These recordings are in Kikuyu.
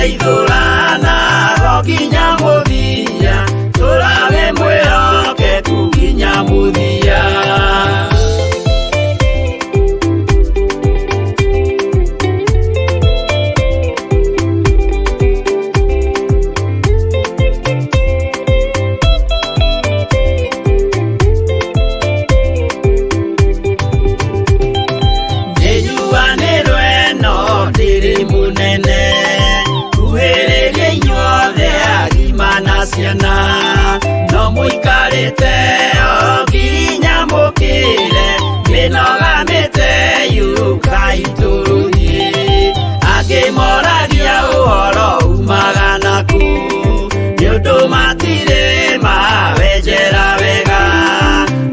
Gũteithũrana go nginya mũthia, tũra wĩ mwĩhokeku nginya mũthia. Nĩnjuanĩrwo ĩno ndĩrĩ mũnene, kuhĩrĩria inyuothe agima na ciana, no mũikarĩte o nginya mũkĩre, mĩnoga mĩteyũkai tũthiĩ. Angĩ moragia ũhoro umaga nakũ, nĩ ũndũ matirĩ mawenjera wega,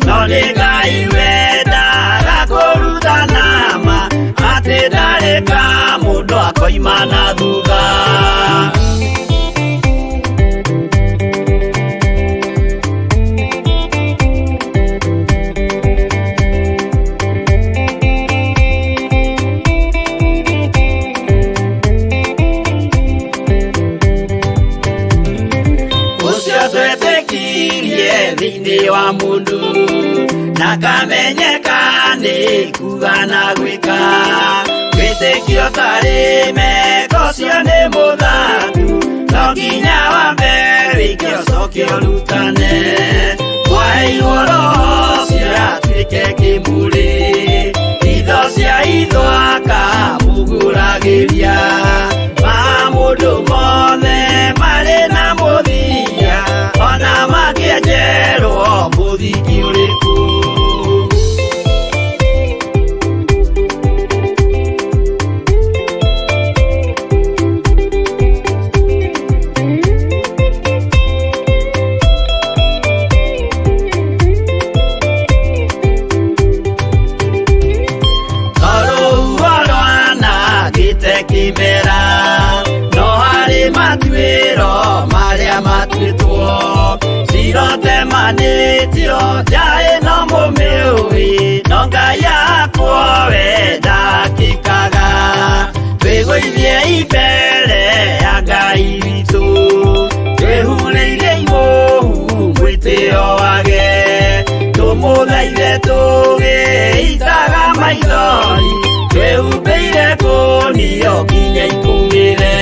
no nĩ Ngai wendaga kũrutana ma, atĩ ndarĩ ka mũndũ akoima na thutha. Ũcio twetĩkirie thĩinĩ wa mũndũ na kamenyeka nĩ kuga na gwĩka, wĩtĩkio tarĩ meko ũcio nĩ mũthatu, no nginya wambe wĩke ũcoke ũrutane. Mwaheirwo roho ũcio atuĩke kĩmũrĩ, itho cia itho akamũgũragĩria, ma mũndũ mothe marĩ na mũthia, ona mangĩenjerwo mũthingi ũrĩkũ. Tondũ rwanangĩte kĩmera, no harĩ matuĩro marĩa matuĩtwo, cirotemanĩtio nja ĩno mũmĩũĩ, no Ngai akwo we ndakĩkaga. Twĩgũithie mbere ya Ngai witũ, twĩhurĩire imũhu mwĩtĩo wage, tũmũthaithe tũgĩitaga maithori, twĩhumbĩire kũnio nginya ikũmĩre.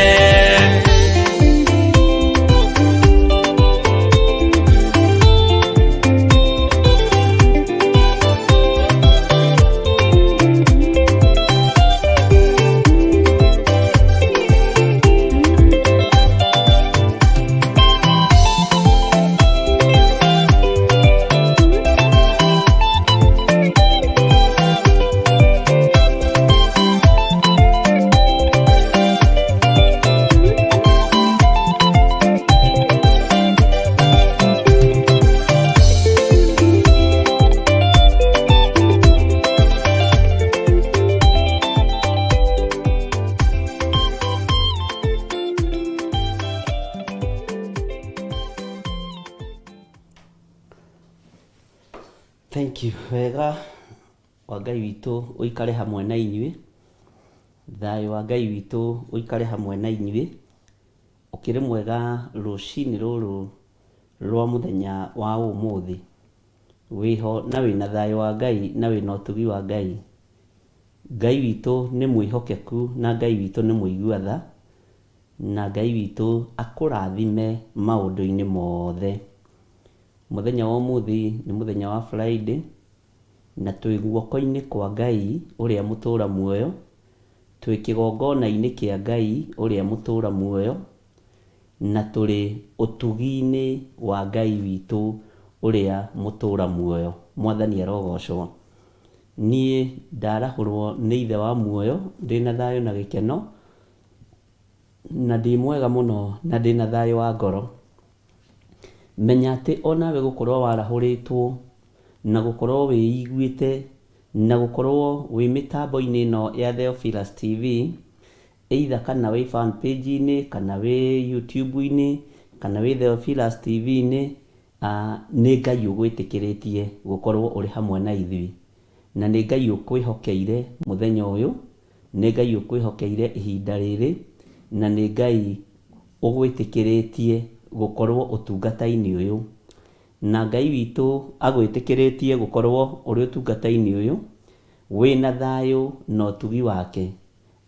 Thank you. Wega wa Ngai witũ ũikare hamwe na inyuĩ, thayũ wa Ngai witũ ũikare hamwe na inyuĩ. Ũkĩrĩ mwega rũcinĩ rũrũ rwa mũthenya wa ũmũthĩ. Wĩho na wĩna thayũ wa Ngai na wĩna ũtugi wa Ngai. Ngai witũ nĩ mwĩhokeku na Ngai witũ nĩ mũigua tha, na Ngai witũ akũrathime maũndũ-inĩ mothe. Mũthenya wa ũmũthĩ nĩ mũthenya wa Friday, na twĩ guoko-inĩ kwa Ngai ũrĩa mũtũra muoyo, twĩ kĩgongona-inĩ kĩa Ngai ũrĩa mũtũra muoyo, na tũrĩ ũtugi-inĩ wa Ngai witũ ũrĩa mũtũra muoyo. Mwathani arogocwo. Niĩ ndarahũrwo nĩ Ithe wa muoyo ndĩna thayũ na gĩkeno, na ndĩ mwega mũno na ndĩna thayũ wa ngoro. Menya atĩ onawe gũkorwo warahũrĩtwo na gũkorwo wĩiguĩte na gũkorwo wĩ mĩtambo-inĩ ĩno ya Theophilus TV, either kana wĩ fan page-inĩ, kana wĩ YouTube-inĩ, kana wĩ Theophilus TV-inĩ, nĩ Ngai ũgwĩtĩkĩrĩtie gũkorwo ũrĩ hamwe na ithuĩ. Na nĩ Ngai ũkwĩhokeire mũthenya ũyũ, nĩ Ngai ũkwĩhokeire ihinda rĩrĩ, na nĩ Ngai ũgwĩtĩkĩrĩtie gũkorwo ũtungata-inĩ ũyũ. Na Ngai witũ agwĩtĩkĩrĩtie gũkorwo ũrĩ ũtungata-inĩ ũyũ, wĩna thayũ na ũtugi wake,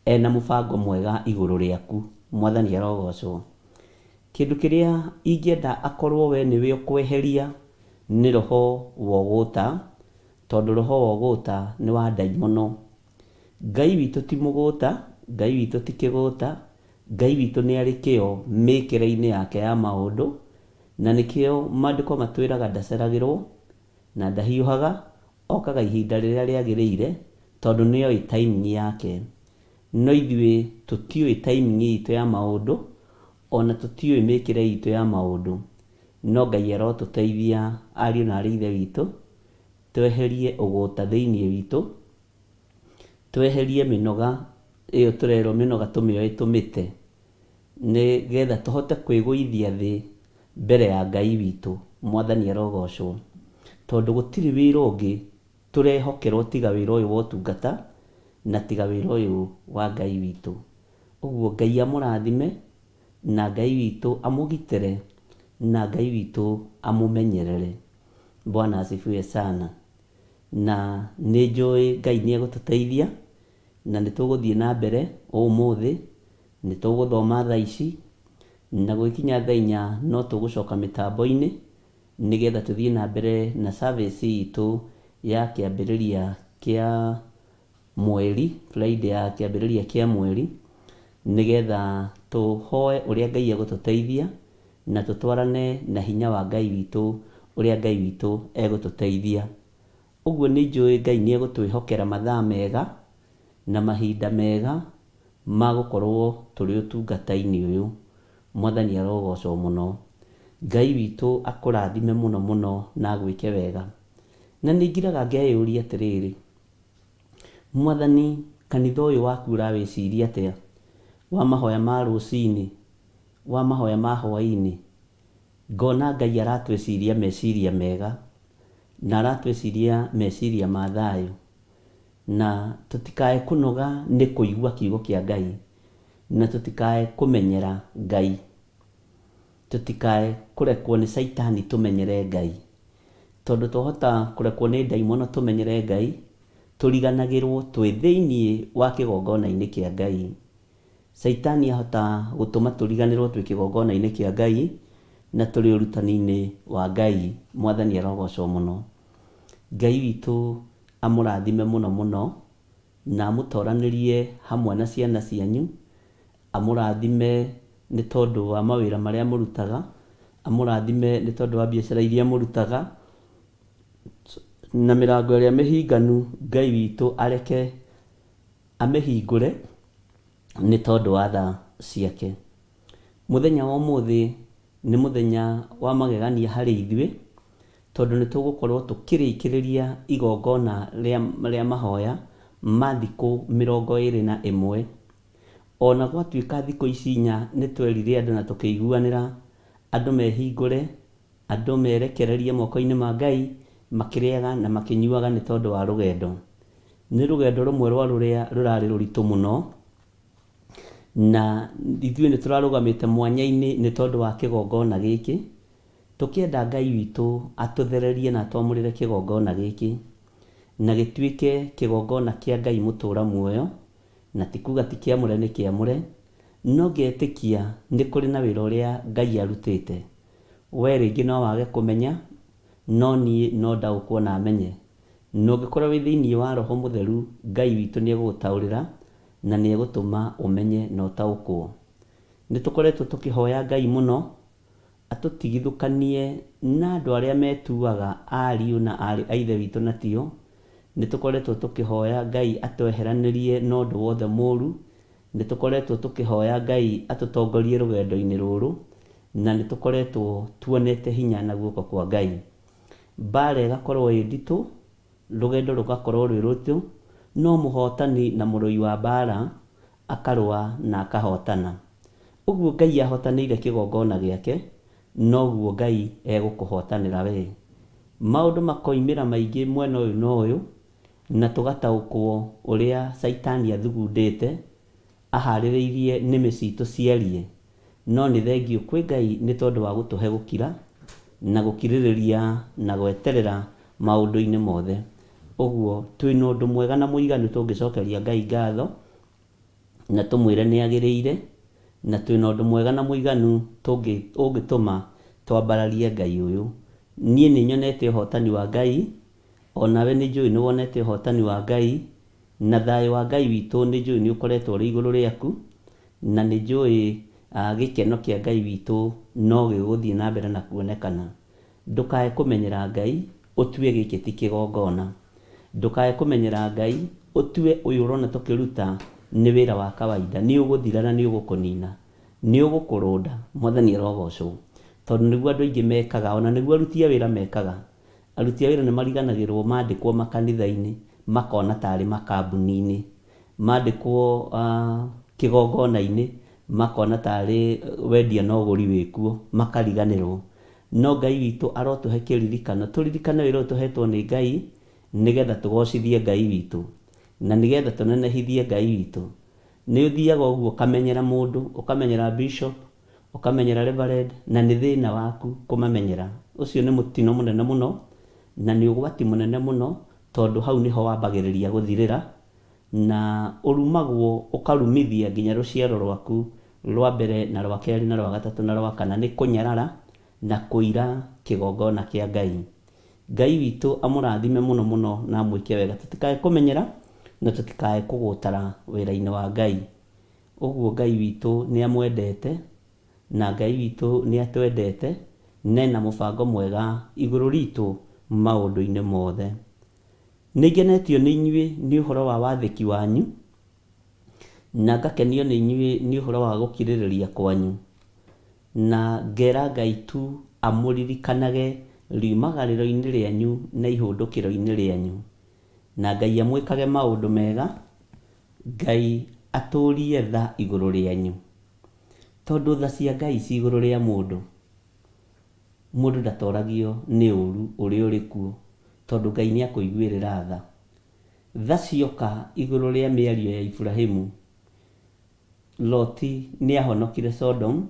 ena mũbango mwega igũrũ rĩaku. Mwathani arogocwo. Kĩndũ kĩrĩa ingĩenda akorwo we nĩwe ũkweheria nĩ roho wa ũgũta, tondũ roho wa ũgũta nĩ wa ndaimono. Ngai witũ ti mũgũta, Ngai witũ ti kĩgũta, Ngai witũ nĩ arĩ kĩo mĩkĩre-inĩ yake ya maũndũ, na nĩkĩo mandĩko matwĩraga ndaceragĩrwo na ndahiũhaga, okaga ihinda rĩrĩa rĩagĩrĩire tondũ nĩoĩ timing yake. No ithuĩ tũtiũĩ timing itũ ya maũndũ, ona tũtiũĩ mĩkĩre itũ ya maũndũ. No Ngai arotũteithia ariũ na arĩ ithe witũ, tweherie ũgũta thĩinĩ witũ, tweherie mĩnoga ĩyo tũrerwo mĩnoga tũmĩoe tũmĩte, nĩgetha tũhote kwĩgũithia thĩ mbere ya Ngai witũ. Mwathani arogocwo. Tondũ gũtirĩ wĩra ũngĩ tũrehokerwo tiga wĩra ũyũ wa ũtungata na tiga wĩra ũyũ wa Ngai witũ. Ũguo Ngai amũrathime na Ngai witũ amũgitĩre na Ngai witũ amũmenyerere. Bwana asifiwe sana. Na nĩ njũĩ Ngai nĩ egũtũteithia na nĩ tũgũthiĩ na mbere ũmũthĩ, nĩ tũgũthoma thaa ici na gũgĩkinya thaa inya no tũgũcoka mĩtambo-inĩ nĩgetha tũthiĩ na mbere na service itũ ya kĩambĩrĩria kĩa mweri, Friday ya kĩambĩrĩria kĩa mweri, nĩgetha tũhoe ũrĩa Ngai egũtũteithia na tũtwarane na hinya wa Ngai witũ ũrĩa Ngai witũ egũtũteithia. Ũguo nĩ njũĩ Ngai nĩ egũtwĩhokera mathaa mega na mahinda mega ma gũkorwo tũrĩ ũtungata-inĩ ũyũ. Mwathani arogocwo mũno. Ngai witũ akũrathime mũno mũno na agwĩke wega. Na nĩ ngiraga ngeyũria atĩrĩrĩ, Mwathani kanitha ũyũ waku ũrawĩciria atĩa? Wa mahoya ma rũcinĩ, wa mahoya ma hwaĩ-inĩ. Ngona Ngai aratwĩciria meciria mega, na aratwĩciria meciria ma thayũ, na tũtikae kũnoga nĩ kũigua kiugo kĩa Ngai, na tũtikae kũmenyera Ngai. Tũtikae kũrekwo nĩ caitani tũmenyere Ngai. Tondũ twahota kũrekwo nĩ ndaimono tũmenyere Ngai, tũriganagĩrwo twĩ thĩiniĩ wa kĩgongona-inĩ kĩa Ngai. Caitani ahota gũtũma tũriganĩrwo twĩ kĩgongona-inĩ kĩa Ngai na tũrĩ ũrutani-inĩ wa Ngai. Mwathani arogocwo mũno. Ngai witũ amũrathime mũno mũno na amũtoranĩrie hamwe na ciana cianyu, amũrathime nĩ tondũ wa mawĩra marĩa mũrutaga, amũrathime nĩ tondũ wa biacara iria mũrutaga, na mĩrango ĩrĩa mĩhinganu Ngai witũ areke amĩhingũre nĩ tondũ wa tha ciake. Mũthenya wa ũmũthĩ nĩ mũthenya wa magegania harĩ ithuĩ, tondũ nĩ tũgũkorwo tũkĩrĩkĩrĩria igongona rĩa mahoya ma thikũ 21. Ona gwatuĩka thikũ ici inya nĩ twerire andũ na tũkĩiguanĩra andũ mehingũre, andũ merekererie moko-inĩ ma Ngai, makĩrĩaga na makĩnyuaga nĩ tondũ wa rũgendo. Nĩ rũgendo rũmwe rwa rũrĩa rũrarĩ rũritũ mũno, na ithuĩ nĩ tũrarũgamĩte mwanya-inĩ nĩ tondũ wa kĩgongona gĩkĩ, tũkĩenda Ngai witũ atũthererie na atwamũrĩre kĩgongona gĩkĩ, na gĩtuĩke kĩgongona kĩa Ngai mũtũra muoyo, na ti kuga ti kĩamũre nĩ kĩamũre, no ngetĩkia nĩ kũrĩ na wĩra ũrĩa Ngai arutĩte. We rĩngĩ no wage kũmenya, no niĩ no ndaũkwo na menye. Na ũngĩkorwo wĩ thĩinĩ wa Roho Mũtheru, Ngai witũ nĩ egũgũtaũrĩra na nĩ egũtũma ũmenye na ũtaũkwo. Nĩ tũkoretwo tũkĩhoya Ngai mũno atũtigithũkanie na andũ arĩa metuaga ariũ na aarĩ a Ithe witũ na tio. Nĩ tũkoretwo tũkĩhoya Ngai atweheranĩrie na ũndũ wothe mũũru. Nĩ tũkoretwo tũkĩhoya Ngai atũtongorie rũgendo-inĩ rũrũ, na nĩ tũkoretwo tuonete hinya na guoko kwa Ngai. Mbaara ĩgakorwo ĩ nditũ, rũgendo rũgakorwo rwĩ rũritũ, no mũhotani na mũrũi wa mbaara akarũa na akahotana. Ũguo Ngai ahotanĩire kĩgongona gĩake, noguo Ngai egũkũhotanĩra wee. Maũndũ makoimĩra maingĩ mwena ũyũ na ũyũ, na tũgataũkwo ũrĩa Caitani athugundĩte, Aharĩrĩirie nĩmĩ citũ ciarie, no nĩ thengiũ kwĩ Ngai nĩ tondũ wa gũtũhe gũkira, na gũkirĩrĩria na gweterera maũndũ-inĩ mothe. Ũguo twĩ na ũndũ mwega na mũiganu tũngĩcokeria Ngai ngatho, na tũmwĩre nĩ agĩrĩire, na twĩ na ũndũ mwega na mũiganu ũngĩtũma twambararie Ngai ũyũ. Niĩ nĩ nyonete ũhotani wa Ngai, o nawe nĩ njũĩ nĩ wonete ũhotani wa Ngai, Na thayũ wa Ngai witũ nĩnjũĩ nĩũkoretwo ũrĩ igũrũ rĩaku, na nĩnjũĩ gĩkeno kĩa Ngai witũ no gĩgũthiĩ na mbere na kuonekana. Ndũkae kũmenyera Ngai, ũtue gĩkĩ ti kĩgongona. Ndũkae kũmenyera Ngai, ũtue ũyũ ũrona tũkĩruta nĩ wĩra wa kawaida. Nĩũgũthira na nĩũgũkũnina. Nĩũgũkũrũnda. Mwathani arogocwo. Tondũ nĩguo andũ aingĩ mekaga, ona nĩguo aruti a wĩra mekaga. Aruti a wĩra nĩ mariganagĩrwo mandĩkwo makanitha-inĩ makona tarĩ makambuni-inĩ, mandĩkwo kĩgongona-inĩ makona tarĩ wendia na ũgũri wĩkuo makariganĩrwo. No Ngai witũ arotũhe kĩririkano, tũririkane wĩra ũyũ tũhetwo nĩ Ngai nĩgetha tũgocithie Ngai witũ, na nĩgetha tũnenehithie Ngai witũ. Nĩ ũthiaga ũguo ũkamenyera mũndũ, ũkamenyera bishop, Ũkamenyera Reverend, na nĩ thĩna waku kũmamenyera. Ũcio nĩ mũtino mũnene mũno, na nĩ ũgwati mũnene mũno, tondũ hau nĩho wambagĩrĩria gũthirĩra, na ũrumagwo ũkarumithia nginya rũciaro rwaku rwa mbere na rwa kerĩ na rwa gatatũ na rwa kana nĩ kũnyarara na kũira kĩgongona kĩa Ngai. Ngai witũ amũrathime mũno mũno na amwĩke wega. Tũtikae kũmenyera na tũtikae kũgũtara wĩra-inĩ wa Ngai. Ũguo Ngai witũ nĩ amwendete, na Ngai witũ nĩ atwendete, na ena mũbango mwega igũrũ ritũ maũndũ-inĩ mothe. Nĩ ngenetio nĩ inyuĩ nĩ ũhoro wa wathĩki wanyu, na ngakenio nĩ inyuĩ nĩ ũhoro wa gũkirĩrĩria kwanyu, na ngera Ngai tu amũririkanage riumagarĩro-inĩ rĩanyu na ihũndũkĩro-inĩ rĩanyu, na Ngai amwĩkage maũndũ mega, Ngai atũũrie tha igũrũ rĩanyu. Tondũ tha cia Ngai ci igũrũ rĩa mũndũ, mũndũ ndatoragio nĩ ũũru ũrĩa ũrĩ kuo, tondũ Ngai nĩ akũiguĩrĩra tha. Tha cioka igũrũ rĩa mĩario ya Iburahimu, Loti nĩ ahonokire Sodomu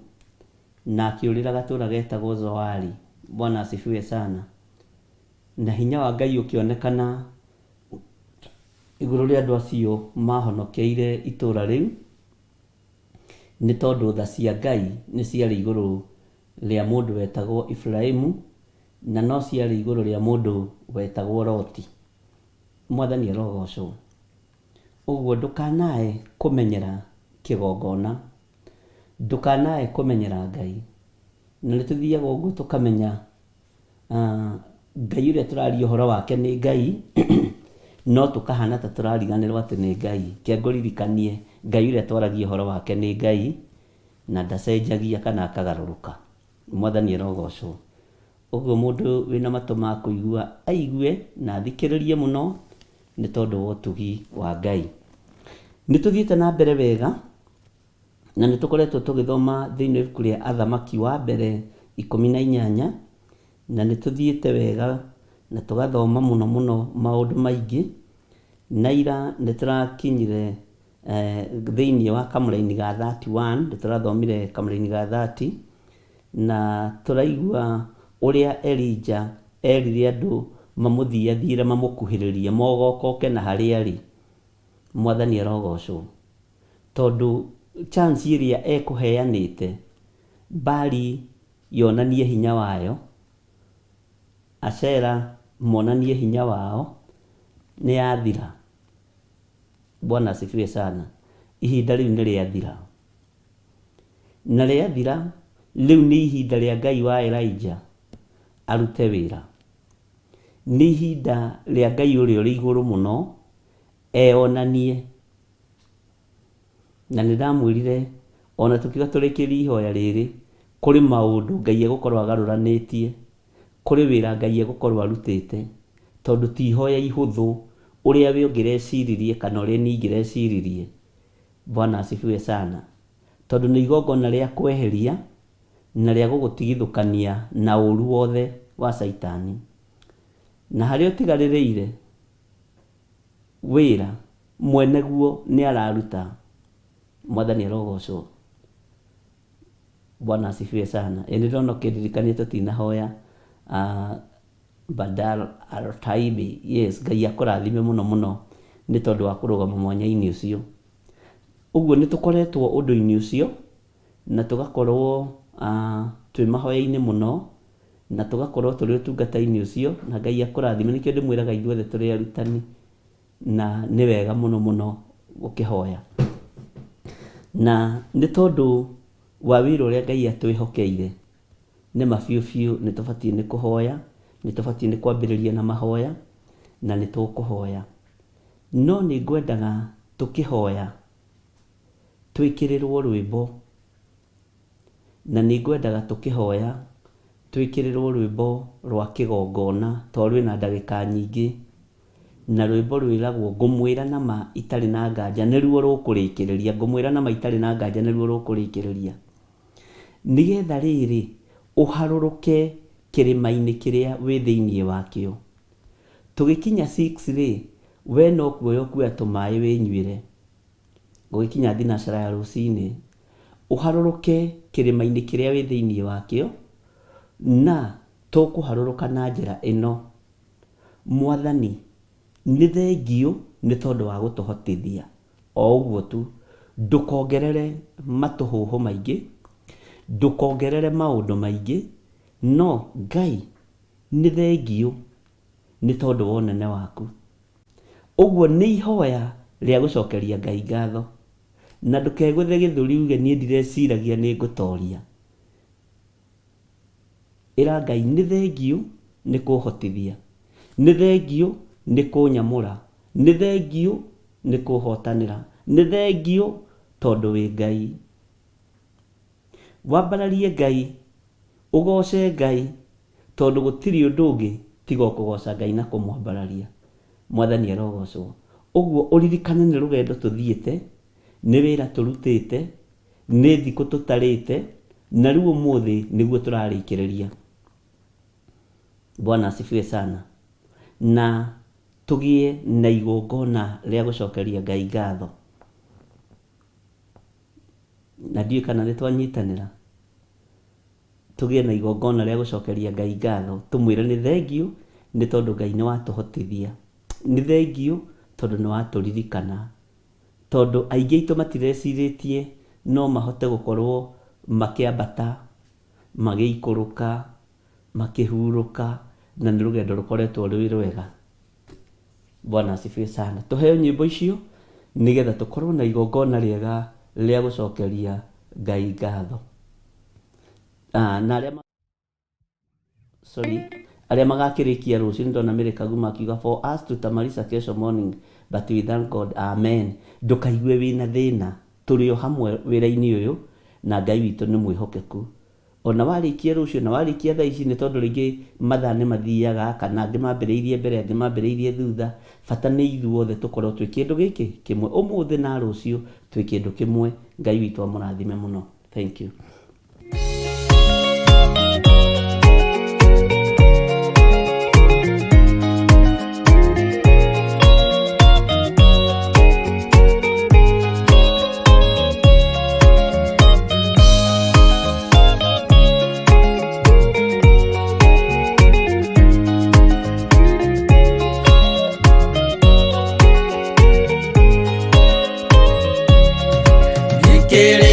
na akĩũrĩra gatũũra getagwo Zoari. Bwana asifiwe sana. Na hinya wa Ngai ũkĩonekana igũrũ rĩa andũ acio maahonokeire itũũra rĩu, nĩ tondũ tha cia Ngai nĩ ciarĩ igũrũ rĩa mũndũ wetagwo Iburahimu, na no ciarĩ igũrũ rĩa mũndũ wetagwo Loti. Mwathani arogocwo. Ũguo ndũkanae kũmenyera kĩgongona, ndũkanae kũmenyera Ngai. Na nĩ tũthiaga ũguo tũkamenya Ngai ũrĩa tũraria ũhoro wake nĩ Ngai, no tũkahana ta tũrariganĩrwo atĩ nĩ Ngai. Reke ngũririkanie, Ngai ũrĩa twaragia ũhoro wake nĩ Ngai, na ndacenjagia kana akagarũrũka. Mwathani arogocwo. Ũguo mũndũ wĩna matũ ma kũigua aigue na athikĩrĩrie mũno, nĩ tondũ wa ũtugi wa Ngai. Nĩ tũthiĩte na mbere wega. Na nĩ tũkoretwo tũgĩthoma thĩinĩ wa ibuku rĩa Athamaki wa mbere 18, na nĩ tũthiĩte wega na tũgathoma mũno mũno maũndũ maingĩ. Na ira nĩ tũrakinyire thĩinĩ wa kamũraini ga 31, nĩ tũrathomire kamũraini ga 30, na tũraigua ũrĩa Elija erire andũ mamũthiathiĩre mamũkuhĩrĩrie, mogokoke na harĩa arĩ. Mwathani arogocwo. Tondũ chance ĩrĩa ekũheanĩte Baali yonanie hinya wayo, Ashera monanie hinya wao, nĩ yathira. Bwana asifiwe sana. Ihinda rĩu nĩ rĩathira. Na rĩathira, rĩu nĩ ihinda rĩa Ngai wa Elijah arute wĩra. Nĩ ihinda rĩa Ngai ũrĩa ũrĩ igũrũ mũno eyonanie. Na nĩ ndamwĩrire ona tũkiuga tũrĩkĩrie ihoya rĩrĩ, kũrĩ maũndũ Ngai egũkorwo agarũranĩtie, kũrĩ wĩra Ngai egũkorwo arutĩte, tondũ ti ihoya ihũthũ ũrĩa we ũngĩreciririe kana ũrĩa niĩ ingĩreciririe. Bwana asifiwe sana. Tondũ nĩ igongona rĩa kweheria na rĩa gũgũtigithũkania na ũru wothe wa caitani. Na harĩa ũtigarĩrĩire wĩra, mwene guo nĩ araruta. Mwathani arogocwo. Bwana asifiwe sana. Ĩ nĩ ndĩrona ũkĩndirikania tũtinahoya. Badal Altaibi, yes, Ngai akũrathime mũno mũno nĩ tondũ wa kũrũgama mwanya-inĩ ũcio. Ũguo nĩ tũkoretwo ũndũ-inĩ ũcio na tũgakorwo twĩ mahoya-inĩ mũno na tũgakorwo tũrĩ ũtungata-inĩ ũcio na Ngai akũrathime. Nĩkĩo ndĩmwĩraga ithuothe tũrĩ arutani na nĩ wega mũno mũno gũkĩhoya. Na nĩ tondũ wa wĩra ũrĩa Ngai atwĩhokeire, nĩ ma biũ biũ nĩ tũbatiĩ nĩ kũhoya, nĩ tũbatiĩ nĩ kwambĩrĩria na mahoya, na nĩ tũkũhoya. No nĩ ngwendaga tũkĩhoya twĩkĩrĩrwo rwĩmbo, na nĩ ngwendaga tũkĩhoya twĩkĩrĩrwo rwĩmbo rwa kĩgongona tondũ rwĩna ndagĩka nyingĩ, na rwĩmbo rwĩragwo ngũmwĩra na ma itarĩ na nganja nĩruo rũkũrĩkĩrĩria, ngũmwĩra na ma itarĩ na nganja nĩruo rũkũrĩkĩrĩria. Nĩgetha rĩrĩ, ũharũrũke kĩrĩma-inĩ kĩrĩa wĩ thĩinĩ wakĩo. Tũgĩkinya six-rĩ, we no kuoya ũkuoya tũmaĩ wĩnyuĩre. Gũgĩkinya thinacara ya rũcinĩ, ũharũrũke kĩrĩma-inĩ kĩrĩa wĩ thĩinĩ wakĩo, na tũkũharũrũka na njĩra ĩno, Mwathani, nĩ thengiũ nĩ tondũ wa gũtũhotithia. O ũguo tu. Ndũkongerere matũhũhũ maingĩ, ndũkongerere maũndũ maingĩ, no Ngai, nĩ thengiũ nĩ tondũ wa ũnene waku. Ũguo nĩ ihoya rĩa gũcokeria Ngai ngatho. Na ndũkegũthe gĩthũri uge niĩ ndireciragia nĩ ngũtoria. Ĩra Ngai nĩ thengiũ nĩ kũhotithia, nĩ thengiũ nĩ kũnyamũra, nĩ thengiũ nĩ kũhotanĩra, nĩ thengiũ tondũ wĩ Ngai. Wambararie Ngai, ũgooce Ngai, tondũ gũtirĩ ũndũ ũngĩ tiga o kũgooca Ngai na kũmwambararia. Mwathani arogocwo. Ũguo ũririkane nĩ rũgendo tũthiĩte, nĩ wĩra tũrutĩte, nĩ thikũ tũtarĩte, na rĩu ũmũthĩ nĩguo tũrarĩkĩrĩria. Bwana asifiwe sana. Na tũgĩe na igongona rĩa gũcokeria Ngai ngatho. Na ndiũĩ kana nĩ twanyitanĩra. Tũgĩe na igongona rĩa gũcokeria Ngai ngatho, tũmwĩre nĩ thengiũ nĩ tondũ Ngai nĩ watũhotithia. Nĩ thengiũ tondũ nĩ watũririkana. Tondũ aingĩ aitũ matirecirĩtie no mahote gũkorwo makĩambata, magĩikũrũka, makĩhurũka, na nĩ rũgendo rũkoretwo rwĩ rwega. Bwana asifiwe sana. Tũheo nyĩmbo icio nĩgetha tũkorwo na igongona rĩega rĩa gũcokeria Ngai ngatho. Na arĩa sorry, arĩa magakĩrĩkia rũciũ nĩ ndona Mary Kaguma akiuga for us tutamaliza kesho morning but we thank God amen. Ndũkaigue wĩna thĩna, tũrĩ o hamwe wĩra-inĩ ũyũ na Ngai witũ nĩ mwĩhokeku. Ona warĩkia rũciũ na warĩkia thaa ici nĩ tondũ rĩngĩ mathaa nĩ mathiaga kana angĩ mambĩrĩirie mbere angĩ mambĩrĩirie thutha, bata nĩ ithuothe tũkorwo twĩ kĩndũ gĩkĩ kĩmwe ũmũthĩ na rũciũ twĩ kĩndũ kĩmwe. Ngai witũ amũrathime mũno. Thank you.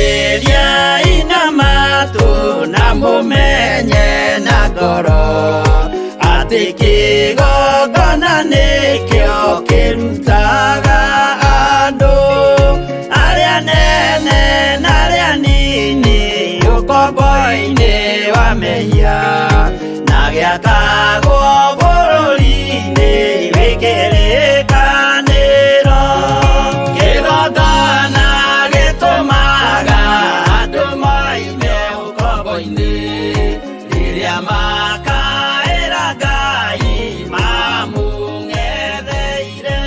Thikĩrĩriai na matũ na mũmenye na ngoro atĩ kĩgongona nĩkĩo kĩrutaga andũ arĩa nene na arĩa nini ũkombo-inĩ wa mehia na gĩakagwo bũrũri-inĩ wĩ kĩrĩkanĩro. Kĩgongona gĩtũmaga andũ moime ũkombo-inĩ rĩrĩa makaĩra Ngai mamũng'etheire.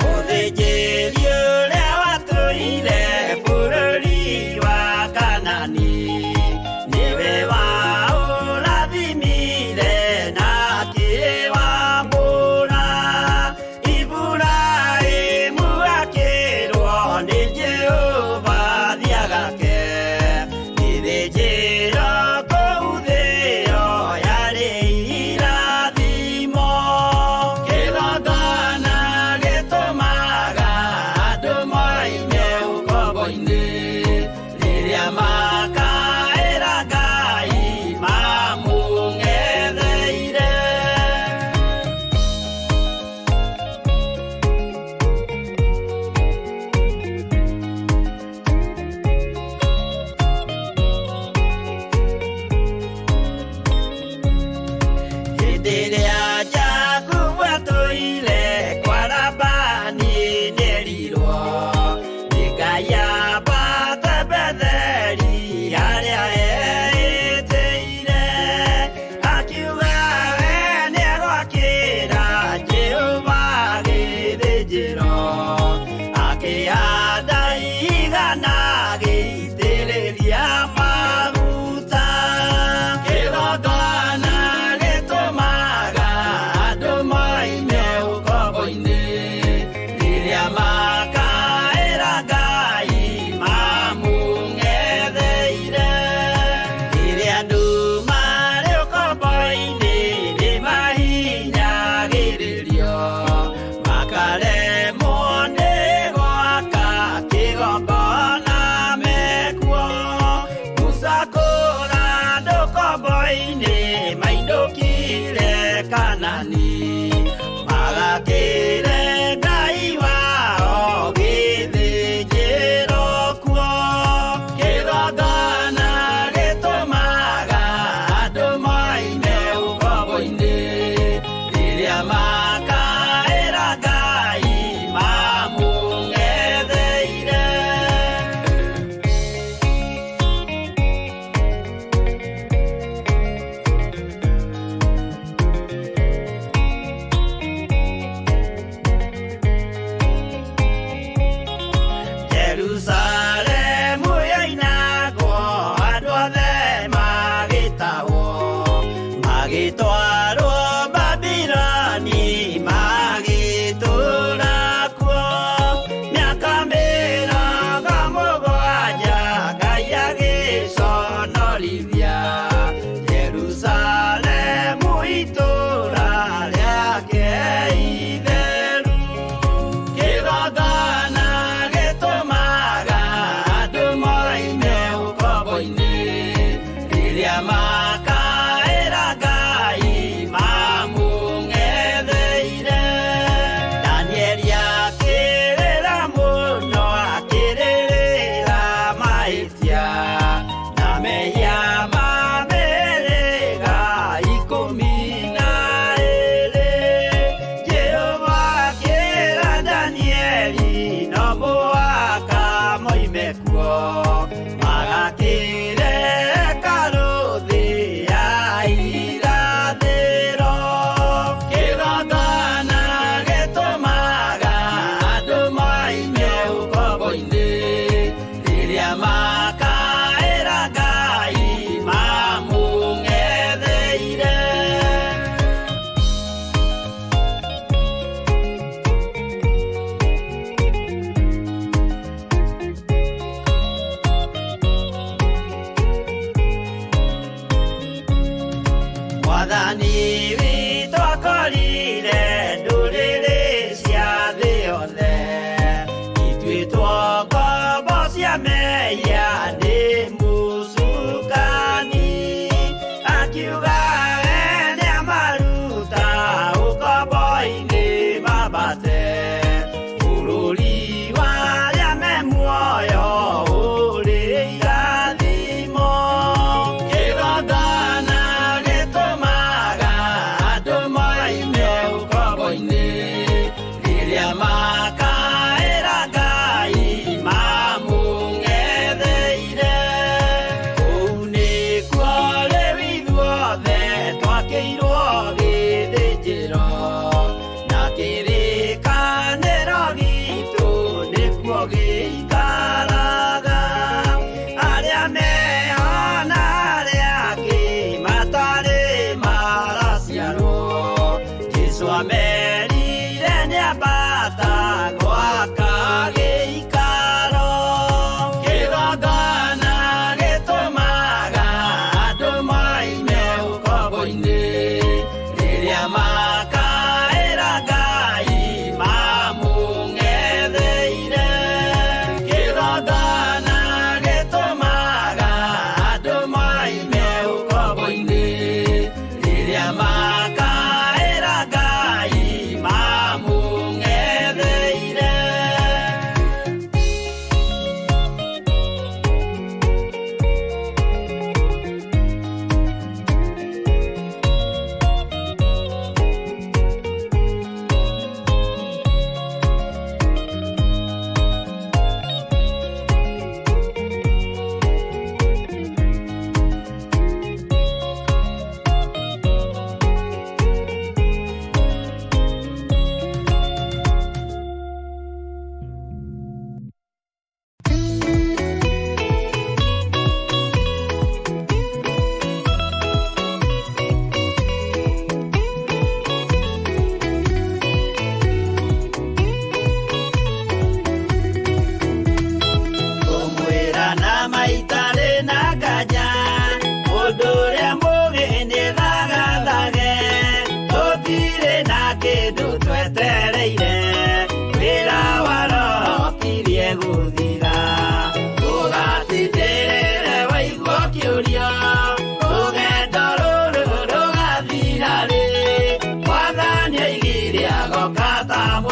Mũthĩnjĩri ũrĩa watũire bũrũri wa Kanani nĩwe waũrathimire.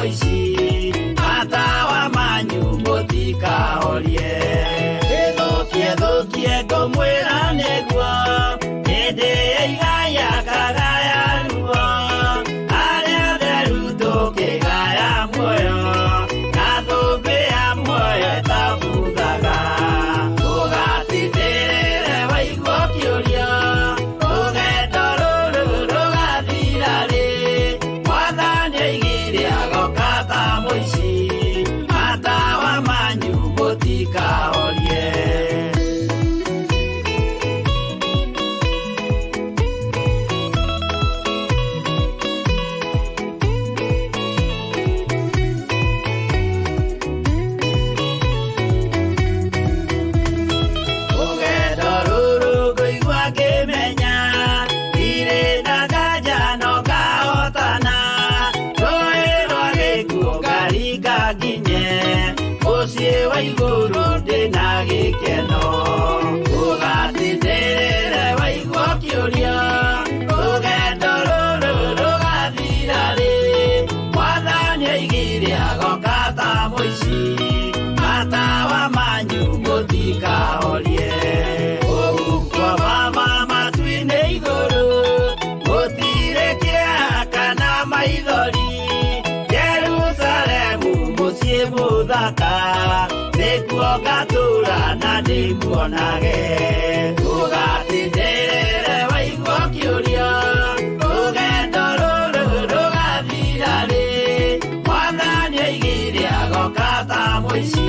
mũici, matawa manyu mũtikahorie. Ĩthũkie thũkie ngũmwĩra nĩguo, hĩndĩ ya igaya kagaya ruo, arĩa atheru tũkĩgaya muoyo, na thũmbĩ ya muoyo ĩtabuthaga. Ũgatindĩrĩre waigua ũkĩũrio, rũgendo rũrũ rũgathira rĩ? Mwathani oigire agoka ta mũici, matawa manyu mũtikahorie. Rũgendo rũrũ ngũigua ngĩmenya, ndirĩ na nganja no ngahotana, rũĩ rwa gĩkuũ ngaringa nginye, mũciĩ wa igũrũ ndĩna gĩkeno. Ũgatindĩrĩre waigua ũkĩũrio, rũgendo rũrũ rũgathira rĩ? Mwathani oigire agoka ta mũici, matawa manyu mũtikahorie. Kũu kwa mama matu-inĩ igũrũ, gũtirĩ kĩeha kana maithori, Jerusalemu mũciĩ mũthaka, nĩkuo ngatũũra na ndĩmuonage. Ũgatindĩrĩre waigua ũkĩũrio, rũgendo rũrũ rũgathira rĩ? Mwathani oigire agoka ta mũici,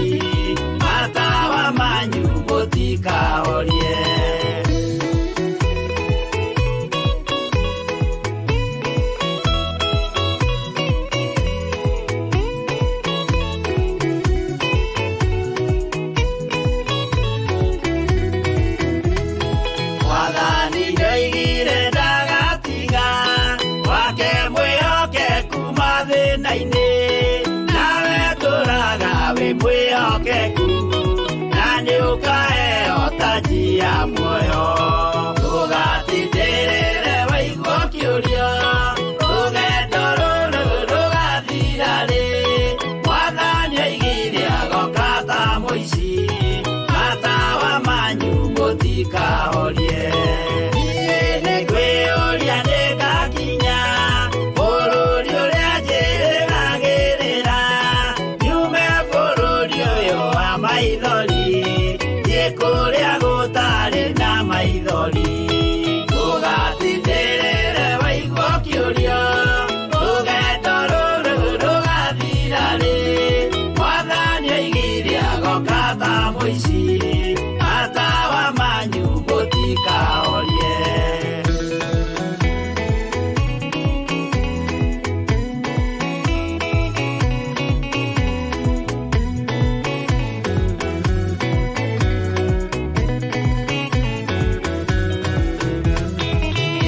matawa manyu mũtikahorie. Mwathani ndoigire ndagatiga, wake mwĩhokeku mathĩna-inĩ, nawe tũraga wĩ mwĩhokeku, na nĩũkaheo taji ya muoyo. Ũgatindĩrĩre waigua ũkĩũrio, rũgendo rũrũ rũgathira rĩ? Mwathani oigire agoka ta mũici, matawa manyu mũtikahorie. Niĩ nĩngwĩyũria nĩngakinya bũrũri ũrĩa njĩrĩgagĩrĩra, nyume bũrũri ũyũ wa maithori, thiĩ kũrĩa gũtarĩ na maithori. Ũgatindĩrĩre waigua ũkĩũrio, rũgendo rũrũ rũgathira rĩ? Mwathani oigire agoka ta mũici, matawa manyu mũtikahorie.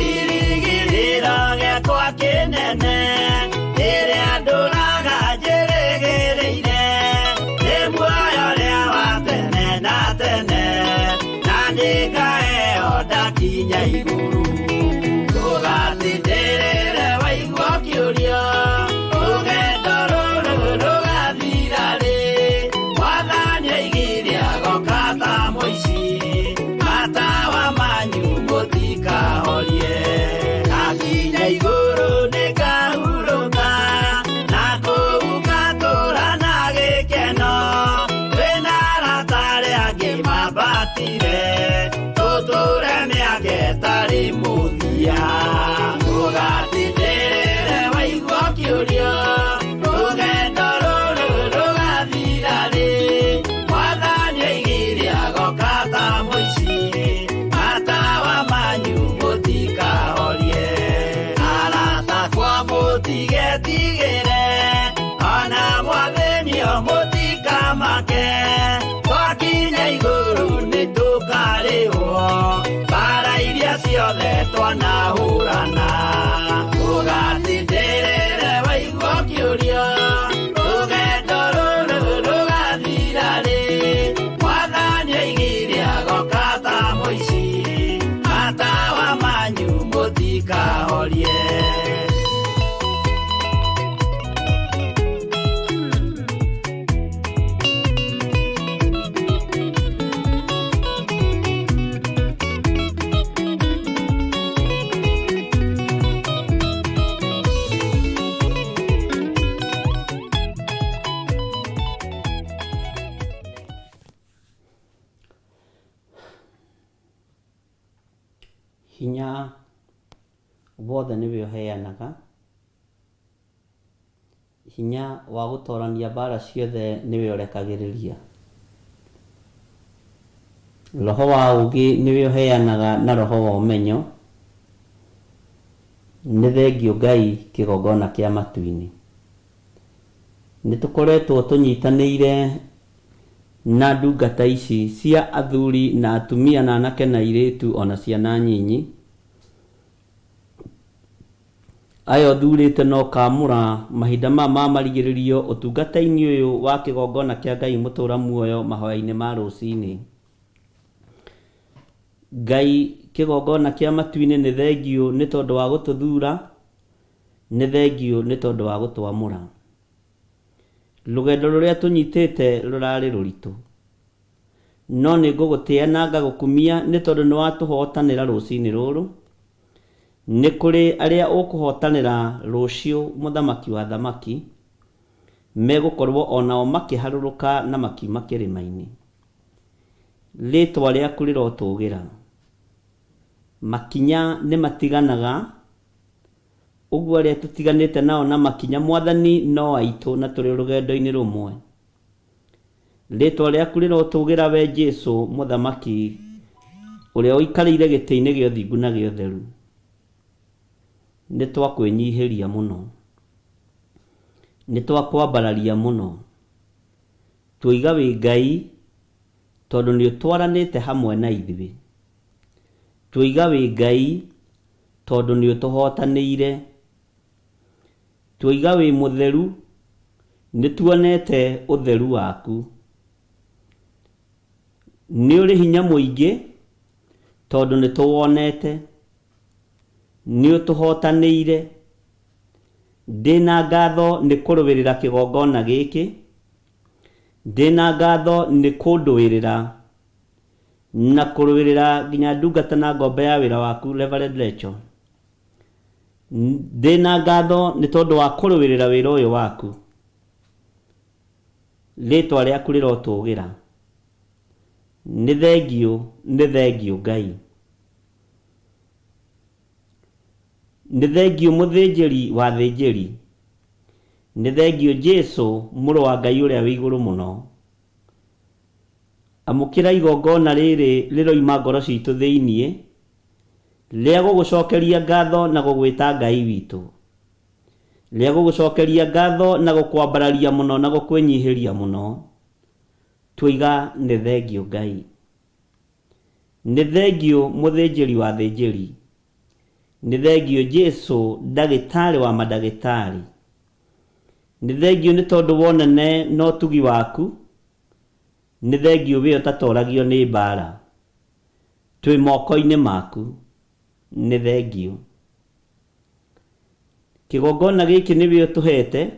Kĩrĩgĩrĩro gĩakwa kĩnene, rĩrĩa ndũraga njĩrĩgĩrĩire, nĩ muoyo ũrĩa wa tene na tene, na nĩngaheo ndakinya igũrũ. Ũgatindĩrĩre waigua ũkĩũrio, rũgendo rũrũ rũgathira rĩ? Mwathani oigire agoka ta mũici, matawa manyu mũtikahorie. Ndakinya igũrũ nĩngahurũka, na kũu ngatũũra na gĩkeno, twĩna arata arĩa angĩ mambatire, tũtũũre mĩaka ĩtarĩ mũthia. Ũgatindĩrĩre waigua ũkĩũrio, rũgendo rũrũ rũgathira rĩ? Mwathani oigire agoka ta mũici, matawa manyu mũtikahorie. Arata akwa mũtigetigĩre, ona mwathĩnio mũtikamake, twakinya igũrũ nĩtũkarĩhwo, mbara iria ciothe twanahũrana. Ũgatindĩrĩre waigua ũkĩũrio, rũgendo rũrũ rũgathira rĩ? Mwathani oigire agoka ta mũici, matawa manyu mũtikahorie. Hinya wothe nĩwe ũheanaga, hinya wa gũtorania mbara ciothe nĩwe ũrekagĩrĩria. Roho wa ũũgĩ nĩwe ũheanaga na roho wa ũmenyo. Nĩ thengiũ Ngai kĩgongona kĩa matu-inĩ. Nĩ tũkoretwo tũnyitanĩire na ndungata ici cia athuri na atumia na anake na airĩtu ona ciana nyinyi. Aya ũthurĩte na ũkaamũra mahinda maya ma marigĩrĩrio ũtungata-inĩ ũyũ wa kĩgongona kĩa Ngai mũtũra muoyo mahoya-inĩ ma rũcinĩ. Ngai kĩgongona kĩa matu-inĩ nĩ thengiũ nĩ tondũ wa gũtũthura, nĩ thengiũ nĩ tondũ wa gũtwamũra. Rũgendo rũrĩa tũnyitĩte rũrarĩ rũritũ, no nĩ ngũgũtĩa na ngagũkumia nĩ tondũ nĩ watũhotanĩra rũcinĩ rũrũ. Nĩ kũrĩ arĩa ũkũhotanĩra rũciũ mũthamaki wa athamaki, megũkorwo onao makĩharũrũka na makiuma kĩrĩma-inĩ. Rĩtwa rĩaku rĩrotũgĩra. Makinya nĩ matiganaga, ũguo arĩa tũtiganĩte nao na makinya Mwathani no aitũ na tũrĩ rũgendo-inĩ rũmwe. Rĩtwa rĩaku rĩrotũgĩra we Jesu mũthamaki ũrĩa ũikarĩire gĩtĩ-inĩ gĩa ũthingu na gĩa ũtheru. Nĩ twakwĩnyihĩria mũno, nĩ twakwambararia mũno, tuoiga wĩ Ngai tondũ nĩ ũtwaranĩte hamwe na ithuĩ. Tuoiga wĩ Ngai tondũ nĩ ũtũhotanĩire. Tuoiga wĩ mũtheru, nĩ tuonete ũtheru waku. Nĩ ũrĩ hinya mũingĩ tondũ nĩ tũwonete. Nĩ ũtũhotanĩire. Ndĩna ngatho nĩ kũrũĩrĩra kĩgongona gĩkĩ. Ndĩna ngatho nĩ kũndũĩrĩra na kũrũĩrĩra nginya ndungata na ngombo ya wĩra waku Reverend Rachel. Ndĩna ngatho nĩ tondũ wa kũrũĩrĩra wĩra ũyũ waku. Rĩtwa rĩaku rĩrotũgĩra. Nĩ thengiũ, nĩ thengiũ Ngai. Nĩ thengiũ mũthĩnjĩri wa athĩnjĩri. Nĩ thengiũ Jesu mũrũ wa Ngai ũrĩa wĩ igũrũ mũno. Amũkĩra igongona rĩrĩ rĩroima ngoro citũ thĩinĩ, rĩa gũgũcokeria ngatho na gũgwĩta Ngai witũ. Rĩa gũgũcokeria ngatho na gũkwambararia mũno na gũkwĩnyihĩria mũno. Tuoiga nĩ thengiũ Ngai. Nĩ thengiũ mũthĩnjĩri wa athĩnjĩri. Nĩ thengiũ Jesu ndagĩtarĩ wa mandagĩtarĩ. Nĩ thengiũ nĩ tondũ wa ũnene na ũtugi waku. Nĩ thengiũ we ũtatoragio nĩ mbara. Twĩ moko-inĩ maku. Nĩ thengiũ. Kĩgongona gĩkĩ nĩwe ũtũhete,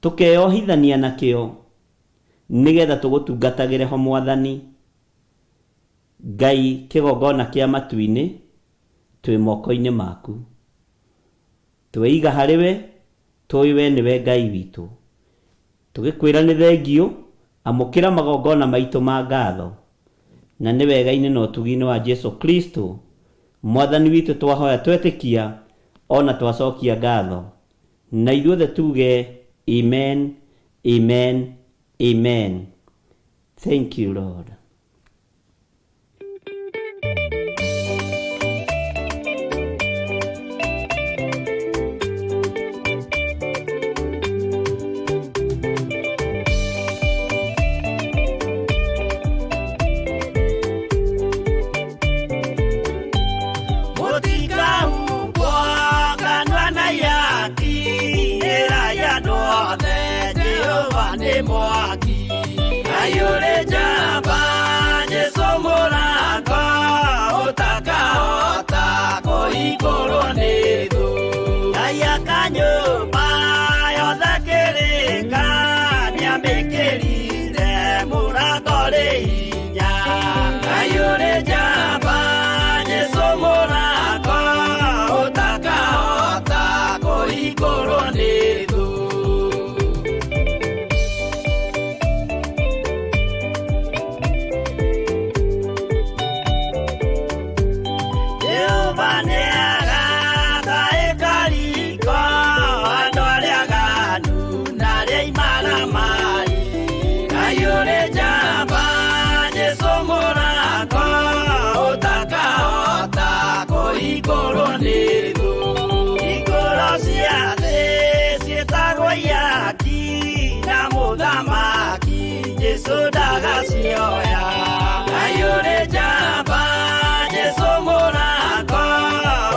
tũkeyohithania nakĩo, nĩgetha tũgũtungatagĩre ho Mwathani. Ngai kĩgongona kĩa matu-inĩ, twĩ moko-inĩ maku. Tweiga harĩ we, tũĩ we nĩwe Ngai witũ. Tũgĩkwĩra nĩ thengiũ, amũkĩra magongona maitũ ma ngatho. Na nĩ wega-inĩ na ũtugi-inĩ wa Jesu Kristo, Mwathani witũ twahoya twetĩkia, ona twacokia ngatho. Na ithuothe tuge, Amen, Amen, Amen. Thank you, Lord. Mũtikahumbwo kanua na ihaki, ĩrai andũ othe Jehova nĩ mwaki. Ngai ũrĩ njamba, Jesũ mũrango, ũtakahota kũhingũrwo nĩ thũ. Ngai aka nyũmba yothe kĩrĩka, nĩamĩkĩrire mũrango rĩ hinya. Ngai ũrĩ njamba, Jesũ mũrango, ũtakahota kũhingũrwo nĩ thũ. Ndagacioya. Ngai ũrĩ njamba, Jesũ mũrango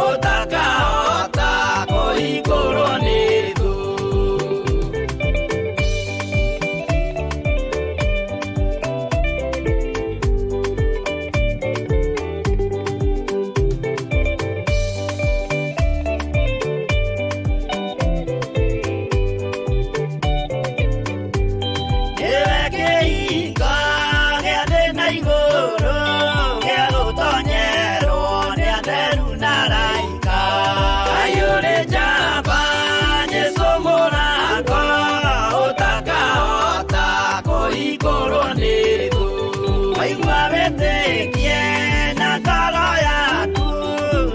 ũtakahota kũhingũrwo nĩ thũ. Nĩwe kĩhingo gĩa thĩ na igũrũ, gĩa gũtonyerwo nĩ atheru na araika. Ngai ũrĩ njamba, Jesũ mũrango ũtakahota kũhingũrwo nĩ thũ. Waigua wĩtĩkie na ngoro yaku,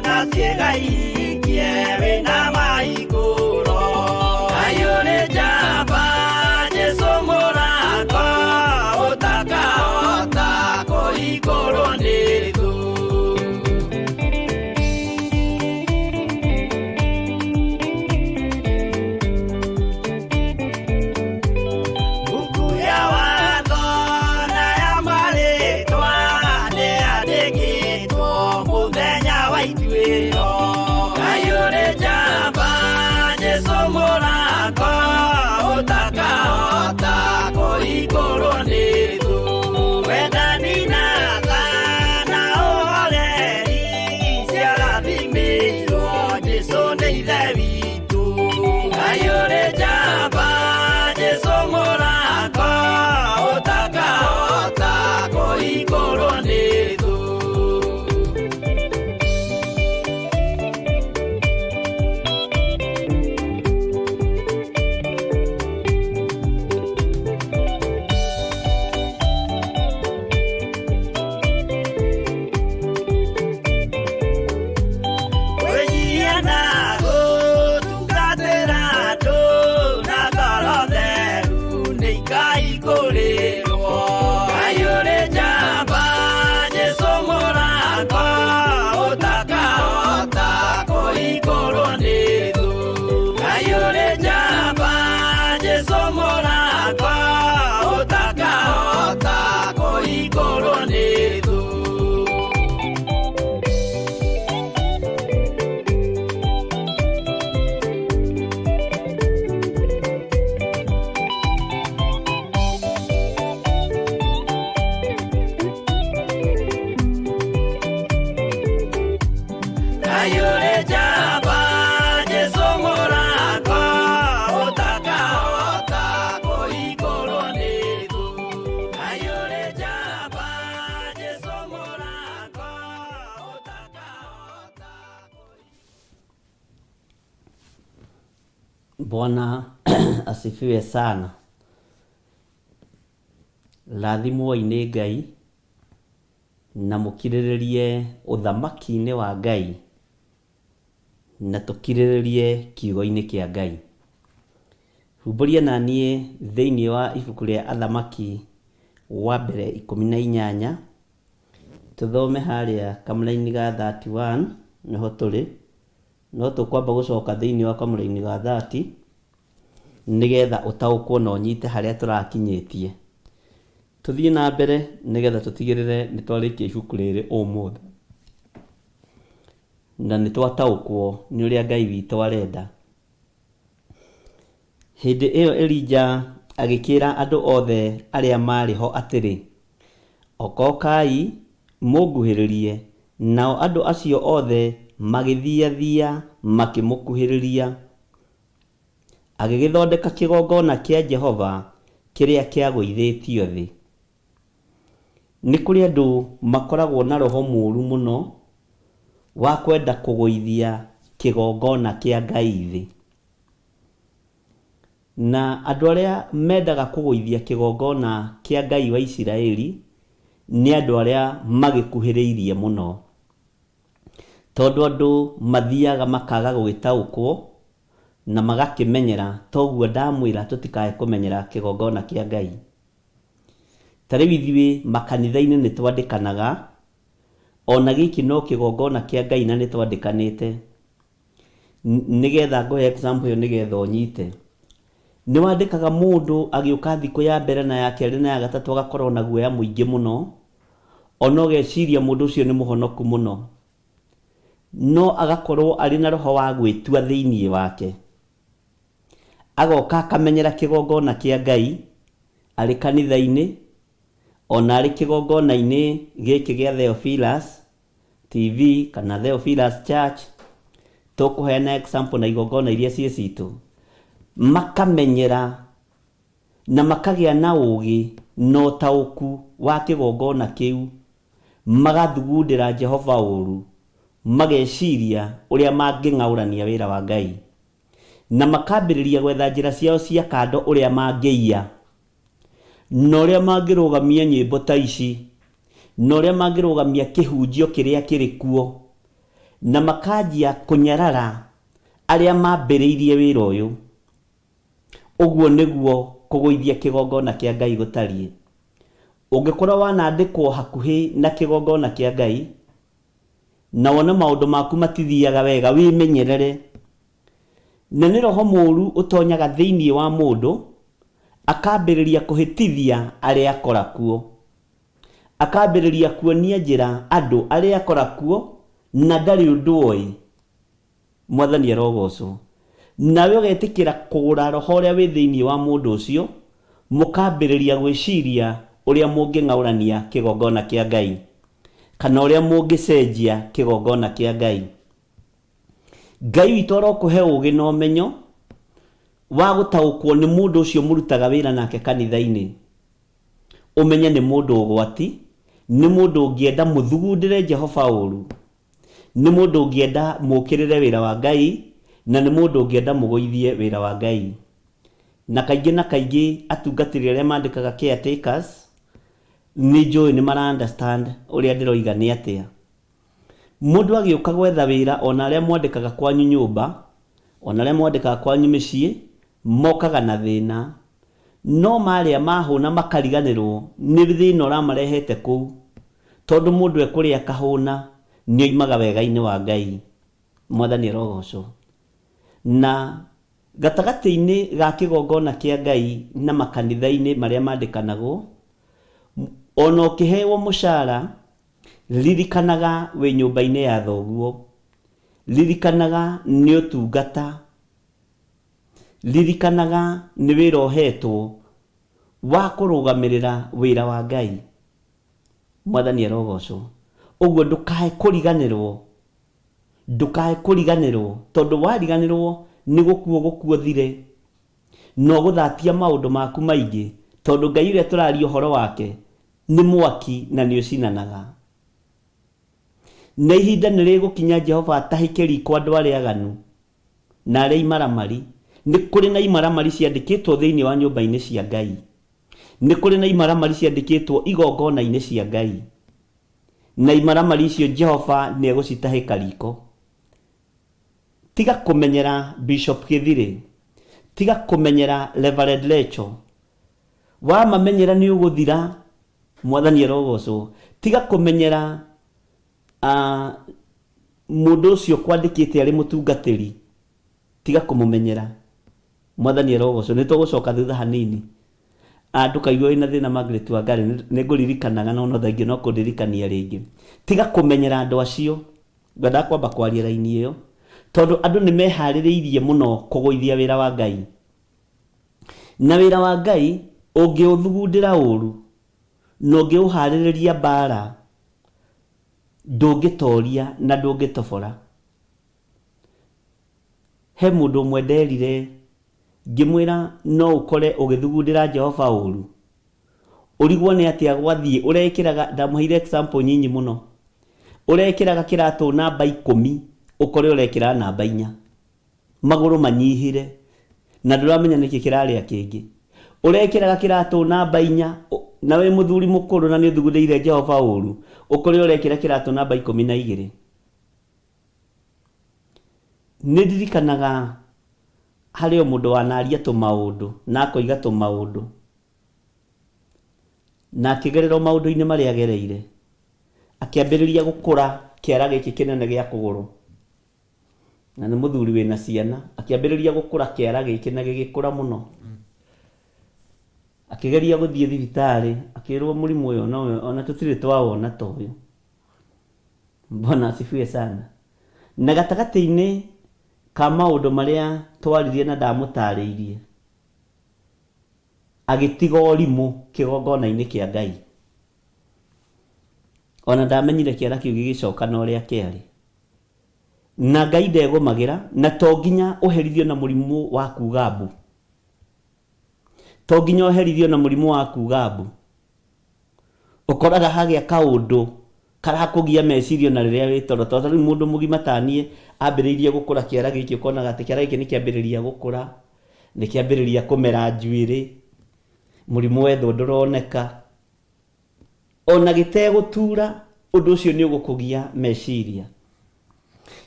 na ciĩga ihingie wĩna mahingũro. Ngai ũrĩ njamba, Jesũ mũrango ũtakahota kũhingũrwo nĩ thũ. Bungu ya watho na ya marĩtwa nĩyandĩkĩtwo mũthenya wa ituĩro. Ngai ũrĩ njamba, Jesũ mũrango ũtakahota kũhingũrwo nĩ thũ. Wendani na tha na ũhoreri ciarathimĩirwo Jesũ nĩ Ithe witũ. Ngai ũrĩ njamba, Jesũ mũrango ũtakahota kũhingũrwo nĩ thũ. Kwĩnyihia na gũtungatĩra andũ na ngoro theru nĩ ikaihingũrĩrwo. Ngai ũrĩ njamba, Jesũ mũrango ũtakahota kũhingũrwo nĩ thũ. Ngai ũrĩ njamba, Jesũ mũrango ũtakahota kũhingũrwo nĩ thũ. Ngai ũrĩ njamba, Jesũ mũrango ũtakahota kũhingũrwo nĩ thũ. Ngai ũrĩ njamba, Jesũ mũrango ũtakahota. Bwana asifiwe sana. Rathimwoi nĩ Ngai na mũkirĩrĩrie ũthamaki-inĩ wa Ngai na tũkirĩrĩrie kiugo-inĩ kĩa Ngai. Humbũria na niĩ thĩinĩ wa ibuku rĩa Athamaki wa mbere 18, tũthome harĩa kamũraini ga 31 nĩho tũrĩ, no tũkwamba gũcoka thĩinĩ wa kamũraini ga 30 nĩgetha ũtaũkwo na ũnyite harĩa tũrakinyĩtie. Tũthiĩ na mbere nĩgetha tũtigĩrĩre nĩ twarĩkia ibuku rĩrĩ ũmũthĩ na nĩ twataũkwo nĩ ũrĩa Ngai witũ arenda. Hĩndĩ ĩyo Elija agĩkĩra andũ othe arĩa maarĩ ho atĩrĩ, okokai mũnguhĩrĩrie. Nao andũ acio othe magĩthiathia makĩmũkuhĩrĩria. Agĩgĩthondeka kĩgongona kĩa Jehova kĩrĩa kĩagũithĩtio thĩ. Nĩ kũrĩ andũ makoragwo na roho mũũru mũno wa kwenda kũgũithia kĩgongona kĩa Ngai thĩ. Na andũ arĩa mendaga kũgũithia kĩgongona kĩa Ngai wa Isiraeli nĩ andũ arĩa magĩkuhĩrĩirie mũno. Tondũ andũ mathiaga makaga gũgĩtaũkwo na magakĩmenyera, toguo ndamwĩra tũtikae kũmenyera kĩgongona kĩa Ngai. Ta rĩu ithuĩ makanitha-inĩ nĩ twandĩkanaga, ona gĩkĩ no kĩgongona kĩa Ngai na nĩ twandĩkanĩte. Nĩgetha ngũhe example ĩyo nĩgetha ũnyite. Nĩ wandĩkaga mũndũ agĩũka thikũ ya mbere na ya kerĩ na ya gatatũ agakorwo na guoya mũingĩ mũno, ona ũgeciria mũndũ ũcio nĩ mũhonoku mũno. No agakorwo arĩ na roho wa gwĩtua thĩinĩ wake. Agoka akamenyera kĩgongona kĩa Ngai arĩ kanitha-inĩ, ona arĩ kĩgongona-inĩ gĩkĩ gĩa Theophilus TV kana Theophilus Church, tũkũheana example na igongona iria ciĩ citũ, makamenyera na makagĩa na ũgĩ na ũtaũku wa kĩgongona kĩu, magathugundĩra Jehova ũru, mageciria ũrĩa mangĩng'aũrania wĩra wa Ngai, na makambĩrĩria gwetha njĩra ciao cia kando ũrĩa mangĩiya, na ũrĩa mangĩrũgamia nyĩmbo ta ici, na ũrĩa mangĩrũgamia kĩhunjio kĩrĩa kĩrĩ kuo, na makanjia kũnyarara arĩa mambĩrĩirie wĩra ũyũ. Ũguo nĩguo kũgũithia kĩgongona kĩa Ngai gũtariĩ. Ũngĩkorwo wanandĩkwo hakuhĩ na kĩgongona kĩa Ngai, na wone maũndũ maku matithiaga wega, wĩmenyerere. Na nĩ roho mũũru ũtonyaga thĩinĩ wa mũndũ, akambĩrĩria kũhĩtithia arĩa akora kuo. Akambĩrĩria kuonia njĩra andũ arĩa akora kuo na ndarĩ ũndũ oĩ. Mwathani arogocwo. Nawe ũgetĩkĩra kũgũra roho ũrĩa wĩ thĩinĩ wa mũndũ ũcio, mũkambĩrĩria gwĩciria ũrĩa mũngĩng'aũrania kĩgongona kĩa Ngai, kana ũrĩa mũngĩcenjia kĩgongona kĩa Ngai. Ngai witũ arokũhe ũũgĩ na ũmenyo wa gũtaũkwo nĩ mũndũ ũcio mũrutaga wĩra nake kanitha-inĩ. Ũmenye nĩ mũndũ ũgwati, nĩ mũndũ ũngĩenda mũthugundĩre Jehova ũũru, nĩ mũndũ ũngĩenda mũũkĩrĩre wĩra wa Ngai, na nĩ mũndũ ũngĩenda mũgũithie wĩra wa Ngai. Na kaingĩ na kaingĩ atungatĩri arĩa mandĩkaga caretakers, nĩ njũĩ nĩ mara understand ũrĩa ndĩroiga nĩ atĩa. Mũndũ agĩũka gwetha wĩra ona arĩa mwandĩkaga kwanyu nyũmba, ona arĩa mwandĩkaga kwanyu mĩciĩ, mokaga na thĩna. No marĩa mahũna makariganĩrwo nĩ thĩna ũramarehete kũu. Tondũ mũndũ ekũrĩa akahũna, nĩoimaga wega-inĩ wa Ngai. Mwathani arogocwo. Na gatagatĩ-inĩ ga kĩgongona kĩa Ngai na makanitha-inĩ marĩa mandĩkanagwo, ona ũkĩhewo mũcara, Ririkanaga wĩ nyũmba-inĩ ya thoguo. Ririkanaga nĩ ũtungata. Ririkanaga nĩ wĩra ũhetwo wa kũrũgamĩrĩra wĩra wa Ngai. Mwathani arogocwo. Ũguo ndũkae kũriganĩrwo, ndũkae kũriganĩrwo, tondũ wariganĩrwo nĩ gũkua ũgũkua ũthire, na ũgũthatia maũndũ maku maingĩ, tondũ Ngai ũrĩa tũraria ũhoro wake Nĩ mwaki na nĩ ũcinanaga. Na ihinda nĩ rĩgũkinya Jehova atahĩke riiko andũ arĩa aganu na arĩa imaramari. Nĩ kũrĩ na imaramari ciandĩkĩtwo thĩinĩ wa nyũmba-inĩ cia Ngai. Nĩ kũrĩ na imaramari ciandĩkĩtwo igongona-inĩ cia Ngai. Na imaramari icio Jehova nĩ egũcitahĩka riiko. Tiga kũmenyera Bishop Gĩthirĩ. Tiga kũmenyera Reverend Lecho. Wamamenyera nĩ ũgũthira. Mwathani arogocwo. Tiga kũmenyera ah, mũndũ ũcio kwandĩkĩte arĩ mũtungatĩri. Tiga kũmũmenyera. Mwathani arogocwo. Nĩ tũgũcoka thutha hanini. Ah, ndũkaigue wĩna thĩna Margaret Wangari, nĩ ngũririkanaga no no thengiũ no kũndirikania rĩngĩ. Tiga kũmenyera andũ acio. Ngwendaga kwamba kwaria raini ĩyo tondũ andũ nĩ meharĩrĩirie mũno kũgũithia wĩra wa Ngai. Na wĩra wa Ngai ũngĩũthugundĩra ũũru, na ũngĩũhaarĩrĩria mbaara, ndũngĩtooria na ndũngĩtobora. He mũndũ ũmwe nderire, ngĩmwĩra, no ũkore ũgĩthugundĩra Jehova ũũru, ũrigwo nĩ atĩa gwathiĩ, ũrekĩraga, ndamũheire example nyinyi mũno, ũrekĩraga kĩratũ namba ikũmi, ũkore ũrekĩra namba inya. Magũrũ manyihire na ndũramenya nĩkĩ kĩrarĩa kĩngĩ. Ũrekĩraga kĩratũ namba inya na wĩ mũthuri mũkũrũ na nĩ ũthugundĩire Jehova ũru, ũkore ũrekĩra kĩratũ namba 12. Nĩ ndirikanaga harĩ o mũndũ wanaria tũmaũndũ na akoiga tũmaũndũ na akĩgerera o maũndũ-inĩ marĩa agereire, akĩambĩrĩria gũkũra kĩara gĩkĩ kĩnene gĩa kũgũrũ. Na nĩ mũthuri wĩna ciana, akĩambĩrĩria gũkũra kĩara gĩkĩ na gĩgĩkũra mũno. Akĩgeria gũthiĩ thibitarĩ, akĩrwo mũrimũ ũyũ ona tũtirĩ twawona ta ũyũ. Bwana asifiwe sana. Na gatagatĩ-inĩ ka maũndũ marĩa twaririe na ndamũtarĩirie, agĩtiga ũrimũ kĩgongona-inĩ kĩa Ngai. Ona ndamenyire kĩara kĩu gĩgĩcoka na ũrĩa kĩarĩ. Na Ngai ndegũmagĩra, na to nginya ũherithio na mũrimũ wa kuga mbu. To nginya ũherithio na mũrimũ wa kuga mbu. Ũkoraga hagĩa kaũndũ karakũgia meciria ona rĩrĩa wĩ toro. Tondũ ta rĩu mũndũ mũgima ta niĩ ambĩrĩirie gũkũra kĩara gĩkĩ ũkonaga atĩ kĩara gĩkĩ nĩ kĩambĩrĩria gũkũra, nĩ kĩambĩrĩria kũmera njuĩrĩ, mũrimũ wethwo ndũroneka. Ona gĩtegũtura, ũndũ ũcio nĩ ũgũkũgia meciria.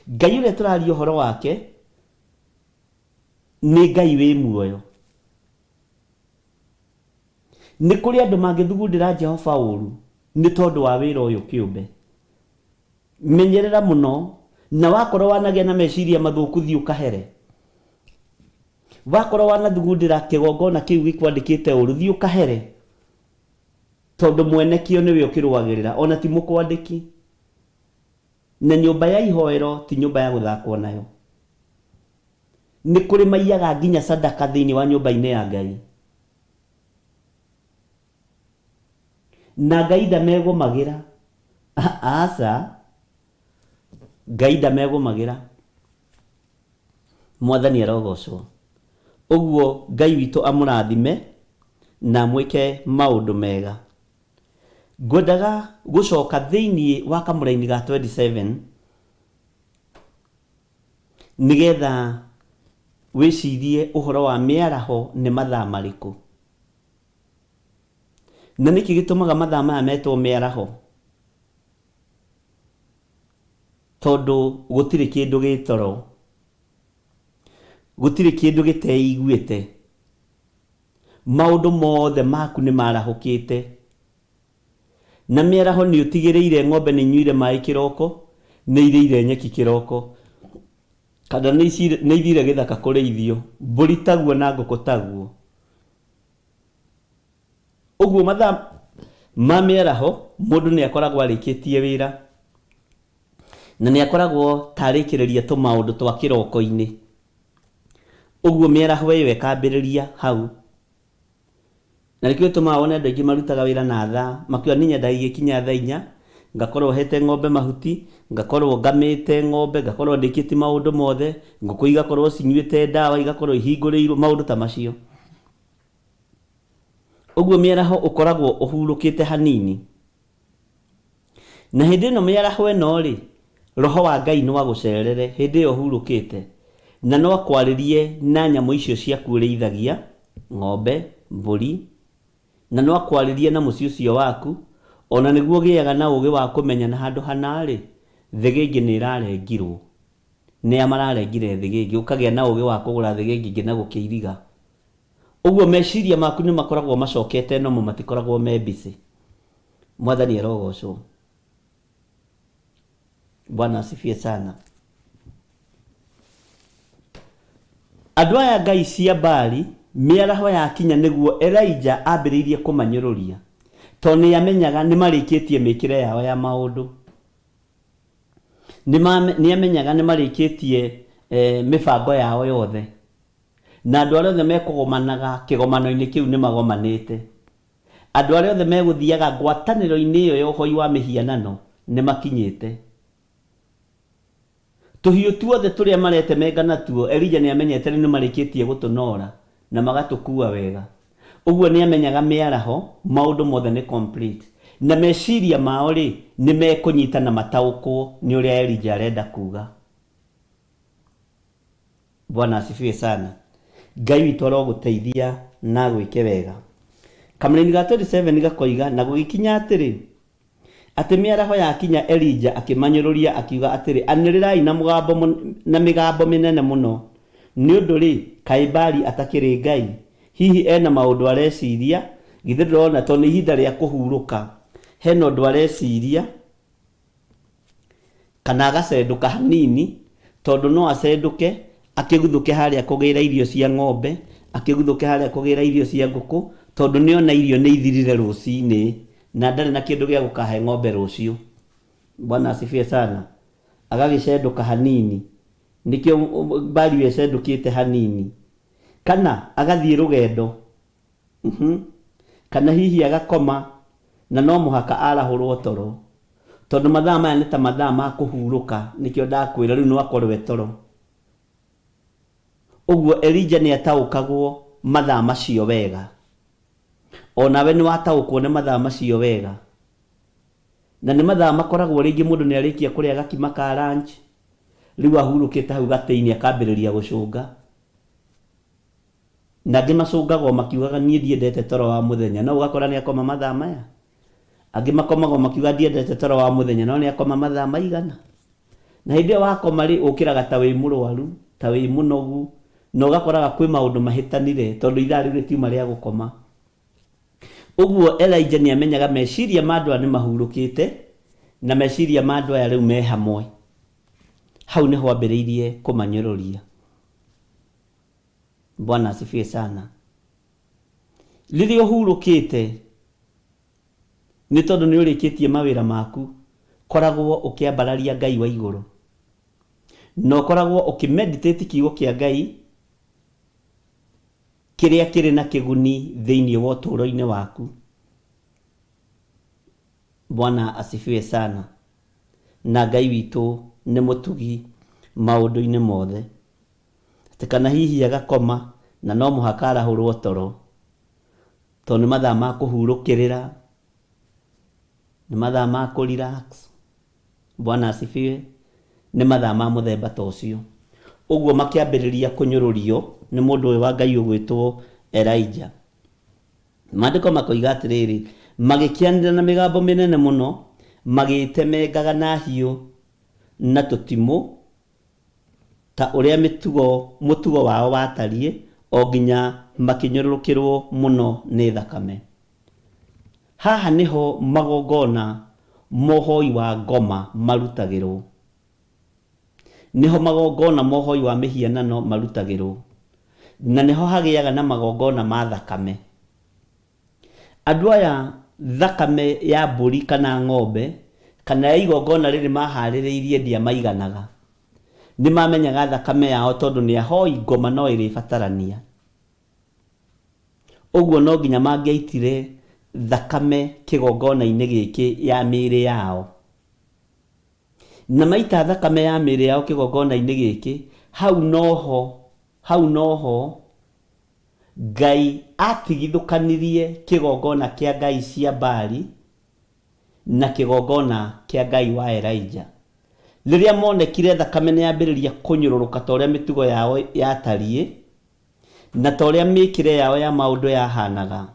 Ngai ũrĩa tũraria ũhoro wake nĩ Ngai wĩ muoyo. Nĩ kũrĩ andũ mangĩthugundĩra Jehova ũũru nĩ tondũ wa wĩra ũyũ kĩũmbe. Menyerera mũno, na wakorwo wanagĩa na meciria mathũku thiĩ ũkahere. Wakorwo wanathugundĩra kĩgongona kĩu gĩkwandĩkĩte ũũru thiĩ ũkahere, tondũ mwene kĩo nĩwe ũkĩrũagĩrĩra, ona ti mũkwandĩki. Na nyũmba ya ihoero ti nyũmba ya gũthakwo nayo. Nĩ kũrĩ maiyaga nginya sadaka thĩinĩ wa nyũmba-inĩ ya Ngai. Na Ngai ndamegũmagĩra. Aca, Ngai ndamegũmagĩra. Mwathani arogocwo. Ũguo Ngai witũ amũrathime na amwĩke maũndũ mega. Ngwendaga gũcoka thĩinĩ wa kamũraini ga 27 nĩgetha wĩcirie ũhoro wa mĩaraho nĩ mathaa marĩkũ. Na nĩkĩ gĩtũmaga mathaa maya metwo mĩaraho? Tondũ gũtirĩ kĩndũ gĩ toro, gũtirĩ kĩndũ gĩteiguĩte, maũndũ mothe maku nĩ marahũkĩte. Na mĩaraho nĩ ũtigĩrĩire ng'ombe nĩ inyuire maĩ kĩroko, nĩ irĩire nyeki kĩroko, kana nĩ ithire gĩthaka kũrĩithio, mbũri taguo na ngũkũ taguo. Ũguo mathaa ma mĩaraho mũndũ nĩ akoragwo arĩkĩtie wĩra, na nĩ akoragwo ta arĩkĩrĩria tũmaũndũ twa kĩroko-inĩ. Ũguo mĩaraho ĩyo ĩkambĩrĩria hau. Na nĩkĩo gĩtũmaga wone andũ aingĩ marutaga wĩra na thaa, makiuga niĩ nyendaga igĩkinya thaa inya, ngakorwo hete ng'ombe mahuti, ngakorwo ngamĩte ng'ombe, ngakorwo ndĩkĩtie maũndũ mothe, ngũkũ igakorwo cinyuĩte ndawa, igakorwo ihingũrĩirwo, maũndũ ta macio. Ũguo mĩaraho ũkoragwo ũhurũkĩte hanini. Na hĩndĩ ĩno mĩaraho ĩno-rĩ, Roho wa Ngai no agũcerere hĩndĩ ĩyo ũhurũkĩte, na no akwarĩrie na nyamũ icio ciaku ũrĩithagia, ng'ombe, mbũri, na no akwarĩrie na mũciĩ ũcio waku, o na nĩguo ũgĩaga na ũũgĩ wa kũmenya na handũ hana-rĩ, thĩgĩngĩ nĩ ĩrarengirwo. Nĩa mararengire thĩgĩngĩ? Ũkagĩa na ũũgĩ wa kũgũra thĩgĩngĩ ĩngĩ na gũkĩiriga. Ũguo meciria maku nĩ makoragwo macokete nomo matikoragwo me busy. Mwathani arogocwo. Bwana asifiwe sana. Andũ aya ngai cia Baali mĩaraho yakinya nĩguo Elijah ambĩrĩirie kũmanyũrũria tondũ nĩ amenyaga nĩ marĩkĩtie mĩkĩre yao ya maũndũ. Nĩ amenyaga nĩ marĩkĩtie mĩbango yao yothe. Na andũ arĩa othe mekũgomanaga kĩgomano-inĩ kĩu nĩ magomanĩte. Andũ arĩa othe megũthiaga ngwatanĩro-inĩ ĩyo ya ũhoi wa mĩhianano nĩ makinyĩte. Tũhiũ tuothe tũrĩa maretemenga natuo, Elija nĩ amenyete rĩu nĩ marĩkĩtie gũtũnoora na magatũkuua wega. Ũguo nĩ amenyaga mĩaraho maũndũ mothe nĩ complete. Na meciria mao-rĩ, nĩ mekũnyita na mataũkwo nĩ ũrĩa Elija arenda kuuga. Bwana asifiwe sana. Ngai witũ arogũteithia na agwĩke wega. Kamũraini ga 27 gakoiga, na gũgĩkinya atĩrĩ, atĩ mĩaraho yakinya Elija akĩmanyũrũria akiuga atĩrĩ, anĩrĩrai na mũgambo na mĩgambo mĩnene mũno, nĩ ũndũ-rĩ, kaĩ Baali atakĩrĩ Ngai? Hihi ena maũndũ areciria? Githĩ ndũrona tondũ nĩ ihinda rĩa kũhurũka, hena ũndũ areciria? Kana agacendũka hanini, tondũ no acendũke akĩguthũke harĩa kũgĩra irio cia ng'ombe, akĩguthũke harĩa kũgĩra irio cia ngũkũ, Tondũ nĩ ona irio nĩ ithirire rũcinĩ na ndarĩ na kĩndũ gĩa gũkahe ng'ombe rũciũ. Bwana asifiwe sana. Agagĩcendũka hanini. Nĩkĩo value ĩcendũkĩte hanini. Kana agathiĩ rũgendo. Kana hihi agakoma na no mũhaka arahũrwo toro. Tondũ mathaa maya nĩ ta mathaa ma kũhurũka nĩkĩo ndakwĩra rĩu no akorwo e toro. Ũguo Elija nĩ ataũkagwo mathaa macio wega. O nawe nĩ wataũkwo nĩ mathaa macio wega. Na nĩ mathaa makoragwo rĩngĩ mũndũ nĩ arĩkia kũrĩa gakima ka lunch, rĩu ahurũkĩte hau gatĩ-inĩ akambĩrĩria gũcũnga. Na angĩ macũngaga o makiugaga niĩ ndiendete toro wa mũthenya, no ũgakora nĩ akoma mathaa maya. Angĩ makomaga o makiugaga ndiendete toro wa mũthenya, no nĩ akoma mathaa maigana. Na hĩndĩ ĩyo wakoma rĩ, ũkĩraga ta wĩ mũrwaru, ta wĩ mũnogu, na ũgakoraga kwĩ maũndũ mahĩtanire tondũ ithaa rĩu rĩtiuma rĩa gũkoma. Ũguo Elijah nĩ amenyaga meciria ma andũ aya nĩ mahurũkĩte, na meciria ma andũ aya rĩu me hamwe. Hau nĩho ambĩrĩirie kũmanyũrũria. Bwana asifiwe sana. Rĩrĩa ũhurũkĩte, Nĩ tondũ nĩ ũrĩkĩtie mawĩra maku, koragwo ũkĩambararia Ngai wa igũrũ. Na ũkoragwo ũkĩ meditate kiugo kĩa Ngai kĩrĩa kĩrĩ na kĩguni thĩinĩ wa ũtũũro-inĩ waku. Bwana asifiwe sana. Na Ngai witũ nĩ mũtugi maũndũ-inĩ mothe. Atĩ kana hihi agakoma na no mũhaka arahũrwo toro. Tondũ nĩ mathaa ma kũhurũkĩrĩra, nĩ mathaa ma kũ relax, Bwana asifiwe, nĩ mathaa ma mũthemba ta ũcio. Ũguo makĩambĩrĩria kũnyũrũrio nĩ mũndũ ũyũ wa Ngai ũgwĩtwo Elijah. Maandĩko makoiga atĩrĩrĩ, magĩkĩanĩrĩra na mĩgambo mĩnene mũno, magĩĩtemengaga na hiũ na tũtimũ, ta ũrĩa mĩtugo, mũtugo wao watariĩ, o nginya makĩnyũrũrũkĩrũo mũno nĩ thakame. Haha nĩho magongona ma ũhoi wa ngoma marutagĩrũo. Nĩho magongona ma ũhoi wa mĩhianano marutagĩrũo. Na nĩho hagĩaga na magongona ma thakame. Andũ aya thakame ya mbũri kana ng'ombe kana ya igongona rĩrĩ maharĩrĩirie ndĩamaiganaga. Nĩmamenyaga thakame yao tondũ nĩ ahoi ngoma no ĩrĩbatarania. Ũguo no nginya mangĩaitire thakame kĩgongona-inĩ gĩkĩ ya mĩĩrĩ yao. Na maita thakame ya mĩĩrĩ yao kĩgongona-inĩ gĩkĩ, hau noho, hau noho Ngai aatigithũkanirie kĩgongona kĩa ngai cia Baali na kĩgongona kĩa Ngai wa Elija. Rĩrĩa moonekire thakame nĩ yambĩrĩria kũnyũrũrũka ta ũrĩa mĩtugo yao yatariĩ, na ta ũrĩa mĩĩkĩre yao ya maũndũ yahaanaga,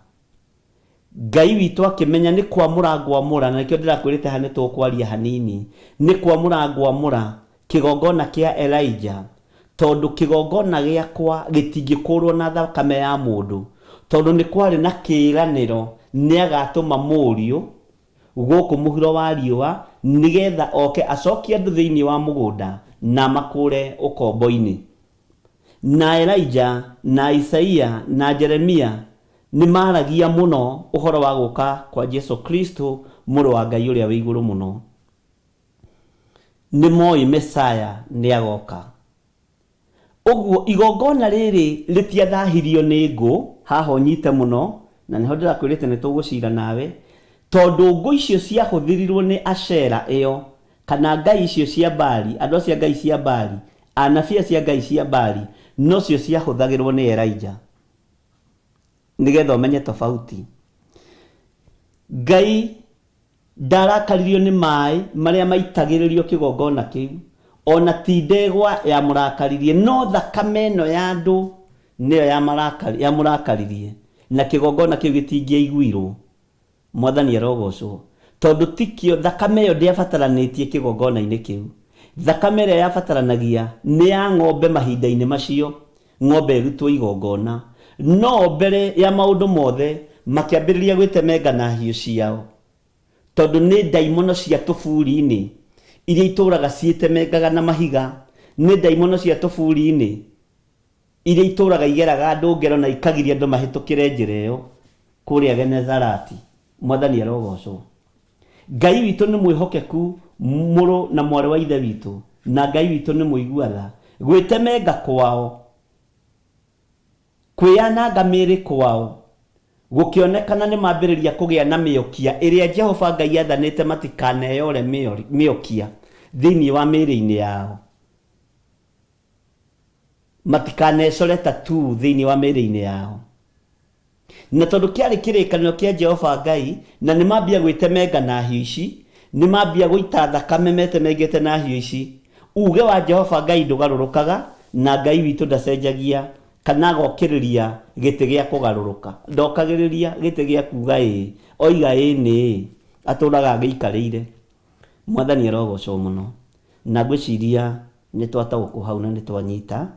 Ngai witũ akĩmenya nĩ kwamũra ngwamũra, na nĩkĩo ndĩrakwĩrĩte haha nĩ tũkwaria hanini, nĩ kwamũra ngwamũra kĩgongona kĩa Elijah, tondũ kĩgongona gĩakwa gĩtingĩkũrwo na thakame ya mũndũ, tondũ nĩ kwarĩ na kĩĩranĩro nĩ agatũma mũriũ gũkũ mũhuro wa riũa, nĩgetha oke acokie andũ thĩinĩ wa mũgũnda na amakũre ũkombo-inĩ. Na Elija, na Isaia, na Jeremia nĩ maaragia mũno ũhoro wa gũka kwa Jesu Kristo, Mũrũ wa Ngai Ũrĩa wĩ Igũrũ Mũno. Nĩ moĩ Mesaya nĩ agoka. Ũguo igongona rĩrĩ rĩtiathahirio nĩ ngũ, haha ũnyite mũno, na nĩho ndĩrakwĩrĩte nĩ tũgũcira nawe, tondũ ngũ icio ciahũthĩrirwo nĩ Ashera ĩyo, kana ngai icio cia Baali, andũ acio a ngai cia Baali, Anabii acio a ngai cia Baali nocio ciahũthagĩrũo nĩ Elija. Nĩgetha ũmenye tofauti. Ngai ndarakaririo nĩ maĩ marĩa maitagĩrĩrio kĩgongona kĩu, o na ti ndegwa yamũrakaririe, no thakame ĩno ya andũ nĩyo yamũrakaririe, na kĩgongona kĩu gĩtingĩaiguirũo. Mwathani arogocwo, tondũ tikĩo, thakame ĩyo ndĩabataranĩtie kĩgongona-inĩ kĩu. Thakame ĩrĩa yabataranagia nĩ ya ng'ombe mahinda-inĩ macio, ng'ombe ĩrutwo igongona. No mbere ya maũndũ mothe, makĩambĩrĩria gwĩtemenga na hiũ ciao, tondũ nĩ ndaimono cia tũburi-inĩ, iria itũũraga ciĩtemengaga na mahiga, nĩ ndaimono cia tũburi-inĩ, iria itũũraga igeraga andũ ngero na ikagiria andũ mahĩtũkĩre njĩra ĩyo. Kũrĩa Genezarati. Mwathani arogocwo. Ngai witũ nĩ mwĩhokeku mũrũ na mwarĩ wa ithe witũ, na Ngai witũ nĩ mũigua tha. Gwĩtemenga kwao, kwĩyananga mĩĩrĩ kwao, gũkĩonekana nĩ mambĩrĩria kũgĩa na mĩokia ĩrĩa Jehova Ngai aathanĩte matikaneyore mĩokia thĩinĩ wa mĩĩrĩ-inĩ yao, matikanecore tattoo thĩinĩ wa mĩĩrĩ-inĩ yao. Na tondũ kĩarĩ kĩrĩkanĩro kĩa Jehova Ngai, na nĩ mambia gwĩtemenga na hiũ ici, nĩ mambia gũita thakame metemengete na hiũ ici, uuge wa Jehova Ngai ndũgarũrũkaga, na Ngai witũ ndacenjagia kana agokĩrĩria gĩtĩ gĩa kũgarũrũka. Ndokagĩrĩria gĩtĩ gĩa kuuga ĩĩ, oiga ĩĩ nĩ ĩĩ, atũraga agĩikarĩire. Mwathani arogocwo mũno. Na ngwĩciria nĩ twataũkwo hau na nĩ twanyita,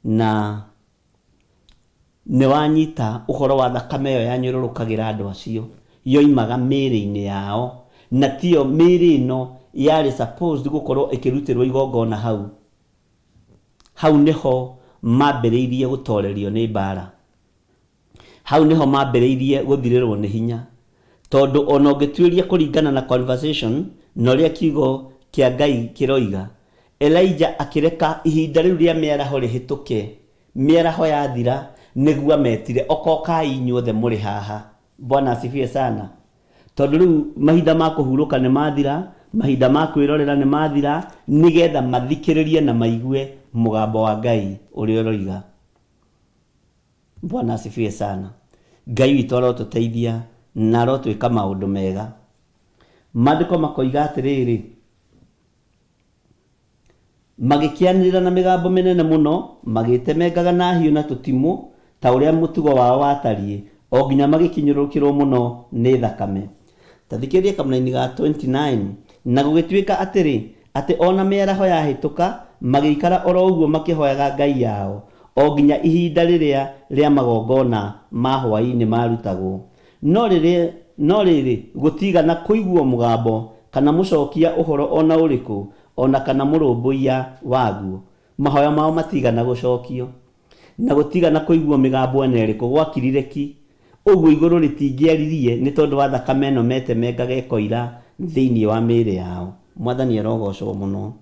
na Nĩ wanyita ũhoro wa thakame ĩyo yanyũrũrũkagĩra andũ acio, yoimaga mĩĩrĩ-inĩ yao, na tiyo mĩĩrĩ ĩno yarĩ supposed gũkorwo ĩkĩrutĩrwo igongona hau. Hau nĩho mambĩrĩirie gũtorerio nĩ mbaara. Hau nĩho mambĩrĩirie gũthirĩrwo nĩ hinya. Tondũ o na ũngĩtuĩria kũringana na conversation na ũrĩa kiugo kĩa Ngai kĩroiga, Elijah akĩreka ihinda rĩu rĩa mĩaraho rĩhĩtũke Mĩaraho yathira, nĩguo ametire, Okokai inyuothe mũrĩ haha. Bwana asifiwe sana. Tondũ rĩu mahinda ma kũhurũka nĩ mathira, mahinda ma kwĩrorera nĩ mathira, nĩgetha mathikĩrĩrie na maigue mũgambo wa Ngai ũrĩa ũroiga. Bwana asifiwe sana. Ngai witũ arotũteithia na arotwĩka maũndũ mega. Maandĩko makoiga atĩrĩrĩ, Magĩkĩanĩrĩra na mĩgambo mĩnene mũno, magĩĩtemengaga na hiũ na tũtimũ, ta ũrĩa mũtugo wao watariĩ, o nginya magĩkinyũrũrũkĩrũo mũno nĩ thakame. Ta thikĩrĩria kamũraini ga 29. Na gũgĩtuĩka atĩrĩ, atĩ o na mĩaraho yahĩtũka, magĩikara o ro ũguo makĩhoyaga ngai yao, o nginya ihinda rĩrĩa rĩa magongona ma hwaĩ-inĩ maarutagwo. No rĩrĩ, no rĩrĩ, gũtiigana kũiguwo mũgambo, kana mũcokia ũhoro o na ũrĩkũ, o na kana mũrũmbũiya waguo. Mahoya mao matiigana gũcokio. Na gũtiigana kũiguwo mĩgambo o na ĩrĩkũ, gwakirire ki. Ũguo igũrũ rĩtingĩaririe nĩ tondũ wa thakame ĩno metemengaga ĩkoira thĩinĩ wa mĩĩrĩ yao. Mwathani arogocwo mũno.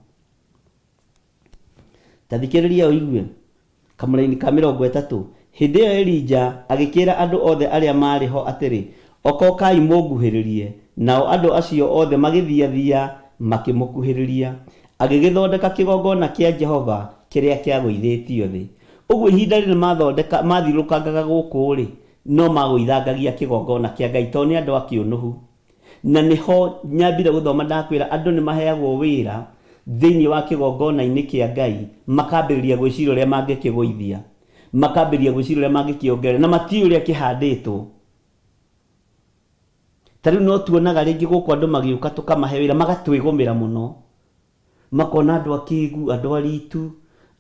Ta thikĩrĩria ũigue. Kamũraini ka 30. Hĩndĩ ĩyo Elija agĩkĩĩra andũ othe arĩa maarĩ ho atĩrĩ, Okokai mũnguhĩrĩrie. Nao andũ acio othe magĩthiathia makĩmũkuhĩrĩria. Agĩgĩthondeka kĩgongona kĩa Jehova kĩrĩa kĩagũithĩtio thĩ. Ũguo ihinda rĩrĩ mathondeka maathiũrũrũkangaga gũkũ-rĩ, no maagũithangagia kĩgongona kĩa Ngai tondũ nĩ andũ a kĩũnũhu. Na nĩho nyambire gũthoma ndakwĩra andũ nĩ maheagwo wĩra thĩinĩ wa kĩgongona-inĩ kĩa Ngai makambĩrĩria gwĩciria ũrĩa mangĩkĩgũithia, makambĩrĩria gwĩciria ũrĩa mangĩkĩongerera na matiũĩ ũrĩa kĩhandĩtwo. Ta rĩu no tuonaga rĩngĩ gũkũ andũ magĩũka tũkamahe wĩra magatwĩgũmĩra mũno, makona andũ akĩgu, andũ aritu,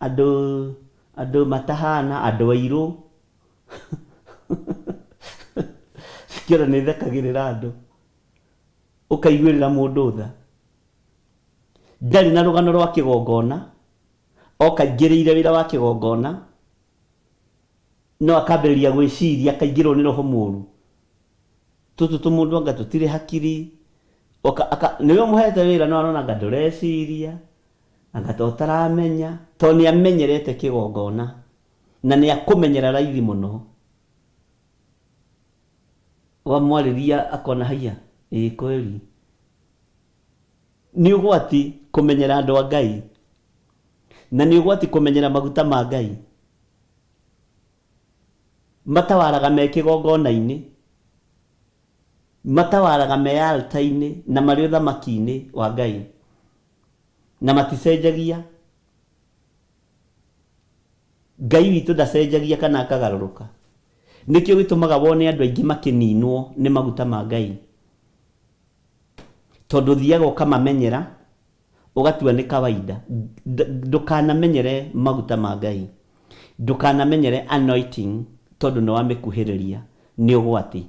andũ andũ matahana, andũ airũ. Kĩona nĩ thekagĩrĩra andũ, ũkaiguĩrĩra mũndũ tha. Ndarĩ na rũgano rwa kĩgongona, oka aingĩrĩire wĩra wa kĩgongona, no akambĩrĩria gwĩciria akaingĩrwo nĩ roho mũru. Tũtũ tũmũndũ anga tũtirĩ hakiri, oka aka nĩwe ũmũhete wĩra no arona anga ndũreciria, anga ta ũtaramenya, tondũ nĩ amenyerete kĩgongona. Na nĩ akũmenyera raithi mũno. Wamwarĩria akona haiya, ĩĩ kweli. Nĩ ũgwati kũmenyera andũ a Ngai. Na nĩ ũgwati kũmenyera maguta ma Ngai. Matawaraga me kĩgongona-inĩ. Matawaraga me altar-inĩ na marĩ ũthamaki-inĩ wa Ngai. Na maticenjagia. Ngai witũ ndacenjagia kana akagarũrũka. Nĩkĩo gĩtũmaga wone andũ aingĩ makĩninwo nĩ maguta ma Ngai. Tondũ ũthiaga ũkamamenyera, ũgatua nĩ kawaida. Ndũkanamenyere maguta ma Ngai. Ndũkanamenyere anointing tondũ nĩ wamĩkuhĩrĩria, nĩ ũgwati.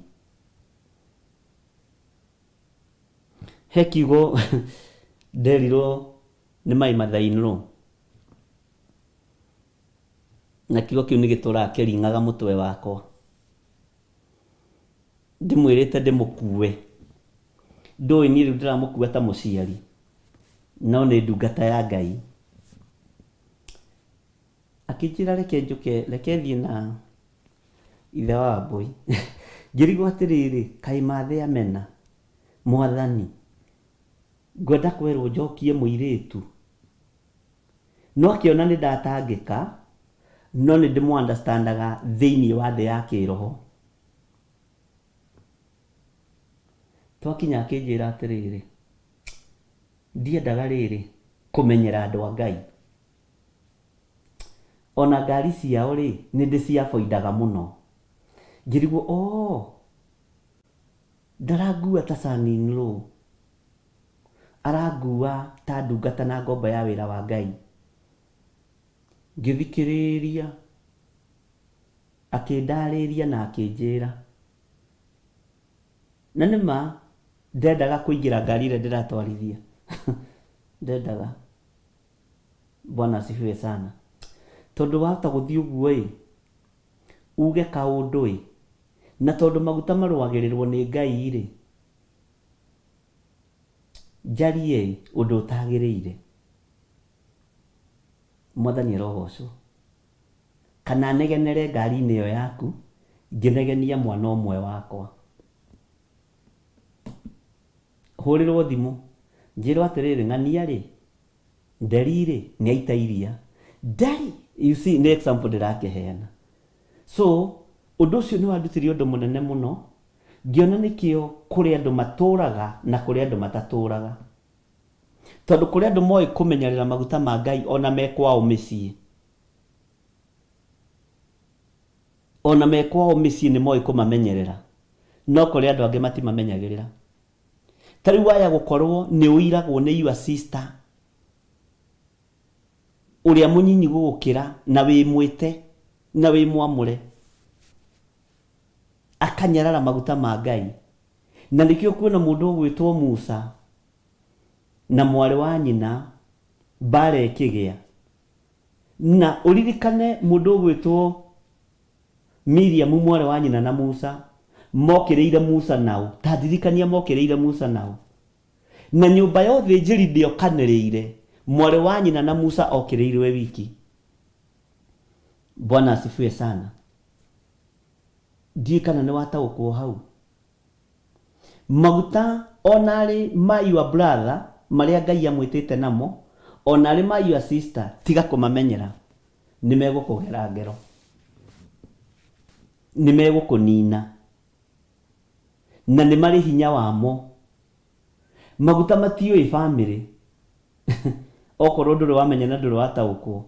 He kiugo nderirwo nĩ my mother in law. Na kiugo kĩu nĩ gĩtũraga kĩringaga mũtwe wakwa. Ndĩmwĩrĩte ndĩmũkue. Ndũĩ niĩ rĩu ndĩramũkua ta mũciari, no nĩ ndungata ya Ngai. Akĩnjĩra reke njũke, reke thiĩ na ithe wa Wambũi. Ngĩrigwo atĩrĩrĩ, kaĩ mathe amena, Mwathani, ngwenda kwerwo njokie mũirĩtu. No akĩona nĩ ndatangĩka, no nĩ ndĩmũ understand aga thĩinĩ wa thĩ ya kĩroho. Twakinya akĩnjĩra atĩrĩrĩ, ndiendaga rĩrĩ, kũmenyera andũ a Ngai. Ona ngari ciao rĩ, nĩ ndĩci avoid aga mũno. Ngĩrigwo ooh, ndarangua ta son in law, arangua ta ndungata na ngombo ya wĩra wa Ngai. Ngĩthikĩrĩria, akĩndarĩria na akĩnjĩra. Na nĩ ma ndendaga kũingĩra ngari ĩrĩa ndĩratwarithia. Ndendaga. Bwana asifiwe sana. Tondũ wahota gũthiĩ ũguo ĩ, uge kaũndũ ĩ, na tondũ maguta marũagĩrĩrwo nĩ Ngai rĩ, njarie ĩ, ũndũ ũtagĩrĩire. Mwathani arogocwo. Kana negenere ngari-inĩ ĩyo yaku ngĩnegenia mwana ũmwe wakwa. Hũrĩrwo thimũ njĩrwo atĩrĩrĩ, ng'ania rĩ, Nderi rĩ, nĩ aita iria. Nderi! You see, nĩ example ndĩrakĩheana. So, ũndũ ũcio nĩ wandutire ũndũ mũnene mũno, ngĩona nĩkĩo kũrĩ andũ matũraga na kũrĩ andũ matatũraga. Tondũ kũrĩ andũ moĩ kũmenyerera maguta ma Ngai ona me kwao mĩciĩ. Ona me kwao mĩciĩ nĩ moĩ kũmamenyerera. No kũrĩ andũ angĩ matimamenyagĩrĩra. Ta rĩu waya gũkorwo nĩ ũiragwo nĩ your sister ũrĩa mũnyinyi gũgũkĩra na wĩ mwĩte na wĩ mwamũre akanyarara maguta ma Ngai. Na nĩkĩo kwĩna mũndũ ũgwĩtwo Musa na mwarĩ wa nyina mbara ĩkĩgĩa. Na ũririkane mũndũ ũgwĩtwo Miriamu mwarĩ wa nyina na Musa mokĩrĩire Musa naũ? Ta ndirikania mokĩrĩire Musa naũ? Na nyũmba ya ũthĩnjĩri ndĩokanĩrĩire, mwarĩ wa nyina na Musa okĩrĩirwo e wiki. Bwana asifiwe sana. Ndiũĩ kana nĩ wataũkwo hau. Maguta o na arĩ ma your brother marĩa Ngai amwĩtĩte namo, o na arĩ ma your sister, tiga kũmamenyera. Nĩ megũkũgera ngero. Nĩ megũkũnina. Na nĩ marĩ hinya wamo. Maguta matiũĩ famĩlĩ. Okorwo ndũrĩ wamenya na ndũrĩ wataũkwo.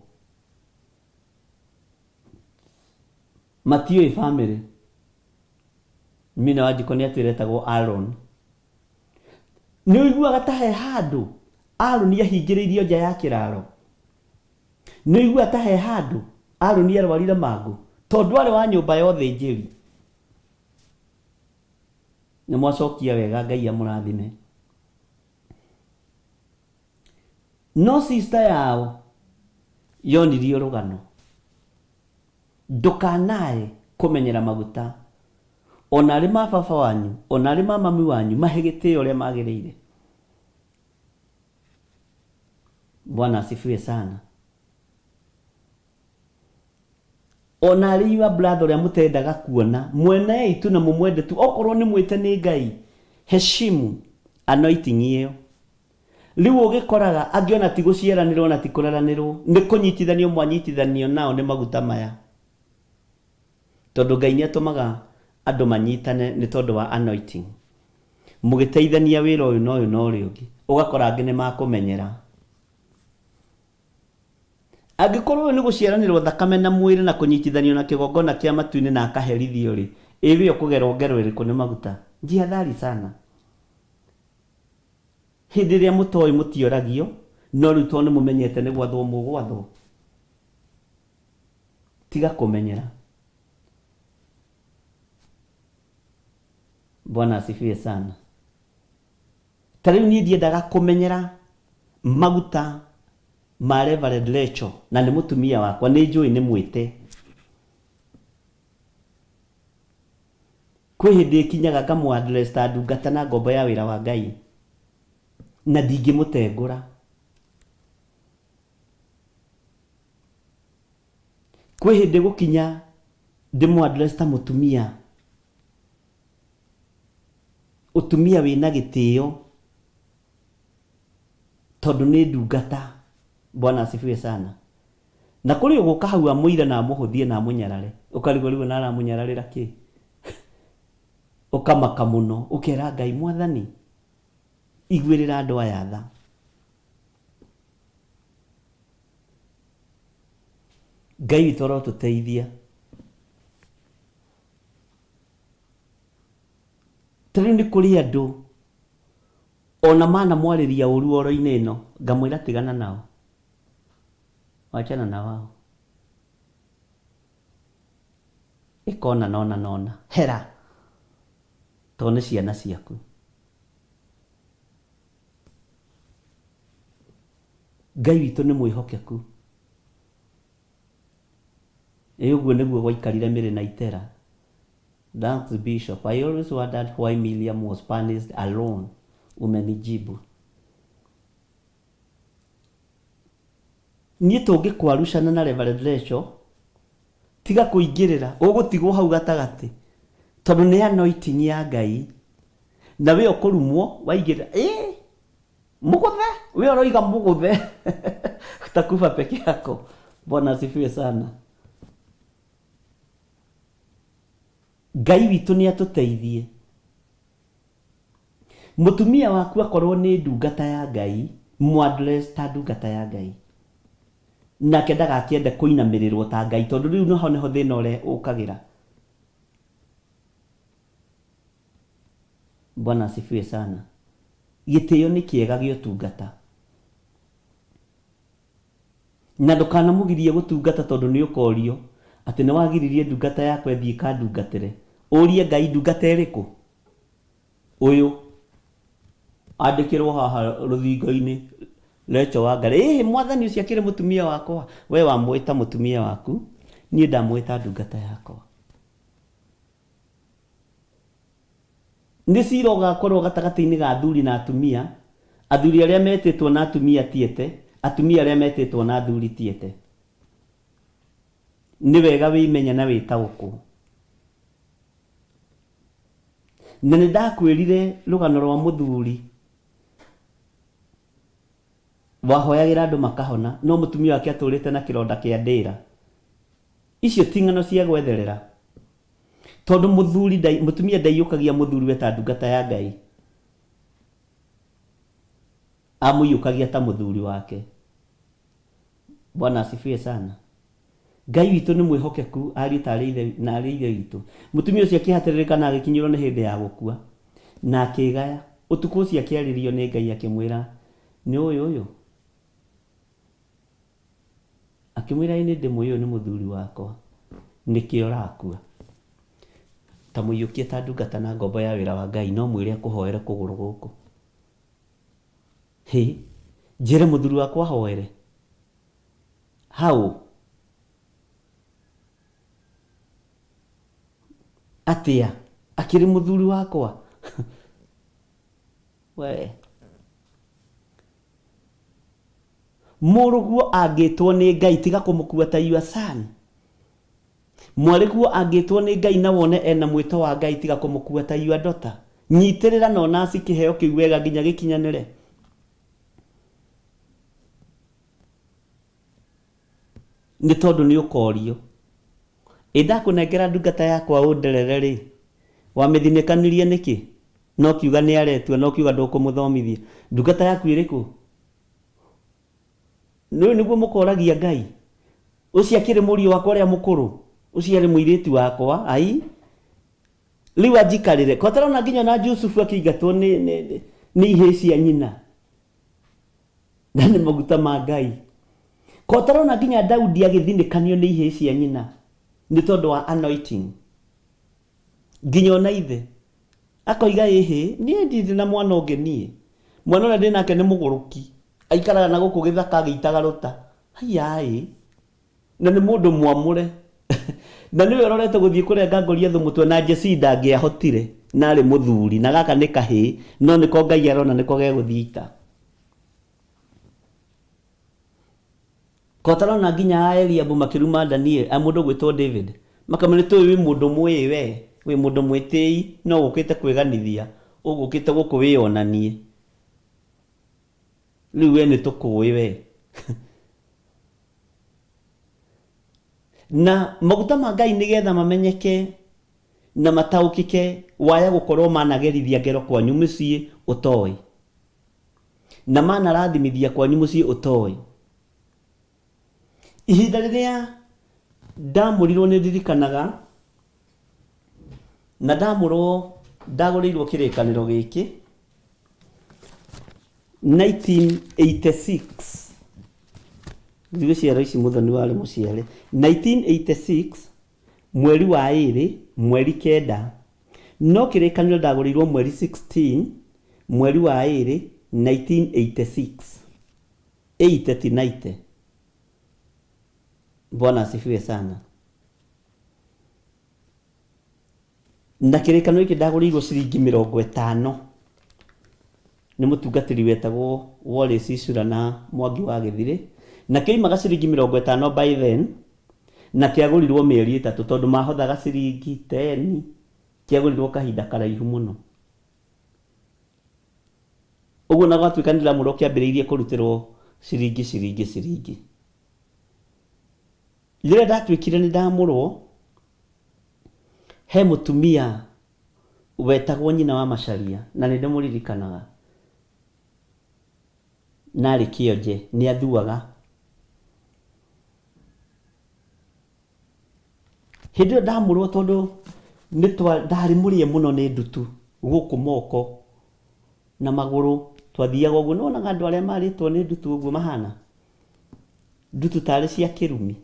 Matiũĩ famĩlĩ. Mina Wanjikũ nĩ atwĩra etagwo Aaron. Nĩ ũiguaga ta he handũ Aaron ahingĩrĩirio nja ya kĩraro? Nĩ ũiguaga ta he handũ Aaron arwarire mangũ tondũ arĩ wa nyũmba ya ũthĩnjĩri? Nĩ mwacokia wega, Ngai amũrathime. No sister yao yonirio rũgano. Ndũkanae kũmenyera maguta, o na arĩ ma baba wanyu, o na arĩ ma mami wanyu, mahe gĩtĩo ũrĩa magĩrĩire. Bwana asifiwe sana. O na arĩ your brother ũrĩa mũtendaga kuona, mwenei tu na mũmwende tu, okorwo nĩ mwĩte nĩ Ngai, heshimu anointing ĩyo. Rĩu ũgĩkoraga angĩ ona ti gũciaranĩrwo na ti kũreranĩrwo, nĩ kũnyitithanio mwanyitithanio nao nĩ maguta maya. Tondũ Ngai nĩ atũmaga andũ manyitane nĩ tondũ wa anointing. Mũgĩteithania wĩra ũyũ na ũyũ na ũrĩa ũngĩ, ũgakora angĩ nĩ makũmenyera. Angĩkorwo ũyũ nĩ gũciaranĩrwo thakame na mwĩrĩ na kũnyitithanio na kĩgongona kĩa matu-inĩ na akaherithio-rĩ, ĩ we ũkũgerwo ngero ĩrĩkũ nĩ maguta? Jihadhari sana. Hĩndĩ ĩrĩa mũtoĩ mũtioragio, no rĩu tondũ nĩmũmenyete nĩ gwathwo mũgwathwo. Tiga kũmenyera. Bwana asifiwe sana. Ta rĩu niĩ ndiendaga kũmenyera maguta ma Reverend Rachel na nĩ mũtumia wakwa, nĩ njũĩ nĩ mwĩte. Kwĩ hĩndĩ ĩkinyaga ngamũ address ta ndungata na ngombo ya wĩra wa Ngai, na ndingĩmũtengũra. Kwĩ hĩndĩ gũkinya ndĩmũ address ta mũtumia, ũtumia wĩna gĩtĩo, tondũ nĩ ndungata. Bwana asifiwe sana. Na kũrĩ ũgũka hau amũire na amũhũthie na amũnyarare, ũkarigwo rĩu ona aramũnyararĩra kĩ? Ũkamaka mũno, ũkera Ngai, Mwathani, iguĩrĩra andũ aya tha. Ngai witũ arotũteithia. Ta rĩu nĩ kũrĩ andũ ona manamwarĩria ũru oro-inĩ ĩno, ngamwĩra tigana nao. Wachana na wao. Ĩka ũna na ũna na ũna. Hera. Tondũ nĩ ciana ciaku. Ngai witũ nĩ mwĩhokeku. Ĩ ũguo nĩguo gwaikarire Mĩrĩ na Itera. Thanks Bishop. I always wondered why Miriam was punished alone. Umenijibu. Niĩ tũngĩkwarucana na Reverend Rachel, tiga kũingĩrĩra, ũgũtigwo hau gatagatĩ, tondũ nĩ anointing ya Ngai, na we ũkũrumwo waingĩrĩra, ĩĩ mũgũthe, we ũroiga mũgũthe, utakufa peke yako. Bwana asifiwe sana. Ngai witũ nĩ atũteithie. Mũtumia waku akorwo nĩ ndungata ya Ngai, mũ address ta ndungata ya Ngai. Nake ndagakĩende kũinamĩrĩrwo ta Ngai tondũ rĩu naho nĩho thĩna ũrĩa ũkagĩra. Bwana asifiwe sana. Gĩtĩo nĩ kĩega gĩa ũtungata. Na ndũkanamũgirie gũtungata tondũ nĩ ũkorio atĩ nĩ wagiririe ndungata yakwa ĩthiĩ ĩkandungatĩre. Ũrie Ngai ndungata ĩrĩkũ? Ũyũ. Andĩkĩrwo haha rũthingo-inĩ, Rachel Wangari. Ĩhĩ mwathani ũcio akĩrĩ mũtumia wakwa. We wamwĩta mũtumia waku, niĩ ndamwĩta ndungata yakwa. Nĩ cira ũgakorwo gatagatĩ-inĩ ga athuri na atumia, athuri arĩa metĩtwo na atumia ti ete, atumia arĩa metĩtwo na athuri ti ete. Nĩ wega wĩmenye na wĩtaũkwo. Na nĩ ndakwĩrire rũgano rwa mũthuri wahoyagĩra andũ makahona, no mũtumia wake atũrĩte na kĩronda kĩa ndĩra. Icio ti ng'ano cia gwetherera. Tondũ mũthuri ndai, mũtumia ndaiyũkagia mũthuriwe ta ndungata ya Ngai. Amũiyũkagia ta mũthuri wake. Bwana asifiwe sana. Ngai witũ nĩ mwĩhokeku ariũ ta arĩ ithe na arĩ ithe witũ. Mũtumia ũcio akĩhatĩrĩrĩka na agĩkinyĩrwo nĩ hĩndĩ ya gũkua. Na akĩgaya. Ũtukũ ũcio akĩarĩrio nĩ Ngai akĩmwĩra, nĩ ũĩ ũyũ? Akĩmwĩra, Ĩ nĩ ndĩmũĩ ũyũ nĩ mũthuri wakwa, nĩkĩo ũrakua. Ta mũiyũkie ta ndungata na ngombo ya wĩra wa Ngai, no mwĩre akũhoere kũgũrũ gũkũ. Hĩ! Njĩre mũthuri wakwa ahoere? How? Atĩa? Akĩrĩ mũthuri wakwa? Wee. Mũrũguo angĩtwo nĩ Ngai tiga kũmũkua ta your son. Mwarĩguo angĩtwo nĩ Ngai na wone ena mwĩto wa Ngai tiga kũmũkua ta your daughter. Nyitĩrĩra na ũnaci kĩheo kĩu wega nginya gĩkinyanĩre. Nĩ tondũ nĩ ũkorio. Ĩ ndakũnengera ndungata yakwa ũnderere rĩ, wamĩthinĩkanirie nĩkĩ? Na ũkiuga nĩ aretua na ũkiuga ndũkũmũthomithia. Ndungata yaku ĩrĩkũ? Rĩu nĩguo mũkoragia Ngai? Ũcio akĩrĩ mũriũ wakwa ũrĩa mũkũrũ? Ũcio arĩ mũirĩtu wakwa? Ai! Rĩu anjikarĩre. Ko atarona nginya na Jusufu akĩingatwo nĩ, nĩ, nĩ ihĩĩ cia nyina? Na nĩ maguta ma Ngai. Ko ũtarona nginya Daudi agĩthinĩkanio nĩ ihĩĩ cia nyina nĩ tondũ wa anointing. Nginya ona ithe akoiga ĩhĩ niĩ ndirĩ na mwana ũngĩ niĩ. Mwana ũrĩa ndĩ nake nĩ mũgũrũki. Aikaraga na gũkũ gĩthaka agĩitaga rũta. Haiya ĩ. Na nĩ mũndũ mwamũre. Na nĩwe ũrorete gũthiĩ kũrenga Goliathũ mũtwe na Jesii ndangĩahotire na arĩ mũthuri na gaka nĩ kahĩĩ no nĩko Ngai arona nĩko gegũthiĩ ita. Ko ũtarona nginya a Eliabu makĩruma Daniel, a mũndũ ũgwĩtwo David, makamwĩra nĩtũĩ wĩ mũndũ mwĩĩ we, wĩ mũndũ mwĩtĩi no ũkĩte kwĩganithia, ũgũkĩte gũkũ wĩyonanie. Rĩu we nĩtũkũĩ we. Na maguta ma Ngai nĩgetha mamenyeke na mataũkĩke waya gũkorwo managerithia ngero kwanyu mĩciĩ ũtoĩ. Na manarathimithia kwanyu mũciĩ ũtoĩ. Ihinda rĩrĩa ndamũrirwo nĩ ndirikanaga na ndamũrwo ndagũrĩirwo kĩrĩkanĩro gĩkĩ 1986 ndigũciara ici mũthoni warĩ mũciare 1986 mweri wa ĩrĩ mweri kenda no kĩrĩkanĩro ndagũrĩirwo mweri 16 mweri wa ĩrĩ 1986 80 ti 90 Bwana asifiwe sana. Na kĩrĩkanĩro gĩkĩ ndagũrĩirwo ciringi mĩrongo ĩtano nĩ mũtungatĩri wetagwo Wallace Icura na Mwangi wa Gĩthirĩ, na kĩoimaga ciringi mĩrongo ĩtano by then, na kĩagũrirwo mĩeri ĩtatũ tondũ mahothaga ciringi teni, kĩagũrirwo kahinda karaihu mũno. Ũguo na gwatuĩka nĩ ndĩramwĩra kĩambĩrĩirie kũrutĩrwo ciringi ciringi ciringi. Rĩrĩa ndatuĩkire nĩ ndamũrwo, he mũtumia wetagwo nyina wa Macharia na nĩ ndĩmũririkanaga, na arĩ kĩonje, nĩ athuaga. Hĩndĩ ĩyo ndamũrwo tondũ nĩ twa ndarĩ mũrĩe mũno nĩ ndutu gũkũ moko na magũrũ, twathiaga ũguo, nĩ wonaga andũ arĩa marĩtwo nĩ ndutu ũguo mahana? Ndutu tarĩ cia kĩrumi.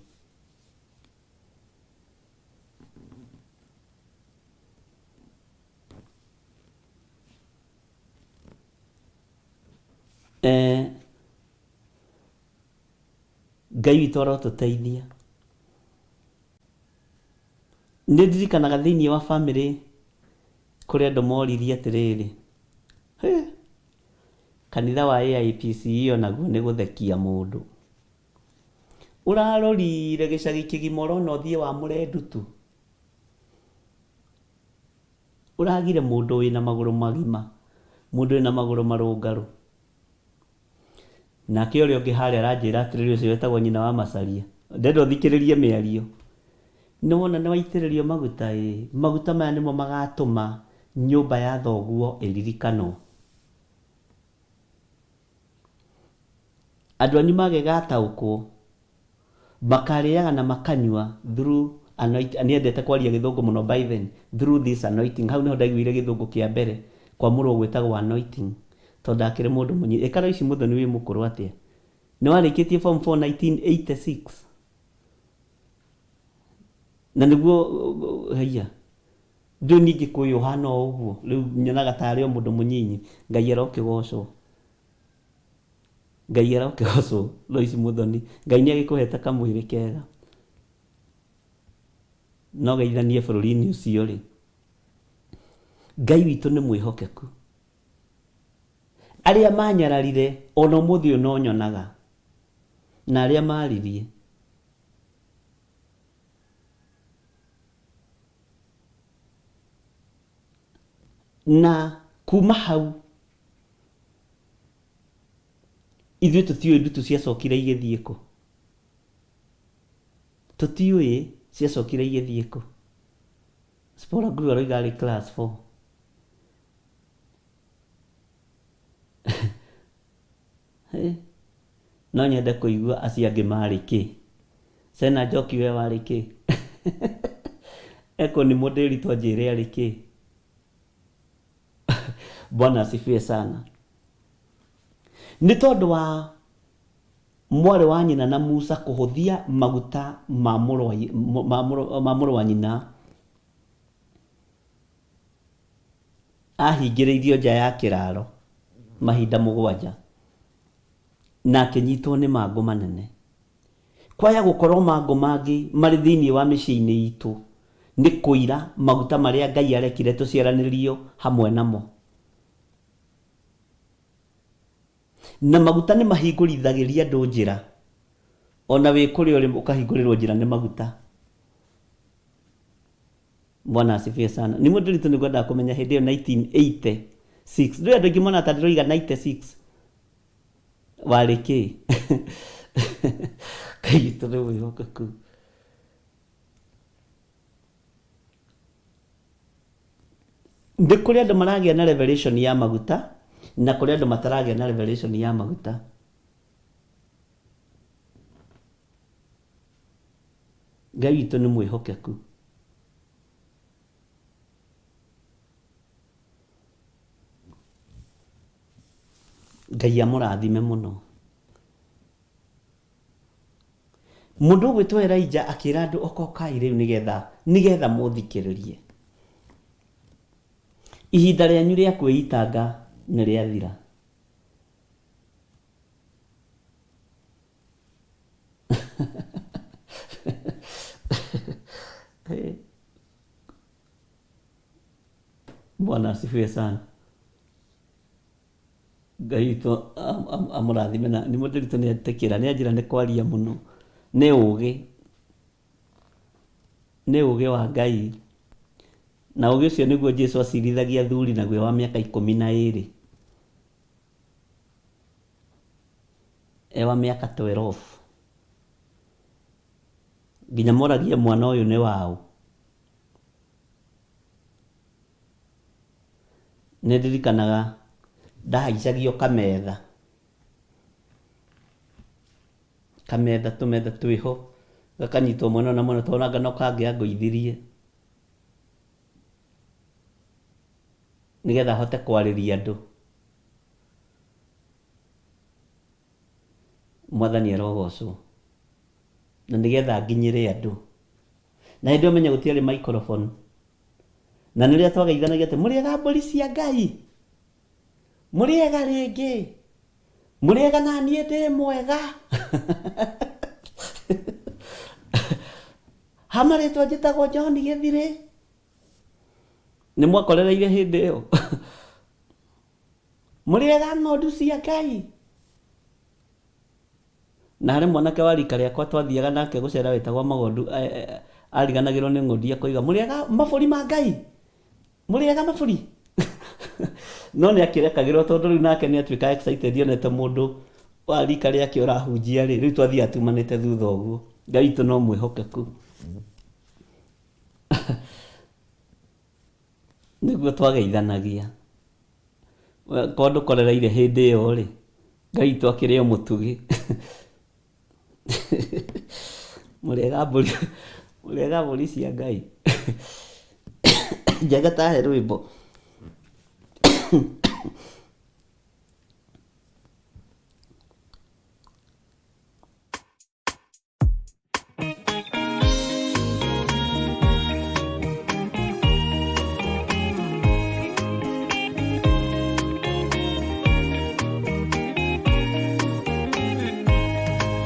Eh, Ngai witũ arotũteithia. Nĩ ndirikanaga thĩinĩ wa famĩlĩ kũrĩ andũ moririe atĩrĩrĩ, Hĩ, kanitha wa AIPCA onaguo nĩ gũthekia mũndũ. Ũrarorire gĩcagi kĩgima ũrona ũthiĩ wamũre ndutu? Ũragire mũndũ wĩna magũrũ magima, mũndũ wĩna magũrũ marũngarũ. Nake ũrĩa ũngĩ harĩa aranjĩra atĩrĩrĩ, ũcio wetagwo nyina wa Macharia, ndĩrenda ũthikĩrĩrie mĩario. Nĩ wona nĩ waitĩrĩrio maguta ĩ, maguta maya nĩmo magatũma nyũmba ya thoguo ĩririkanwo. Andũ anyu magĩgataũkwo, makarĩaga na makanyua through anointing, nĩendete kwaria gĩthũngũ mũno by then, through this anointing, hau nĩho ndaiguire gĩthũngũ kĩa mbere kwamũrwo gwĩtagwo anointing, tondũ ndakĩrĩ mũndũ mũnyinyi. Ĩ Karaici Mũthoni wĩ mũkũrũ atĩa? Nĩwarĩkĩtie form 4 1986? Na nĩguo haiya, ndũĩ niĩ ngĩkũĩ ũhana o ũguo, rĩu nyonaga tarĩ o mũndũ mũnyinyi, Ngai arokĩgocwo. Ngai arokĩgocwo Loice Muthoni. Ngai nĩ agĩkũhete kamwĩrĩ kega. No geithanie bũrũri-inĩ ũcio rĩ. Ngai witũ nĩ mwĩhokeku. Arĩa manyararire ona ũmũthĩ ũyũ no nyonaga. Na arĩa maririe. Na kuma hau Ithuĩ tũtiũĩ ndutu ciacokire igĩthiĩ kũ. Tũtiũĩ ciacokire igĩthiĩ kũ. Spora Glue aroiga arĩ class 4. No nyende kũigua acio angĩ marĩ kĩ. Sena Njoki we warĩ kĩ? Eko ni mũndĩri twanjĩre arĩ kĩ? Bwana asifiwe sana. Nĩ tondũ wa mwarĩ wa nyina na Musa kũhũthia maguta ma mũrũ wa ma mũrũ ma mũrũ wa nyina, ahingĩrĩirio nja ya kĩraro mahinda mũgwanja na akĩnyitwo nĩ mangũ manene. Kwaya gũkorwo mangũ mangĩ marĩ thĩinĩ wa mĩciĩ-inĩ itũ nĩ kũira maguta marĩa Ngai arekire tũciaranĩrio hamwe namo. Na maguta nĩ mahingũrithagĩria andũ njĩra. Ona wĩ kũrĩa ũrĩ ũkahingũrĩrwo njĩra nĩ maguta. Bwana asifiwe sana. Nĩ mũndũ ritũ nĩ ngwendaga kũmenya hĩndĩ ĩyo 1986. Ndũĩ andũ aingĩ monaga ta ndĩroiga 96. Warĩ kĩ? Ngai witũ nĩ mwĩhokeku. Nĩ kũrĩ andũ maragĩa na revelation ya maguta na kũrĩ andũ mataragĩa na revelation ya maguta. Ngai witũ nĩ mwĩhokeku. Ngai amũrathime mũno. Mũndũ ũgwĩtwo Elijah akĩra andũ okokai rĩu nĩgetha nĩgetha mũthikĩrĩrie. Ihinda rĩanyu rĩa kwĩitanga nĩ rĩathira. Bwana asifiwe sana. Ngai witũ amũrathime na nĩ mũndũ witũ nĩ etĩkĩra nĩ anjĩra nĩ kwaria mũno nĩ ũgĩ nĩ ũgĩ wa Ngai na ũgĩ ũcio nĩguo Jesu acirithagia athuri naguo wa mĩaka 12 e wa mĩaka 12 nginya moragie mwana ũyũ nĩ waũ. Nĩ ndirikanaga ndahaicagio kametha, kametha tũmetha twĩho, gakanyitwo mwena ũyũ na mwena ũyũ tondũ anga no kangĩangũithirie, nĩgetha hote kwarĩria andũ. Mwathani arogocwo. Na nĩgetha nginyĩre andũ. Na hĩndĩ ĩyo menye gũtiarĩ microphone. Na nĩrĩo twageithanagia atĩ mũrĩega mbũri cia Ngai, mũrĩega rĩngĩ, mũrĩega na niĩ ndĩ mwega. Ha marĩtwa njĩtagwo John Gĩthirĩ. Nĩ mwakorereire hĩndĩ ĩyo? Mũrĩega ng'ondu cia Ngai. Na harĩ mwanake wa rika rĩakwa twathiaga nake gũcera wetagwo Magondu, ariganagĩrwo nĩ ng'ondu akoiga, mũrĩega mabũri ma Ngai? Mũrĩega mabũri? No nĩ akĩrekagĩrwo tondũ rĩu nake nĩ atuĩka excited onete mũndũ wa rika rĩake ũrahunjia rĩ, rĩu twathiaga tumanĩte thutha ũguo. Ngai witũ no mwĩhokeku. Nĩguo twageithanagia. Korwo ndũkorereire hĩndĩ ĩyo rĩ, Ngai witũ akĩrĩ o mũtugi. Mũrĩega mbũri, mũrĩega mbũri cia Ngai. Njega tahe rwĩmbo.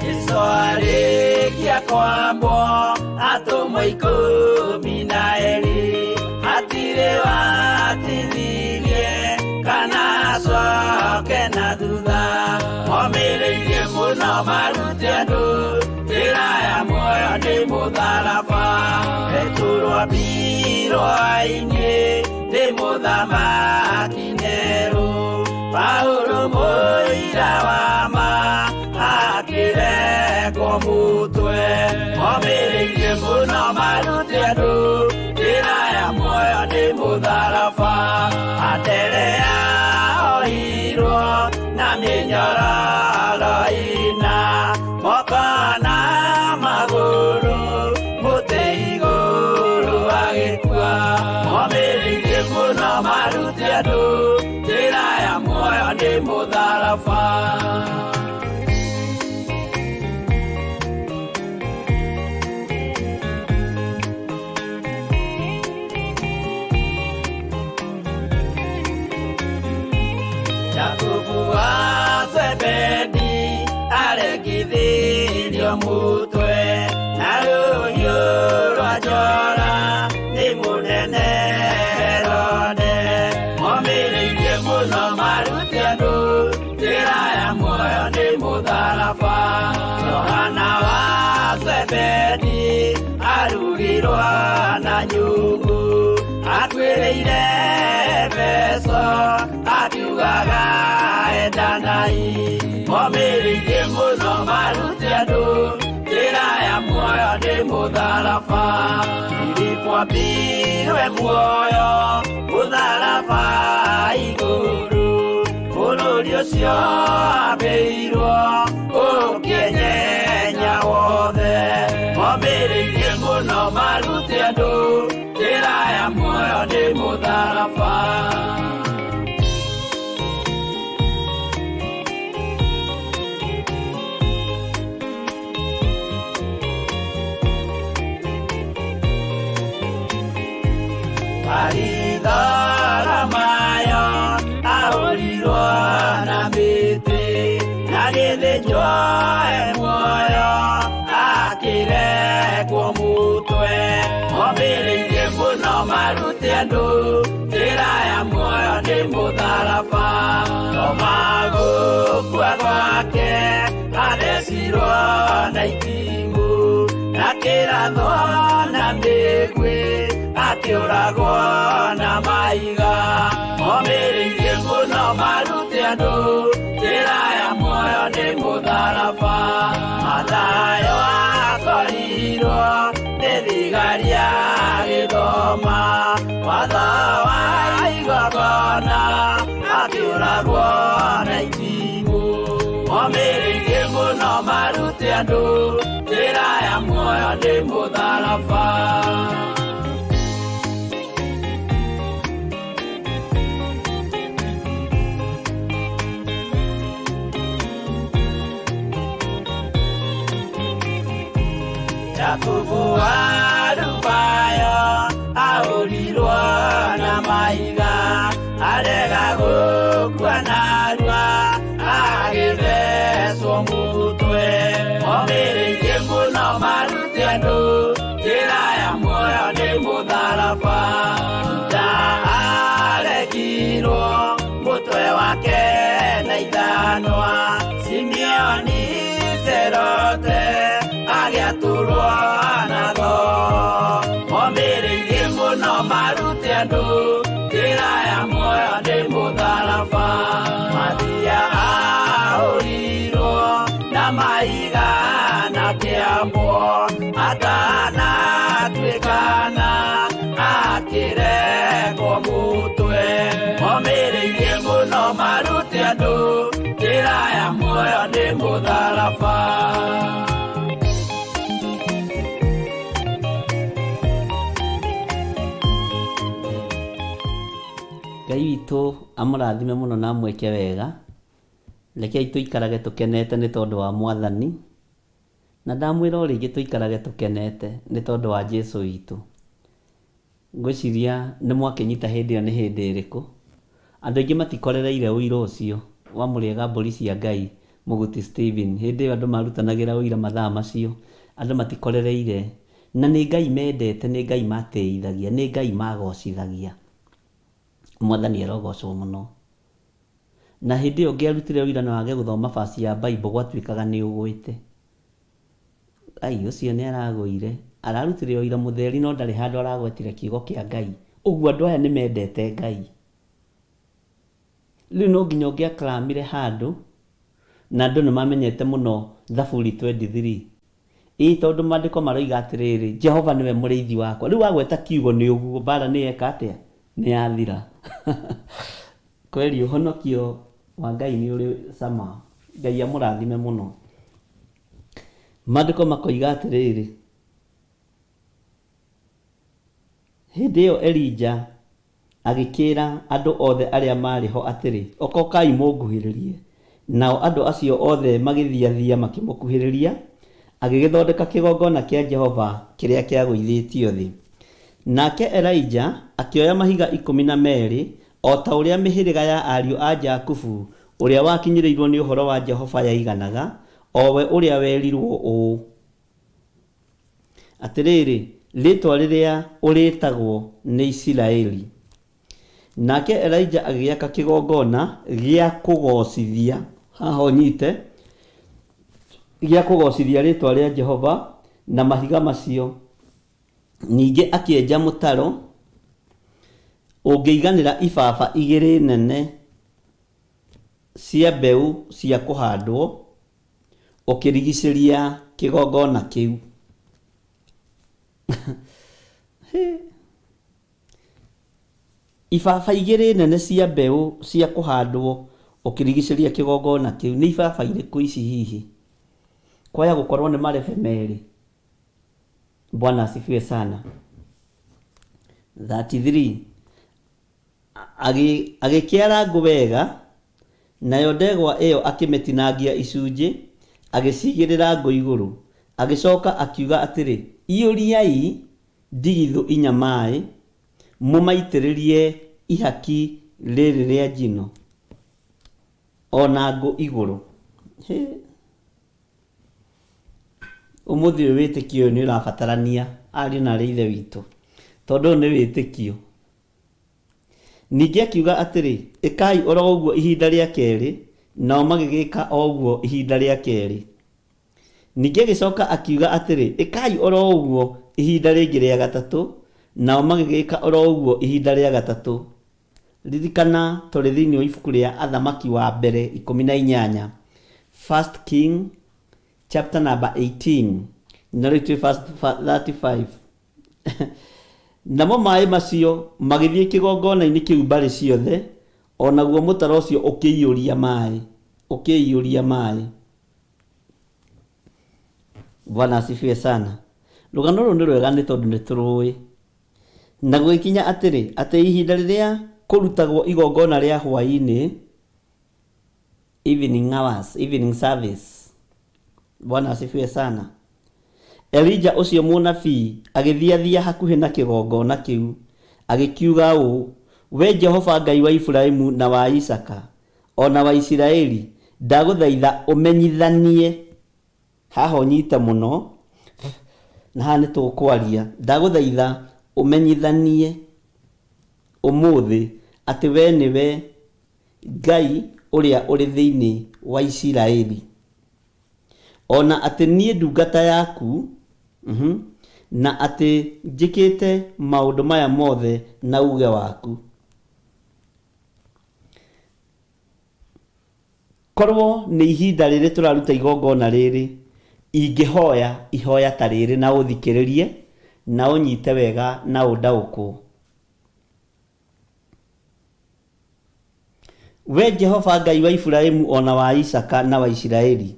Jesu arĩkia kwambwo atũmwo 12 hatirĩ watithirie kana acoke na thutha momĩrĩirie mũno marute andũ njĩra ya muoyo nĩ mũtharaba Petero ambirwo ainĩ nĩ mũthamaki Nero Paulo mũira wa ma akĩrekwo mũtwe momĩrĩirie mũno marute andũ njĩra ya muoyo nĩ mũtharaba Anderea ohirwo na mĩnyororo ĩna moko na magũrũ mũtĩ igũrũ agĩkua momĩrĩirie mũno marute andũ njĩra ya muoyo nĩ mũtharaba. Jakubu wa Zebedi aregithirio Mũtwe na rũhiũ rwa njora nĩ mũnene Herode. Momĩrĩirie mũno marute andũ njĩra ya muoyo nĩ mũtharaba. Johana wa Zebedi arugirwo na nyungu, atuĩrĩire Efeso akiugaga endanai. Momĩrĩirie mũno marute andũ njĩra ya muoyo nĩ mũtharaba. Filipo ambirwe muoyo mũtharaba igũrũ, bũrũri ũcio ambĩirwo ũkĩenyenya wothe. Momĩrĩirie mũno marute andũ njĩra ya muoyo nĩ mũtharaba. Maritharamayo ahũrirwo na mĩtĩ, na gĩthĩnjwo e muoyo akĩrekwo mũtwe. Momĩrĩirie mũno marute andũ njĩra ya muoyo nĩ mũtharaba. Toma gũkua gwake athecirwo na itimũ, na kĩrathwo na mĩguĩ, akĩũragwo na mahiga. Momĩrĩirie mũno marute andũ njĩra ya muoyo nĩ mũtharaba. Mathayo akorirwo nĩ thigari agĩthoma watho wa igongona, akĩũragwo na itimũ. Momĩrĩirie mũno marute andũ njĩra ya muoyo nĩ mũtharaba. Jakubu wa Alufayo ahũrirwo na mahiga, arega gũkua narua agĩthecwo mũtwe. Momĩrĩirie mũno marute andũ njĩra ya muoyo nĩ mũtharaba. Juda aregirwo mũtwe wake na ithanwa, Simeoni Zerote agĩatũrwo na thoo. Momĩrĩirie mũno marute andũ njĩra ya muoyo nĩ mũtharaba. Mathia ahũrirwo na mahiga na kĩambwo, atanatuĩkana akĩrekwo mũtwe. Momĩrĩirie mũno marute andũ njĩra ya muoyo nĩ mũtharaba. Ngai witũ amũrathime mũno na amwĩke wega. Rekei tũikarage tũkenete nĩ tondũ wa Mwathani. Na ndamwĩra o rĩngĩ tũikarage tũkenete nĩ tondũ wa Jesu witũ. Ngwĩciria nĩ mwakĩnyita hĩndĩ ĩyo nĩ hĩndĩ ĩrĩkũ. Andũ aingĩ matikorereire ũira ũcio wa mũrĩega mbũri cia Ngai Mũguti Stephen. Hĩndĩ ĩyo andũ marutanagĩra ũira mathaa macio, andũ matikorereire. Na nĩ Ngai mendete, nĩ Ngai matĩithagia, nĩ Ngai magocithagia. Mwathani arogocwo mũno. Na hĩndĩ ĩyo ũngĩarutire ũira na wage gũthoma verse ya Bible gwatuĩkaga nĩ ũgwĩte. Ai, ũcio nĩ aragũire. Ararutire ũira mũtheri no ndarĩ handũ aragwetire kiugo kĩa Ngai. Ũguo andũ aya nĩ mendete Ngai. Rĩu no nginya ũngĩakramire handũ na andũ nĩ mamenyete mũno Thaburi 23. Ĩĩ tondũ maandĩko maroiga atĩrĩrĩ, Jehova nĩwe mũrĩithi wakwa. Rĩu wagweta kiugo nĩ ũguo, mbara nĩ yeka atĩa? Nĩ yathira. Kweli ũhonokio wa Ngai nĩ ũrĩ cama. Ngai amũrathime mũno. Maandĩko makoiga atĩrĩrĩ, hĩndĩ ĩyo Elija agĩkĩĩra andũ othe arĩa maarĩ ho atĩrĩ, Okokai mũnguhĩrĩrie. Nao andũ acio othe magĩthiathia makĩmũkuhĩrĩria, agĩgĩthondeka kĩgongona kĩa Jehova kĩrĩa kĩagũithĩtio thĩ. Nake Elija akĩoya mahiga 12, o ta ũrĩa mĩhĩrĩga ya ariũ a Jakubu ũrĩa wakinyĩrĩirũo nĩ ũhoro wa Jehova yaiganaga, o we ũrĩa werirũo ũũ, Atĩrĩrĩ, rĩĩtwa rĩrĩa ũrĩĩtagwo nĩ Isiraeli. Nake Elija agĩaka kĩgongona gĩa kũgoocithia, haha ũnyite, gĩa kũgoocithia rĩĩtwa rĩa Jehova na mahiga macio. Ningĩ akĩenja mũtaro ũngĩiganĩra ibaba igĩrĩ nene cia mbeũ cia kũhandwo, ũkĩrigicĩria kĩgongona kĩu. Ibaba igĩrĩ nene cia mbeũ cia kũhandwo ũkĩrigicĩria kĩgongona kĩu. Nĩ ibaba irĩkũ ici hihi? Kwaya gũkorwo nĩ marebe merĩ. Bwana asifiwe sana. 33 Agĩkĩara ngũ wega, nayo ndegwa ĩyo akĩmĩtinangia icunjĩ, agĩciigĩrĩra ngũ igũrũ. Agĩcoka akiuga atĩrĩ, Iyũriai ndigithũ inya maĩ, mũmaitĩrĩrie ihaki rĩrĩ rĩa njino, o na ngũ igũrũ. Hĩ! Ũmũthĩ ũyũ wĩtĩkio ũyũ nĩ ũrabatarania ariũ na aarĩ a Ithe witũ, tondũ ũyũ nĩ wĩtĩkio. Ningĩ akiuga atĩrĩ, Ĩkai o ro ũguo ihinda rĩa kerĩ, nao magĩgĩka o ũguo ihinda rĩa kerĩ. Ningĩ agĩcoka akiuga atĩrĩ, Ĩkai o ro ũguo ihinda rĩngĩ rĩa gatatũ, nao magĩgĩka o ro ũguo ihinda rĩa gatatũ. Ririkana tũrĩ thĩinĩ wa ibuku rĩa Athamaki wa Mbere 18, First King chapter number 18, na rĩu twĩ verse 35. Namo maĩ macio magĩthiĩ kĩgongona-inĩ kĩu mbarĩ ciothe, o naguo mũtaro ũcio ũkĩiyũria maĩ, ũkĩiyũria maĩ. Bwana asifiwe sana. Rũgano rũrũ nĩ rwega nĩ tondũ nĩ tũrũĩ. Na gũgĩkinya atĩrĩ, atĩ ihinda rĩrĩa kũrutagwo igongona rĩa hwaĩ-inĩ, evening hours, evening service, Bwana asifiwe sana. Elija ũcio mũnabii agĩthiathia hakuhĩ na kĩgongona kĩu, agĩkiuga ũũ, Wee Jehova Ngai wa Iburahimu na wa Isaaka, o na wa Isiraeli, ndagũthaitha ũmenyithanie, haha ũnyite mũno, na haha nĩ tũkwaria, ndagũthaitha ũmenyithanie ũmũthĩ atĩ wee nĩwe Ngai ũrĩa ũrĩ thĩinĩ wa Isiraeli. O na atĩ niĩ ndungata yaku, na atĩ njĩkĩte maũndũ maya mothe na uuge waku. Korwo nĩ ihinda rĩrĩ tũraruta igongona rĩrĩ, ingĩhoya ihoya ta rĩrĩ na ũthikĩrĩrie, na ũnyite wega na ũndaũkwo. Wee Jehova Ngai wa Iburahimu o na wa Isaaka na wa Isiraeli,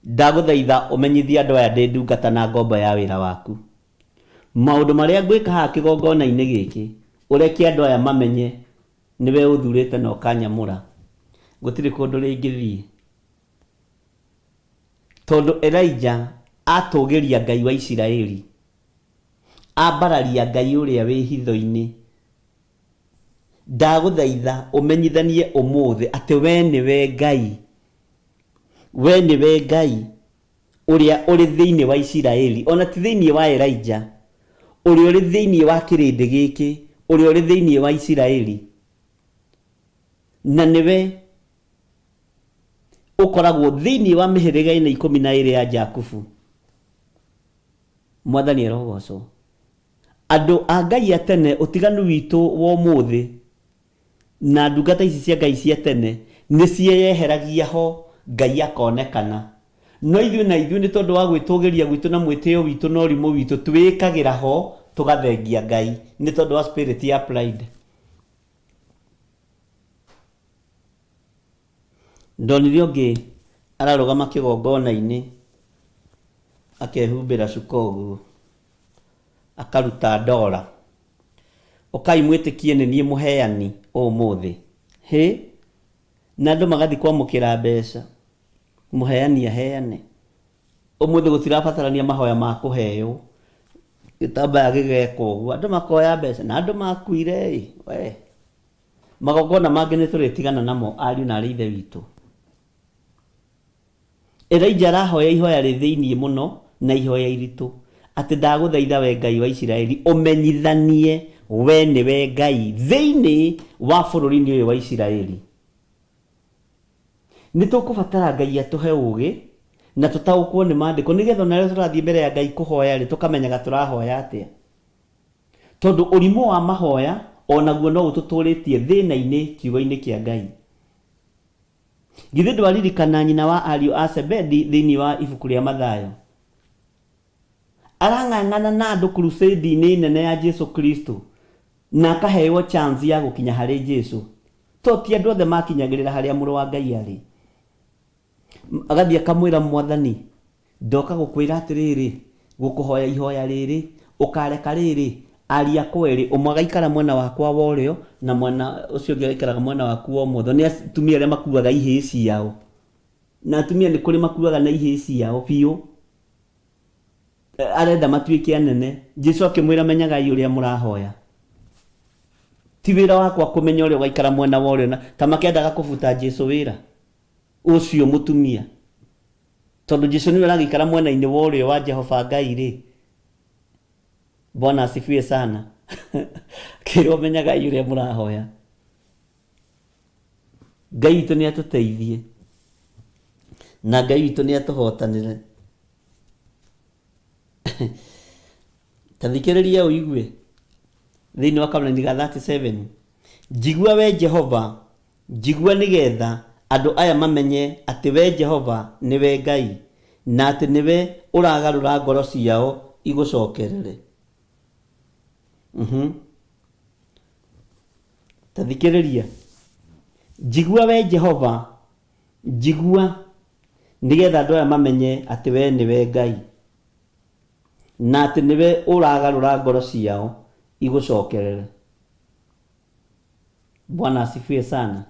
ndagũthaitha ũmenyithie andũ aya ndĩ ndungata na ngombo ya wĩra waku maũndũ marĩa ngwĩka haha kĩgongona-inĩ gĩkĩ, ũreke andũ aya mamenye nĩwe ũthurĩte na ũkanyamũra. Gũtirĩ kũndũ rĩngĩthiĩ. Tondũ Elija atũgĩria Ngai wa Isiraeli, ambararia Ngai ũrĩa wĩ hitho-inĩ. Ndagũthaitha ũmenyithanie ũmũthĩ atĩ wee nĩwe Ngai, wee nĩwe Ngai ũrĩa ũrĩ thĩinĩ wa Isiraeli, o na ti thĩinĩ wa Elija, ũrĩa ũrĩ thĩinĩ wa kĩrĩndĩ gĩkĩ, ũrĩa ũrĩ thĩinĩ wa Isiraeli, na nĩwe ũkoragwo thĩinĩ wa mĩhĩrĩga ĩno 12 ya Jakubu. Mwathani arogocwo. Andũ a Ngai a tene, ũtiganu witũ wa ũmũthĩ na ndungata ici cia Ngai cia tene, nĩ cieyeheragia ho Ngai akonekana. No ithuĩ na ithuĩ nĩ tondũ wa gwĩtũgĩria gwitũ na mwĩtĩo witũ na ũrimũ witũ twĩĩkagĩra ho tũgathengia Ngai nĩ tondũ wa spirit ya pride. Ndonire ũngĩ ararũgama kĩgongona-inĩ akehumbĩra cuka ũguo, akaruta ndora. Ũkai mwĩtĩkie nĩ niĩ mũheani ũmũthĩ. Hĩ! Na andũ magathiĩ kwamũkĩra mbeca, mũheani aheane. Ũmũthĩ gũtirabatarania mahoya ma kũheo, gĩtambaya gĩgekwo ũguo, andũ makoya mbeca, na andũ makuire ĩ, we. Magongona mangĩ nĩ tũrĩtigana namo ariũ na arĩ ithe witũ. Elija arahoya ihoya rĩ thĩiniĩ mũno na ihoya iritũ, atĩ ndagũthaitha we Ngai wa Isiraeli ũmenyithanie we nĩwe Ngai thĩinĩ wa bũrũri-inĩ ũyũ wa Isiraeli. Nĩ tũkũbatara Ngai atũhe ũũgĩ na tũtaũkwo nĩ maandĩko nĩgetha ona rĩrĩa tũrathiĩ mbere ya Ngai kũhoya rĩ, tũkamenyaga tũrahoya atĩa. Tondũ ũrimũ wa mahoya onaguo no ũtũtũrĩtie thĩna-inĩ kiugo-inĩ kĩa Ngai. Githĩ ndwaririkana nyina wa ariũ a Zebedi thĩinĩ wa ibuku rĩa Mathayo? Arang'ang'ana na andũ crusade-inĩ nene ya Jesu Kristo na akaheo chance ya gũkinya harĩ Jesu. To ti andũ othe makinyagĩrĩra harĩa mũrũ wa Ngai arĩ. Agathiĩ akamwĩra Mwathani, ndoka gũkwĩra atĩrĩrĩ, gũkũhoya ihoya rĩrĩ, ũkareka rĩrĩ, ariũ akwa erĩ, ũmwe agaikara mwena wakwa wa ũrĩo na mwena ũcio ũngĩ agaikaraga mwena waku wa ũmotho. Nĩ atumia arĩa makuaga ihĩĩ ciao. Na atumia nĩ kũrĩ makuaga na ihĩĩ ciao biũ. Arenda matuĩke anene. Jesu akĩmwĩra menyagai ũrĩa mũrahoya. Ti wĩra wakwa kũmenya ũrĩa ũgaikara mwena wa ũrĩo na ta makĩendaga kũbuta Jesu wĩra ũcio mũtumia. Tondũ Jesu nĩwe ũragĩikara mwena-inĩ wa ũrĩo wa Jehova Ngai rĩ. Bwana asifiwe sana. Kĩrwo menyagai ũrĩa mũrahoya. Ngai witũ nĩ atũteithie na Ngai witũ nĩ atũhotanĩre. Ta thikĩrĩria ũigue thĩinĩ wa kamũraini ga 37 njigua we Jehova njigua nĩgetha andũ aya mamenye atĩ we Jehova nĩwe Ngai na atĩ nĩwe ũragarũra ngoro ciao igũcokerere. Ta thikĩrĩria njigua we Jehova njigua nĩgetha andũ aya mamenye atĩ we nĩwe Ngai na atĩ nĩwe ũragarũra ngoro ciao igũcokerere. Bwana asifiwe sana.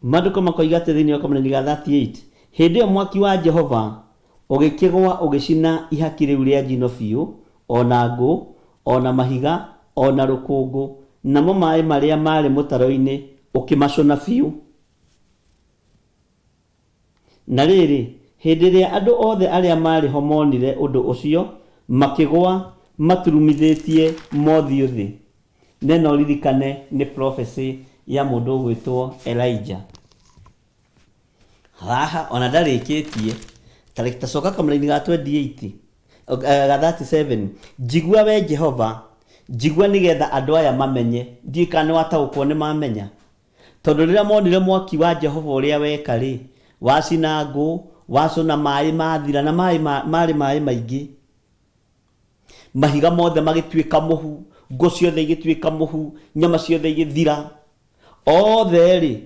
Maandĩko makoiga atĩ thĩinĩ wa kamũraini ga 38 hĩndĩ ĩyo mwaki wa Jehova ũgĩkĩgũa ũgĩcina ihaki rĩu rĩa njino biũ, o na ngũ, o na mahiga, o na rũkũngũ, namo maĩ marĩa maarĩ mũtaro-inĩ ũkĩmacũna biũ. Na rĩrĩ, hĩndĩ ĩrĩa andũ othe arĩa maarĩ ho monire ũndũ ũcio, makĩgũa maturumithĩtie mothiũ thĩ. Na ĩno ririkane nĩ prophecy ya mũndũ ũgwĩtwo Elijah. Haha ona ndarĩkĩtie, ta coka kamũraini ga 28, ga 37, njigua we Jehova, njigua nĩgetha andũ aya mamenye. Ndiũĩ kana nĩ wataũkwo nĩ mamenya. Tondũ rĩrĩa monire mwaki wa Jehova ũrĩa weka-rĩ, wacina ngũ, wacũna maĩ mathira, na maĩ maarĩ maĩ maingĩ. Mahiga mothe magĩtuĩka mũhu, ngũ ciothe igĩtuĩka mũhu, nyama ciothe igĩthira. Othe-rĩ,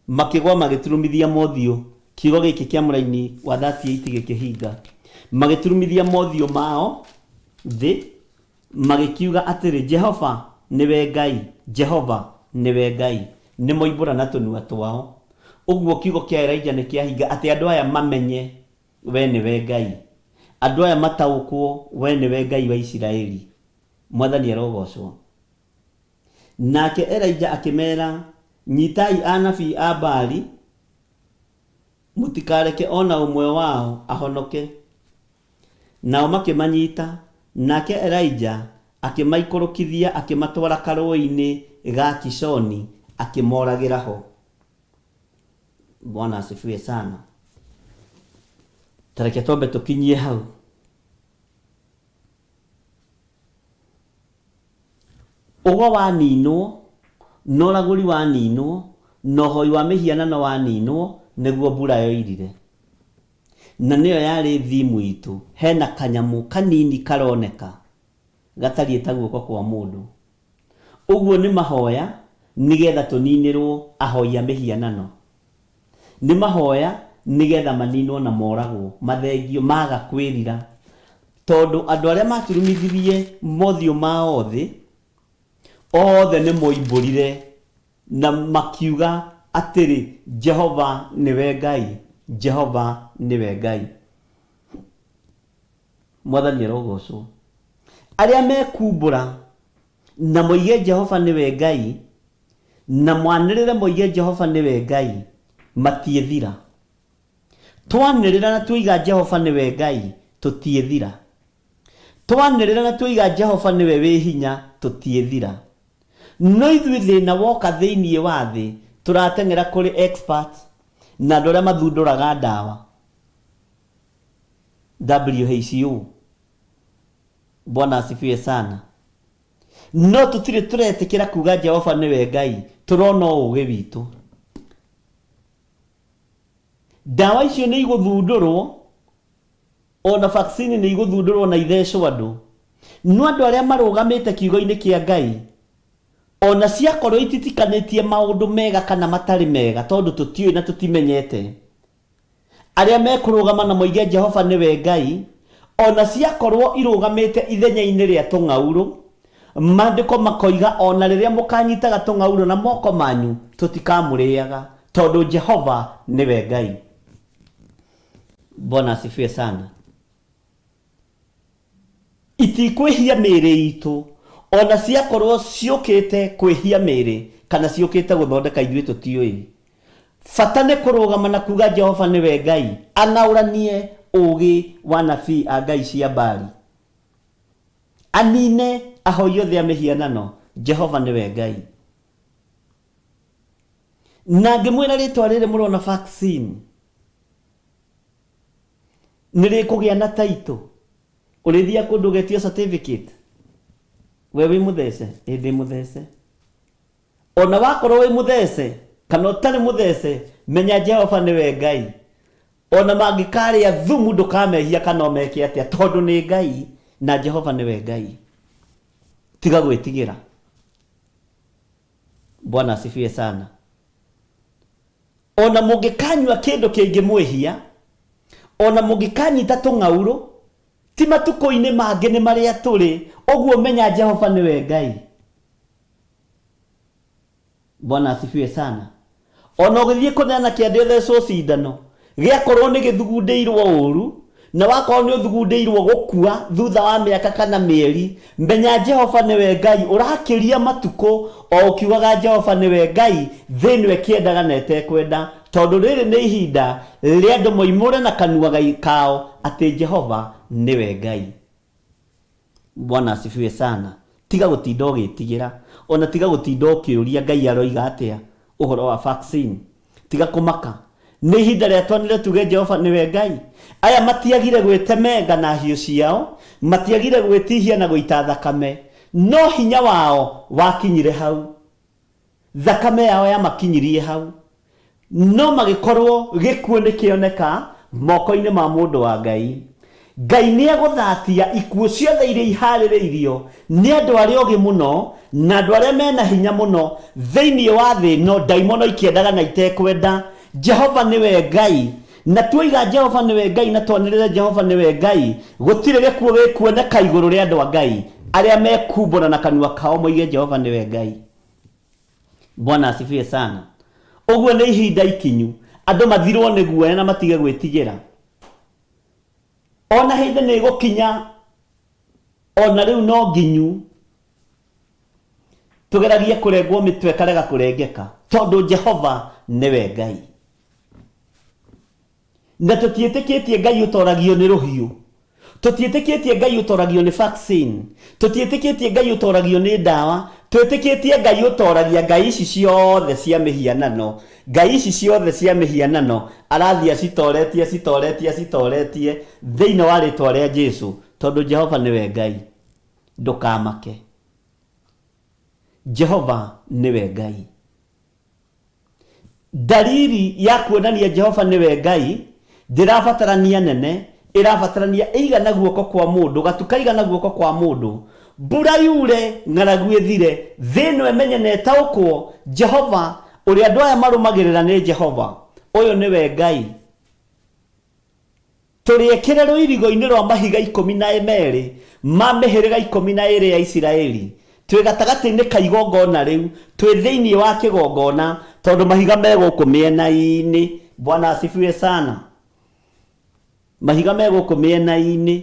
makĩgwa magĩturumithia mothiũ, kiugo gĩkĩ kĩa mũraini wa 38 gĩkĩhinga. Magĩturumithia mothiũ mao thĩ, Magĩkiuga atĩrĩ, Jehova nĩwe Ngai, Jehova nĩwe Ngai. Nĩmoimbũra na tũnua twao. Ũguo kiugo kĩa Elija nĩ kĩahinga atĩ andũ aya mamenye we nĩwe Ngai. Andũ aya mataũkwo we nĩwe Ngai wa Isiraeli. Mwathani arogocwo. Nake Elija akĩmeera, Nyitai anabii a Baali, mũtikareke o na ũmwe wao ahonoke. Nao makĩmanyita, nake Elija akĩmaikũrũkithia akĩmatwara karũũĩ-inĩ ga Kishoni, akĩmoragĩra ho. Bwana asifiwe sana. Ta reke twambe tũkinyie hau. Ũgo waninwo, na ũragũri waninwo, na ũhoi wa mĩhianano waninwo, nĩguo mbura yoirire. Na nĩyo yarĩ theme itũ. Hena kanyamũ kanini karoneka gatariĩ ta guoko kwa mũndũ. Ũguo nĩ mahoya nĩgetha tũninĩrwo ahoi a mĩhianano. Nĩ mahoya nĩgetha maninwo na moragwo, mathengio, maga kwĩrira. Tondũ andũ arĩa maturumithirie mothiũ mao thĩ, othe nĩ moimbũrire Na makiuga atĩrĩ, Jehova nĩwe Ngai, Jehova nĩwe Ngai. Mwathani arogocwo. Arĩa mekumbũra na moige Jehova nĩwe Ngai, na mwanĩrĩre moige Jehova nĩwe Ngai, matiĩthira. Twanĩrĩra na tuoiga Jehova nĩwe Ngai, tũtiĩthira. Twanĩrĩra na tuoiga Jehova nĩwe wĩ hinya, tũtiĩthira. No ithuĩ thĩna woka thĩinĩ wa thĩ, tũrateng'era kũrĩ experts na andũ arĩa mathundũraga ndawa. WHO. Bwana asifiwe sana. No tũtirĩ tũretĩkĩra kuga Jehova nĩwe Ngai, tũrona o ũgĩ witũ. Ndawa icio nĩ igũthundũrwo, ona vaccine nĩ igũthundũrwo na ithecwo andũ. No andũ arĩa marũgamĩte kiugo-inĩ kĩa Ngai, ona ciakorwo ititikanĩtie maũndũ mega kana matarĩ mega, tondũ tũtiũĩ na tũtimenyete, arĩa mekũrũgama na moige Jehova nĩwe Ngai, ona ciakorwo irũgamĩte ithenya-inĩ rĩa tũng'aurũ, maandĩko makoiga ona rĩrĩa mũkanyitaga tũng'aurũ na moko manyu, tũtikamũrĩaga, tondũ Jehova nĩwe Ngai. Bwana asifiwe sana. Itikwĩhia mĩĩrĩ itũ, ona ciakorwo ciũkĩte kwĩhia mĩĩrĩ kana ciũkĩte gũthondeka ithuĩ tũtiũĩ. Bata nĩ kũrũgama na kuga Jehova nĩwe Ngai, ang'aũranie ũũgĩ wa anabii a ngai cia Baali, anine ahoi othe a mĩhianano. Jehova nĩwe Ngai. Na ngĩmwĩra rĩtwa rĩrĩ mũrona vaccine nĩ rĩkũgĩa na title, ũrĩthiaga kũndũ ũgetio certificate, we wĩ mũthece? Ĩ ndĩ mũthece. Ona wakorwo wĩ mũthece kana ũtarĩ mũthece, menya Jehova nĩwe Ngai. Ona mangĩkarĩa thumu ndũkamehia kana ũmeke atĩa, tondũ nĩ Ngai na Jehova nĩwe Ngai. Tiga gwĩtigĩra. Bwana asifiwe sana. Ona mũngĩkanyua kĩndũ kĩngĩmwĩhia, ona mũngĩkanyita tũng'aurũ, ti matukũ-inĩ mangĩ nĩ marĩa tũrĩ, ũguo menya Jehova nĩwe Ngai. Bwana asifiwe sana. Ona ũgĩthiĩ kũneana kĩande ũthecwo cindano, gĩakorwo nĩ gĩthugundĩirwo ũru, na wakorwo nĩ ũthugundĩirwo gũkua thutha wa mĩaka kana mĩeri, menya Jehova nĩwe Ngai. Ũrakĩria matukũ o ũkiugaga Jehova nĩwe Ngai, thĩ ĩno ĩkĩendaga na ĩtekwenda, tondũ rĩrĩ nĩ ihinda rĩa andũ moimũre na kanua kao atĩ Jehova nĩwe Ngai. Bwana asifiwe sana. Tiga gũtinda ũgĩtigĩra, ona tiga gũtinda ũkĩũria Ngai aroiga atĩa ũhoro wa vaccine. Tiga kũmaka. Nĩ ihinda rĩa twanĩre tuge Jehova nĩwe Ngai. Aya matiagire gwĩtemenga na hiũ ciao, matiagire gwĩtihia na gũita thakame, no hinya wao wakinyire hau. Thakame yao yamakinyirie hau. No magĩkorwo gĩkuũ nĩ kĩoneka moko-inĩ ma mũndũ wa Ngai. Ngai nĩ egũthatia ikuũ ciothe iria iharĩrĩirio nĩ andũ arĩa ogĩ mũno na andũ arĩa mena hinya mũno thĩinĩ wa thĩ ĩno, ndaimono ikĩendaga na itekwenda. Jehova nĩwe Ngai. Na tuoiga Jehova nĩwe Ngai na twanĩrĩre Jehova nĩwe Ngai, gũtirĩ gĩkuũ gĩkuoneka igũrũ rĩa andũ a Ngai arĩa mekumbũra na kanua kao moige Jehova nĩwe Ngai. Bwana asifiwe sana. Ũguo nĩ ihinda ikinyu andũ mathirwo nĩ guoya na matige gwĩtigĩra. Ona hĩndĩ nĩ ĩgũkinya, ona rĩu no nginyu tũgeragie kũrengwo mĩtwe ĩkarega kũrengeka, tondũ Jehova nĩwe Ngai. Na tũtiĩtĩkĩtie Ngai ũtoragio nĩ rũhiũ, tũtiĩtĩkĩtie Ngai ũtoragio nĩ vaccine, tũtiĩtĩkĩtie Ngai ũtoragio nĩ ndawa, twĩtĩkĩtie Ngai ũtoragia ngai ici ciothe cia mĩhianano. Ngai ici ciothe cia mĩhianano arathiĩ acitoretie, acitoretie, acitoretie thĩinĩ wa rĩtwa rĩa Jesu, tondũ Jehova nĩwe Ngai. Ndũkamake, Jehova nĩwe Ngai. Dalili ya kuonania Jehova nĩwe Ngai ndĩrabatarania nene, ĩrabatarania ĩigana guoko kwa mũndũ, gatu kaigana guoko kwa mũndũ, mbura yure, ng'aragu ĩthire, thĩ ĩno ĩmenye na ĩtaũkwo, Jehova, ũrĩa andũ aya marũmagĩrĩra nĩ Jehova. Ũyũ nĩwe Ngai. Tũrĩekĩre rũirigo-inĩ rwa mahiga 12 ma mĩhĩrĩga 12 ya Isiraeli. Twĩ gatagatĩ-inĩ ka igongona rĩu, twĩ thĩinĩ wa kĩgongona, tondũ mahiga me gũkũ mĩena-inĩ. Bwana asifiwe sana. Mahiga me gũkũ mĩena-inĩ.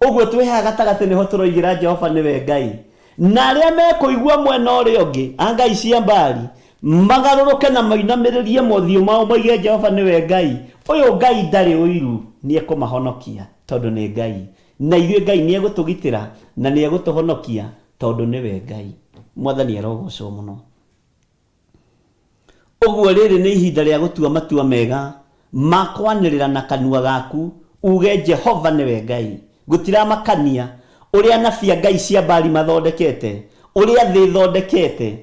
Ũguo twĩ haha gatagatĩ nĩho tũroigĩra Jehova nĩwe Ngai. Na arĩa mekũigua mwena ũrĩa ũngĩ, a ngai cia Baali, Magarũrũke na mainamĩrĩrie mothiũ mao moige Jehova nĩwe Ngai. Ũyũ Ngai ndarĩ ũiru, nĩ ekũmahonokia tondũ nĩ Ngai. Na ithuĩ Ngai nĩ egũtũgitĩra na nĩ egũtũhonokia tondũ nĩwe Ngai. Mwathani arogocwo mũno. Ũguo rĩrĩ nĩ ihinda rĩa gũtua matua mega ma kwanĩrĩra na kanua gaku uge Jehova nĩwe Ngai. Gũtiramakania ũrĩa anabii a ngai cia Baali mathondekete, ũrĩa thĩ ĩthondekete,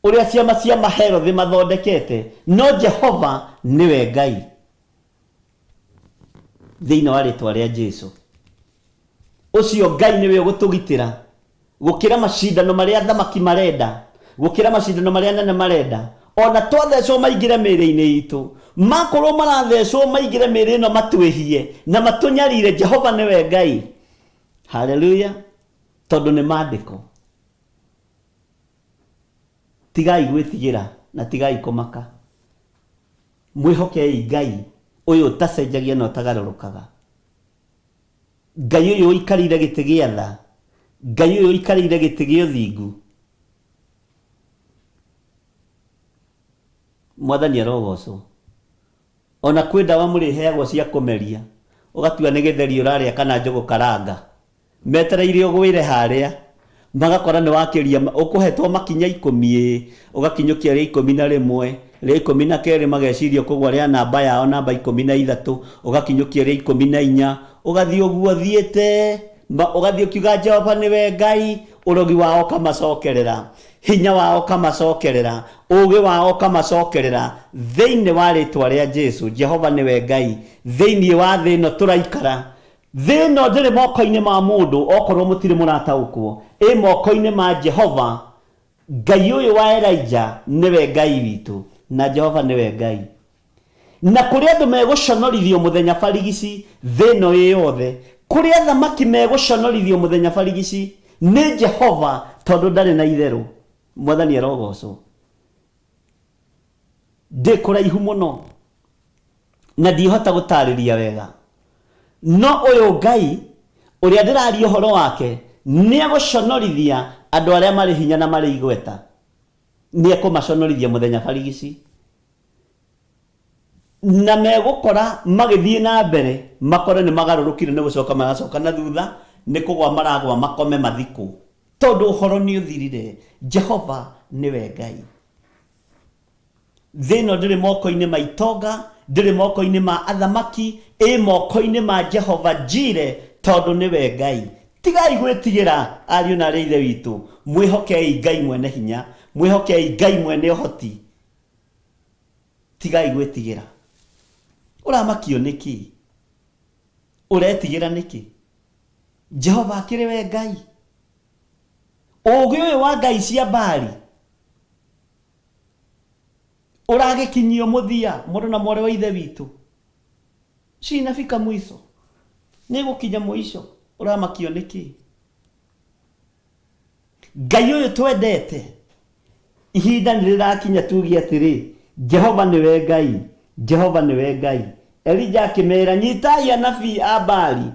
ũrĩa ciama cia maherothi mathondekete, no Jehova nĩwe Ngai. Thĩinĩ wa rĩtwa rĩa Jesu. Ũcio Ngai nĩwe ũgũtũgitĩra gũkĩra macindano marĩa athamaki marenda, gũkĩra macindano marĩa anene marenda. Ona twathecwo maingĩre mĩĩrĩ-inĩ itũ, makorwo marathecwo maingĩre mĩĩrĩ ĩno matwĩhie na matũnyarire, Jehova nĩwe Ngai. Haleluya! Tondũ nĩ maandĩko. Tigai gwĩtigĩra na tigai kũmaka. Mwĩhokei Ngai ũyũ ũtacenjagia na ũtagarũrũkaga. Ngai ũyũ ũikarĩire gĩtĩ gĩa tha, Ngai ũyũ ũikarĩire gĩtĩ gĩa ũthingu. Mwathani arogocwo. Ona kwĩ ndawa mũrĩheagwo cia kũmeria, ũgatua nĩ gĩtheri ũrarĩa kana njũgũ karanga. Metereire ũgwĩre harĩa, magakora nĩ wakĩria, ũkũhetwo makinya ikũmi ĩĩ, ũgakinyũkia rĩa 11, rĩa 12 mageciria ũkũgwa rĩa namba yao namba 13, ũgakinyũkia rĩa 14, ũgathiĩ ũguo ũthiĩte, ũgathiĩ ũkiuga Jehova nĩwe Ngai, ũrogi wao ũkamacokerera, hinya wao ũkamacokerera, ũũgĩ wao ũkamacokerera, thĩinĩ wa rĩtwa rĩa Jesu, Jehova nĩwe Ngai, thĩinĩ wa thĩ ĩno tũraikara, Thĩ ĩno ndĩrĩ moko-inĩ ma mũndũ, okorwo mũtirĩ mũrataũkwo, ĩ moko-inĩ ma Jehova. Ngai ũyũ wa Elija nĩwe Ngai witũ, na Jehova nĩwe Ngai. Na kũrĩ andũ megũconorithio mũthenya barigici thĩ ĩno ĩ yothe, kũrĩ athamaki megũconorithio mũthenya barigici nĩ Jehova, tondũ ndarĩ na itherũ. Mwathani arogocwo. Ndĩ kũraihu mũno na ndihota gũtarĩria wega, no ũyũ Ngai ũrĩa ndĩraria ũhoro wake nĩ egũconorithia andũ arĩa marĩ hinya na marĩ igweta. Nĩ ekũmaconorithia mũthenya barigici, na megũkora magĩthiĩ na mbere makore nĩ magarũrũkire, nĩ gũcoka maracoka na thutha, nĩ kũgwa maragwa makome mathikwo, tondũ ũhoro nĩ ũthirire. Jehova nĩwe Ngai. Thĩ ĩno ndĩrĩ moko-inĩ ma itonga, ndĩrĩ moko-inĩ ma athamaki, ĩ moko-inĩ ma Jehova Jire, tondũ nĩwe Ngai. Tigai gwĩtigĩra, ariũ na aarĩ a Ithe witũ, mwĩhokei Ngai mwene hinya, mwĩhokei Ngai mwene ũhoti. Tigai gwĩtigĩra. Ũramakio nĩkĩ? Ũretigĩra nĩkĩ? Jehova akĩrĩ we Ngai. Ũũgĩ ũyũ wa ngai cia Baali ũragĩkinyio mũthia, mũrũ na mwarĩ wa Ithe witũ. Cinafika mwico, nĩ gũkinya mũico. Ũramakio nĩkĩ? Ngai ũyũ twendete, ihinda nĩ rĩrakinya tuge atĩrĩ, Jehova nĩwe Ngai, Jehova nĩwe Ngai. Elija akĩmera, nyitai anabii a Baali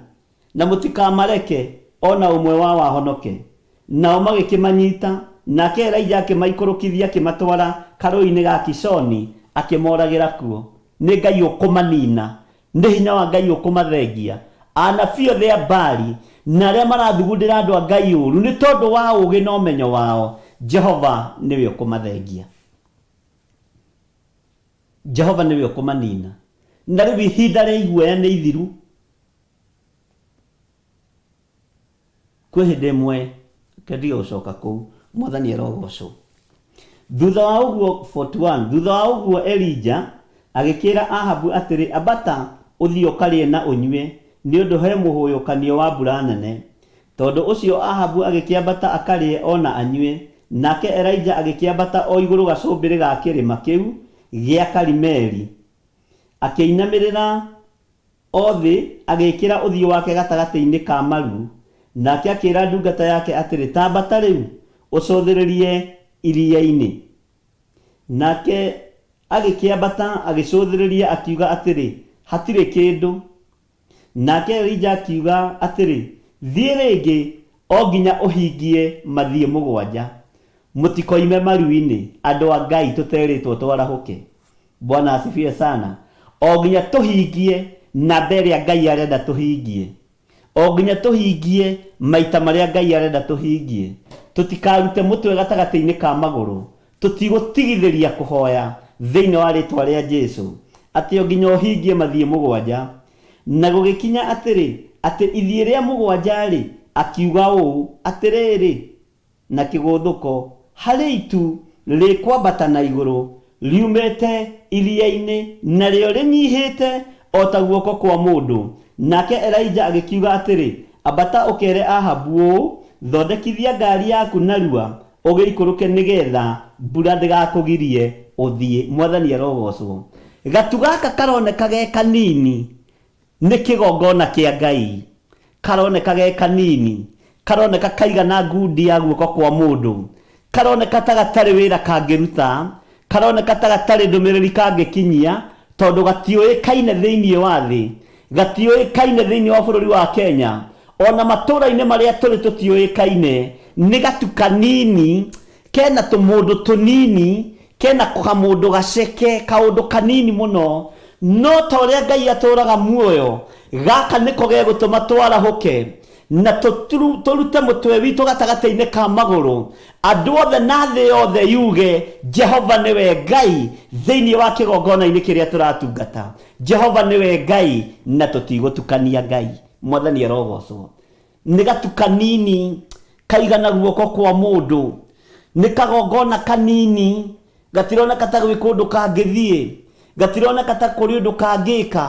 na mũtikamareke o na ũmwe wao ahonoke. Nao magĩkĩmanyita, nake Elija akĩmaikũrũkithia akĩmatwara karũũĩ-inĩ ga Kishoni, akĩmoragĩra kuo. Nĩ Ngai ũkũmanina, nĩ hinya wa Ngai ũkũmathengia. Anabii othe a Baali na arĩa marathugundĩra andũ a Ngai ũũru nĩ tondũ wa ũũgĩ na ũmenyo wao, Jehova nĩwe ũkũmathengia. Jehova nĩwe ũkũmanina. Na rĩu ihinda rĩa iguoya nĩ ithiru. Kwĩ hĩndĩ ĩmwe, reke ndige gũcoka kũu, Mwathani arogocwo. Thutha wa ũguo, 41 thutha wa ũguo Elija agĩkĩĩra Ahabu atĩrĩ, Ambata ũthiĩ ũkarĩe na ũnyue, nĩ ũndũ he mũhũyũkanio wa mbura nene. Tondũ ũcio Ahabu agĩkĩambata akarĩe o na anyue, nake Elija agĩkĩambata o igũrũ gacũmbĩrĩ ga kĩrĩma kĩu gĩa Karimeli, akĩinamĩrĩra O thĩ, agĩĩkĩra ũthiũ wake gatagatĩ-inĩ ka maru, nake akĩĩra ndungata yake atĩrĩ, Ta ambata rĩu, ũcũthĩrĩrie iria-inĩ. Nake agĩkĩambata, agĩcũthĩrĩria, akiuga atĩrĩ, Hatirĩ kĩndũ. Nake Elija akiuga atĩrĩ, Thiĩ rĩngĩ, o nginya ũhingie mathiĩ mũgwanja. Mũtikoime maru-inĩ, andũ a Ngai, tũterĩtwo twarahũke. Bwana asifiwe sana. O nginya tũhingie namba ĩrĩa Ngai arenda tũhingie. O nginya tũhingie maita marĩa Ngai arenda tũhingie. Tũtikarute mũtwe gatagatĩ-inĩ ka magũrũ. Tũtigũtigithĩria kũhoya thĩinĩ wa rĩtwa rĩa Jesu. Atĩ o nginya ũhingie mathiĩ mũgwanja. Na gũgĩkinya atĩrĩ, atĩ ithiĩ rĩa mũgwanja-rĩ, akiuga ũũ, Atĩrĩrĩ, na kĩgũthũko harĩ itu rĩkwambata na igũrũ riumĩte iria-inĩ, narĩo rĩnyihĩte o ta guoko kwa mũndũ. Nake Elija agĩkiuga atĩrĩ, Ambata ũkeere Ahabu ũũ, 'Thondekithia ngaari yaku narua ũgĩikũrũke nĩ getha mbura ndĩgakũgirie ũthiĩ. Mwathani arogoocwo. Gatu gaka karoneka ge kanini Nĩ kĩgongona kĩa Ngai. Karoneka ge kanini. Karoneka kaigana ngundi ya guoko kwa mũndũ. Karoneka ta gatarĩ wĩra kangĩruta. Karoneka ta gatarĩ ndũmĩrĩri kangĩkinyia, tondũ gatiũĩkaine thĩinĩ wa thĩ. Gatiũĩkaine thĩinĩ wa bũrũri wa Kenya. O na matũũra-inĩ marĩa tũrĩ tũtiũĩkaine. Nĩ gatu kanini Kena tũmũndũ tũnini, kena kamũndũ gaceke, kaũndũ kanini mũno, no ta ũrĩa Ngai atũũraga muoyo, gaka nĩko gegũtũma twarahũke na tũrute mũtwe witũ gatagatĩ-inĩ ka magũrũ, andũ othe na thĩ yothe yuge, Jehova nĩwe Ngai thĩinĩ wa kĩgongona-inĩ kĩrĩa tũratungata. Jehova nĩwe Ngai na tũtigũtukania Ngai. Mwathani arogocwo. Nĩ gatu kanini kaigana guoko kwa mũndũ, nĩ kagongona kanini, gatironeka ta gwĩ kũndũ kangĩthiĩ, gatironeka ta kũrĩ ũndũ kangĩka,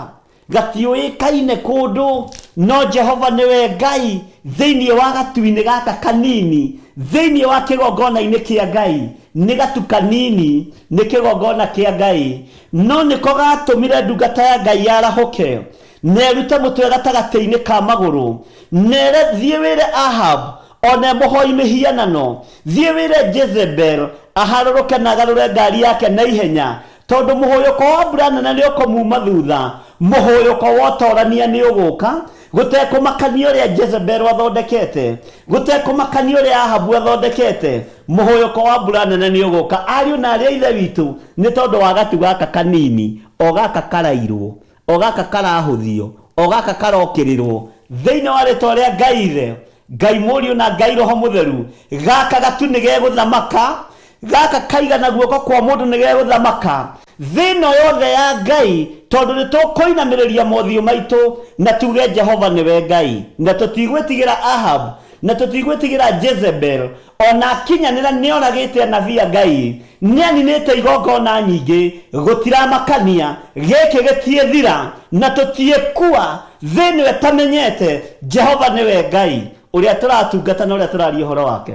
gatiũĩkaine kũndũ, no Jehova nĩwe Ngai thĩinĩ wa gatu-inĩ gaka kanini, thĩinĩ wa kĩgongona-inĩ kĩa Ngai. Nĩ gatu kanini, nĩ kĩgongona kĩa Ngai, no nĩko gatũmire ndungata ya Ngai yarahũke na ĩrute mũtwe gatagatĩ-inĩ ka magũrũ, na ĩre, Thiĩ wĩre Ahabu, o na mũhoi mĩhianano, thiĩ wĩre Jezebel aharũrũke na agarũre ngaari yake na ihenya, tondũ mũhũyũko wa mbura nene nĩũkũmuuma thutha, mũhũyũko wa ũtorania nĩũgũũka, gũtekũmakania ũrĩa Jezebel athondekete, gũtekũmakania ũrĩa Ahabu athondekete, mũhũyũko wa mbura nene nĩũgũũka. Ariũ na aarĩ a Ithe witũ, nĩ tondũ wa gatu gaka kanini, o gaka karairwo, o gaka karahũthio, o gaka karokĩrĩrwo, thĩinĩ wa rĩtwa rĩa Ngai Ithe, Ngai Mũriũ na Ngai Roho Mũtheru, gaka gatu nĩ gegũthamaka, gaka kaigana guoko kwa mũndũ nĩ gegũthamaka thĩ ĩno yothe ya Ngai, tondũ nĩ tũkũinamĩrĩria mothiũ maitũ na tuge Jehova nĩwe Ngai, na tũtigwĩtigĩra Ahab, na tũtigwĩtigĩra Jezebel, O na akinyanĩra nĩoragĩte anabii a Ngai, nĩaninĩte igongona nyingĩ, gũtiramakania, gĩkĩ gĩtiĩthira, na tũtiĩkua, thĩ ĩno ĩtamenyete Jehova nĩwe Ngai, ũrĩa tũratungata na ũrĩa tũraria ũhoro wake.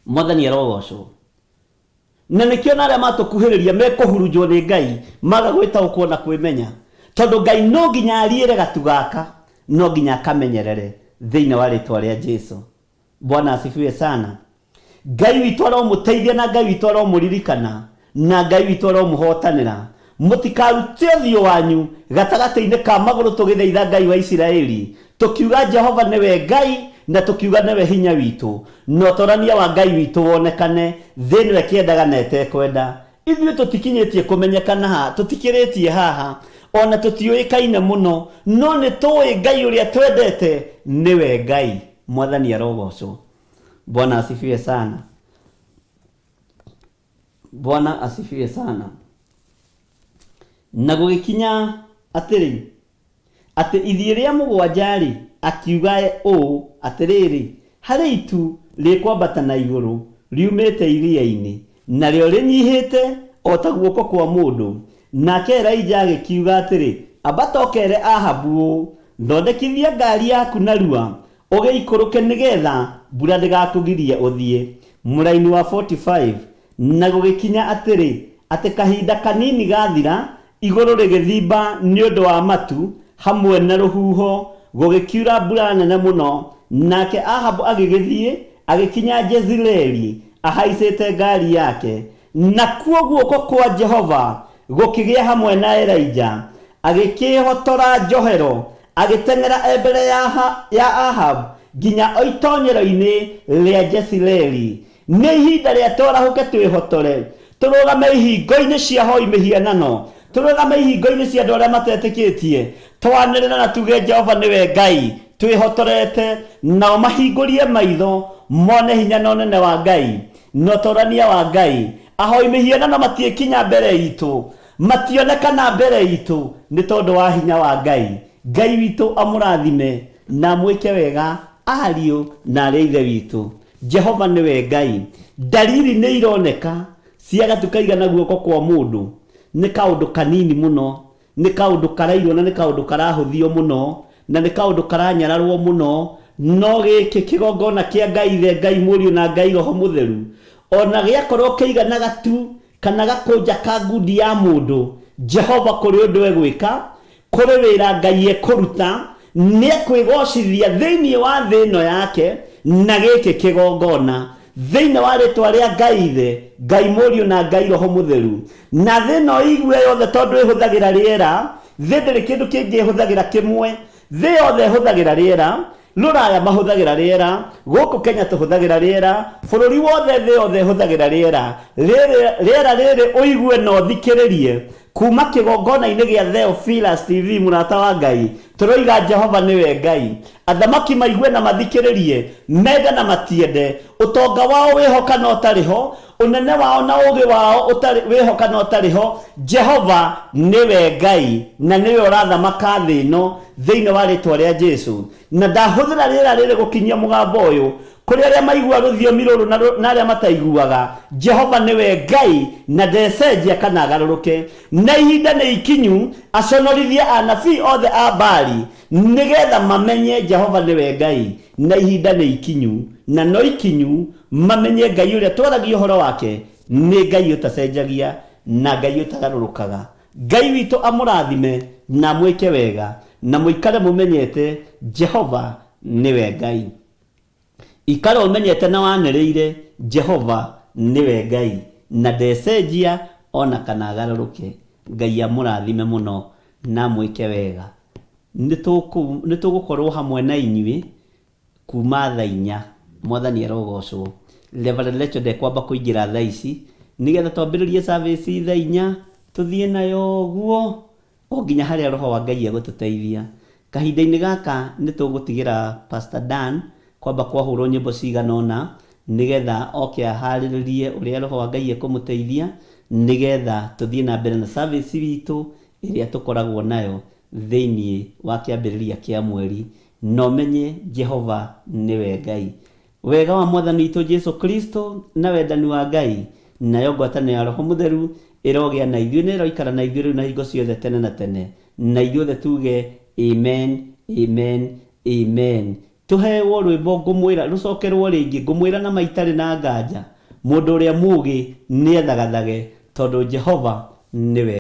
Mwathani arogocwo. Na nĩkĩo na arĩa matũkuhĩrĩria mekũhurunjwo nĩ Ngai maga gwĩtaũkwo na kwĩmenya, tondũ Ngai no nginya ariĩre gatu gaka, no nginya akamenyerere thĩinĩ wa rĩtwa rĩa Jesu. Bwana asifiwe sana. Ngai witũ aromũteithia na Ngai witũ aromũririkana na Ngai witũ aromũhotanĩra. Mũtikarute ũthiũ wanyu gatagatĩ-inĩ ka magũrũ tũgĩthaitha Ngai wa Isiraeli, tũkiuga Jehova nĩwe Ngai na tũkiuga nĩwe hinya witũ, na ũtorania wa Ngai witũ wonekane thĩ ĩno ĩkĩendaga na ĩtekwenda. Ithuĩ tũtikinyĩtie kũmenyekana ha, tũtikĩrĩtie haha, o na tũtiũĩkaine mũno, no nĩ tũĩ Ngai ũrĩa twendete nĩwe Ngai. Mwathani arogocwo. Bwana asifiwe sana. Bwana asifiwe sana. Na gũgĩkinya atĩrĩ, atĩ ithiĩ rĩa mũgwanja-rĩ, akiuga ũũ, Atĩrĩrĩ, harĩ itu rĩkwambata na igũrũ riumĩte iria-inĩ, narĩo rĩnyihĩte o ta guoko kwa mũndũ. Nake Elija agĩkiuga atĩrĩ, Ambata ũkeere Ahabu ũũ, 'Thondekithia ngaari yaku narua, ũgĩikũrũke nĩ getha mbura ndĩgakũgirie ũthiĩ. Mũraini wa 45. Na gũgĩkinya atĩrĩ, atĩ kahinda kanini gaathira, igũrũ rĩgĩthimba nĩ ũndũ wa matu hamwe na rũhuho, gũgĩkiura mbura nene mũno, nake Ahabu agĩgĩthiĩ, agĩkinya Jezireeli ahaicĩte ngaari yake. Nakuo guoko kwa Jehova gũkĩgĩa hamwe na Elija, agĩkĩĩhotora njohero, agĩteng'era e mbere ya Ahabu nginya o itonyero-inĩ rĩa Jezireeli. Nĩ ihinda rĩa twarahũke twĩhotore, tũrũgame ihingo-inĩ cia hoi mĩhianano, tũrũgame ihingo-inĩ cia andũ arĩa matetĩkĩtie, twanĩrĩre na tuge Jehova nĩwe Ngai, twĩhotorete, nao mahingũrie maitho mone hinya na ũnene wa Ngai na ũtorania wa Ngai. Ahoi mĩhianano matiĩkinya mbere itũ, mationekana mbere itũ nĩ tondũ wa hinya wa Ngai. Ngai witũ amũrathime na amwĩke wega ariũ na arĩ a ithe witũ. Jehova nĩwe Ngai. Ndariri nĩ ironeka cia gatu kaigana guoko kwa mũndũ. Nĩ kaũndũ kanini mũno, nĩ kaũndũ karairwo na nĩ kaũndũ karahũthio mũno, na nĩ kaũndũ karanyararwo mũno, no gĩkĩ kĩgongona kĩa Ngai Ithe, Ngai Mũriũ na Ngai Roho Mũtheru, ona gĩakorwo kĩigana gatu kana gakũnja ka ngundi ya mũndũ, Jehova kũrĩ ũndũ egwĩka, kũrĩ wĩra Ngai ekũruta, nĩekwĩgocithia thĩinĩ wa thĩ ĩno yake na gĩkĩ kĩgongona, thĩinĩ wa rĩtwa rĩa Ngai Ithe, Ngai Mũriũ na Ngai Roho Mũtheru. Na thĩ ĩno ĩigue yothe tondũ ĩhũthagĩra rĩera, thĩ ndĩrĩ kĩndũ kĩngĩ ĩhũthagĩra kĩmwe, thĩ yothe ĩhũthagĩra rĩera, Rũraya mahũthagĩra rĩera, gũkũ Kenya tũhũthagĩra rĩera, bũrũri wothe thĩ yothe ĩhũthagĩra rĩera. Rĩera rĩrĩ ũigue na ũthikĩrĩrie kuma kĩgongona-inĩ gĩa Theophilus TV mũrata wa Ngai, tũroiga Jehova nĩwe Ngai. Athamaki maigue na mathikĩrĩrie, mende na matiende, ũtonga wao wĩho kana ũtarĩ ho, ũnene wao na ũũgĩ wao wĩho kana ũtarĩ ho, Jehova nĩwe Ngai na nĩwe ũrathamaka thĩ ĩno thĩinĩ wa rĩtwa rĩa Jesu. Na ndahũthĩra rĩera rĩrĩ gũkinyia mũgambo ũyũ kũrĩ arĩa maigua rũthiomi rũrũ na arĩa mataiguaga, Jehova nĩwe Ngai na ndecenjia kana agarũrũke. Na ihinda nĩ ikinyu aconorithie anabii othe a Baali nĩgetha mamenye Jehova nĩwe Ngai. Na ihinda nĩ ikinyu na no ikinyu mamenye Ngai ũrĩa twaragia ũhoro wake nĩ Ngai ũtacenjagia na Ngai ũtagarũrũkaga. Ngai witũ amũrathime na amwĩke wega, na mũikare mũmenyete Jehova nĩwe Ngai. Ikara ũmenyete na wanĩrĩire Jehova nĩwe Ngai, na ndecenjia o na kana agarũrũke. Ngai amũrathime mũno na amwĩke wega. Nĩ tũgũkorwo hamwe na inyuĩ kuma thaa inya. Mwathani arogocwo. Reverend Rachel ndekwamba kũingĩra thaa ici, nĩgetha twambĩrĩrie service thaa inya, tũthiĩ nayo ũguo o nginya harĩa Roho wa Ngai egũtũteithia. Kahinda-inĩ gaka nĩ tũgũtigĩra Pastor Dan kwamba kwahũrwo nyĩmbo cigana ũna, nĩgetha oke aharĩrĩrie ũrĩa Roho wa Ngai ekũmũteithia, nĩgetha tũthiĩ na mbere na service witũ ĩrĩa tũkoragwo nayo thĩinĩ wa kĩambĩrĩria kĩa mweri. Na ũmenye Jehova nĩwe Ngai. Wega wa Mwathani witũ Jesu Kristo, na wendani wa Ngai, nayo ngwatanĩro ya Roho Mũtheru ĩrogĩa na ithuĩ na ĩroikara na ithuĩ rĩu na hingo ciothe tene na tene. Na ithuothe tuge amen, amen, amen. Tũhewo rwĩmbo ngũmwĩra rũcokerwo rĩngĩ, ngũmwĩra na ma itarĩ na nganja, mũndũ ũrĩa mũũgĩ nĩethagathage, tondũ Jehova nĩwe.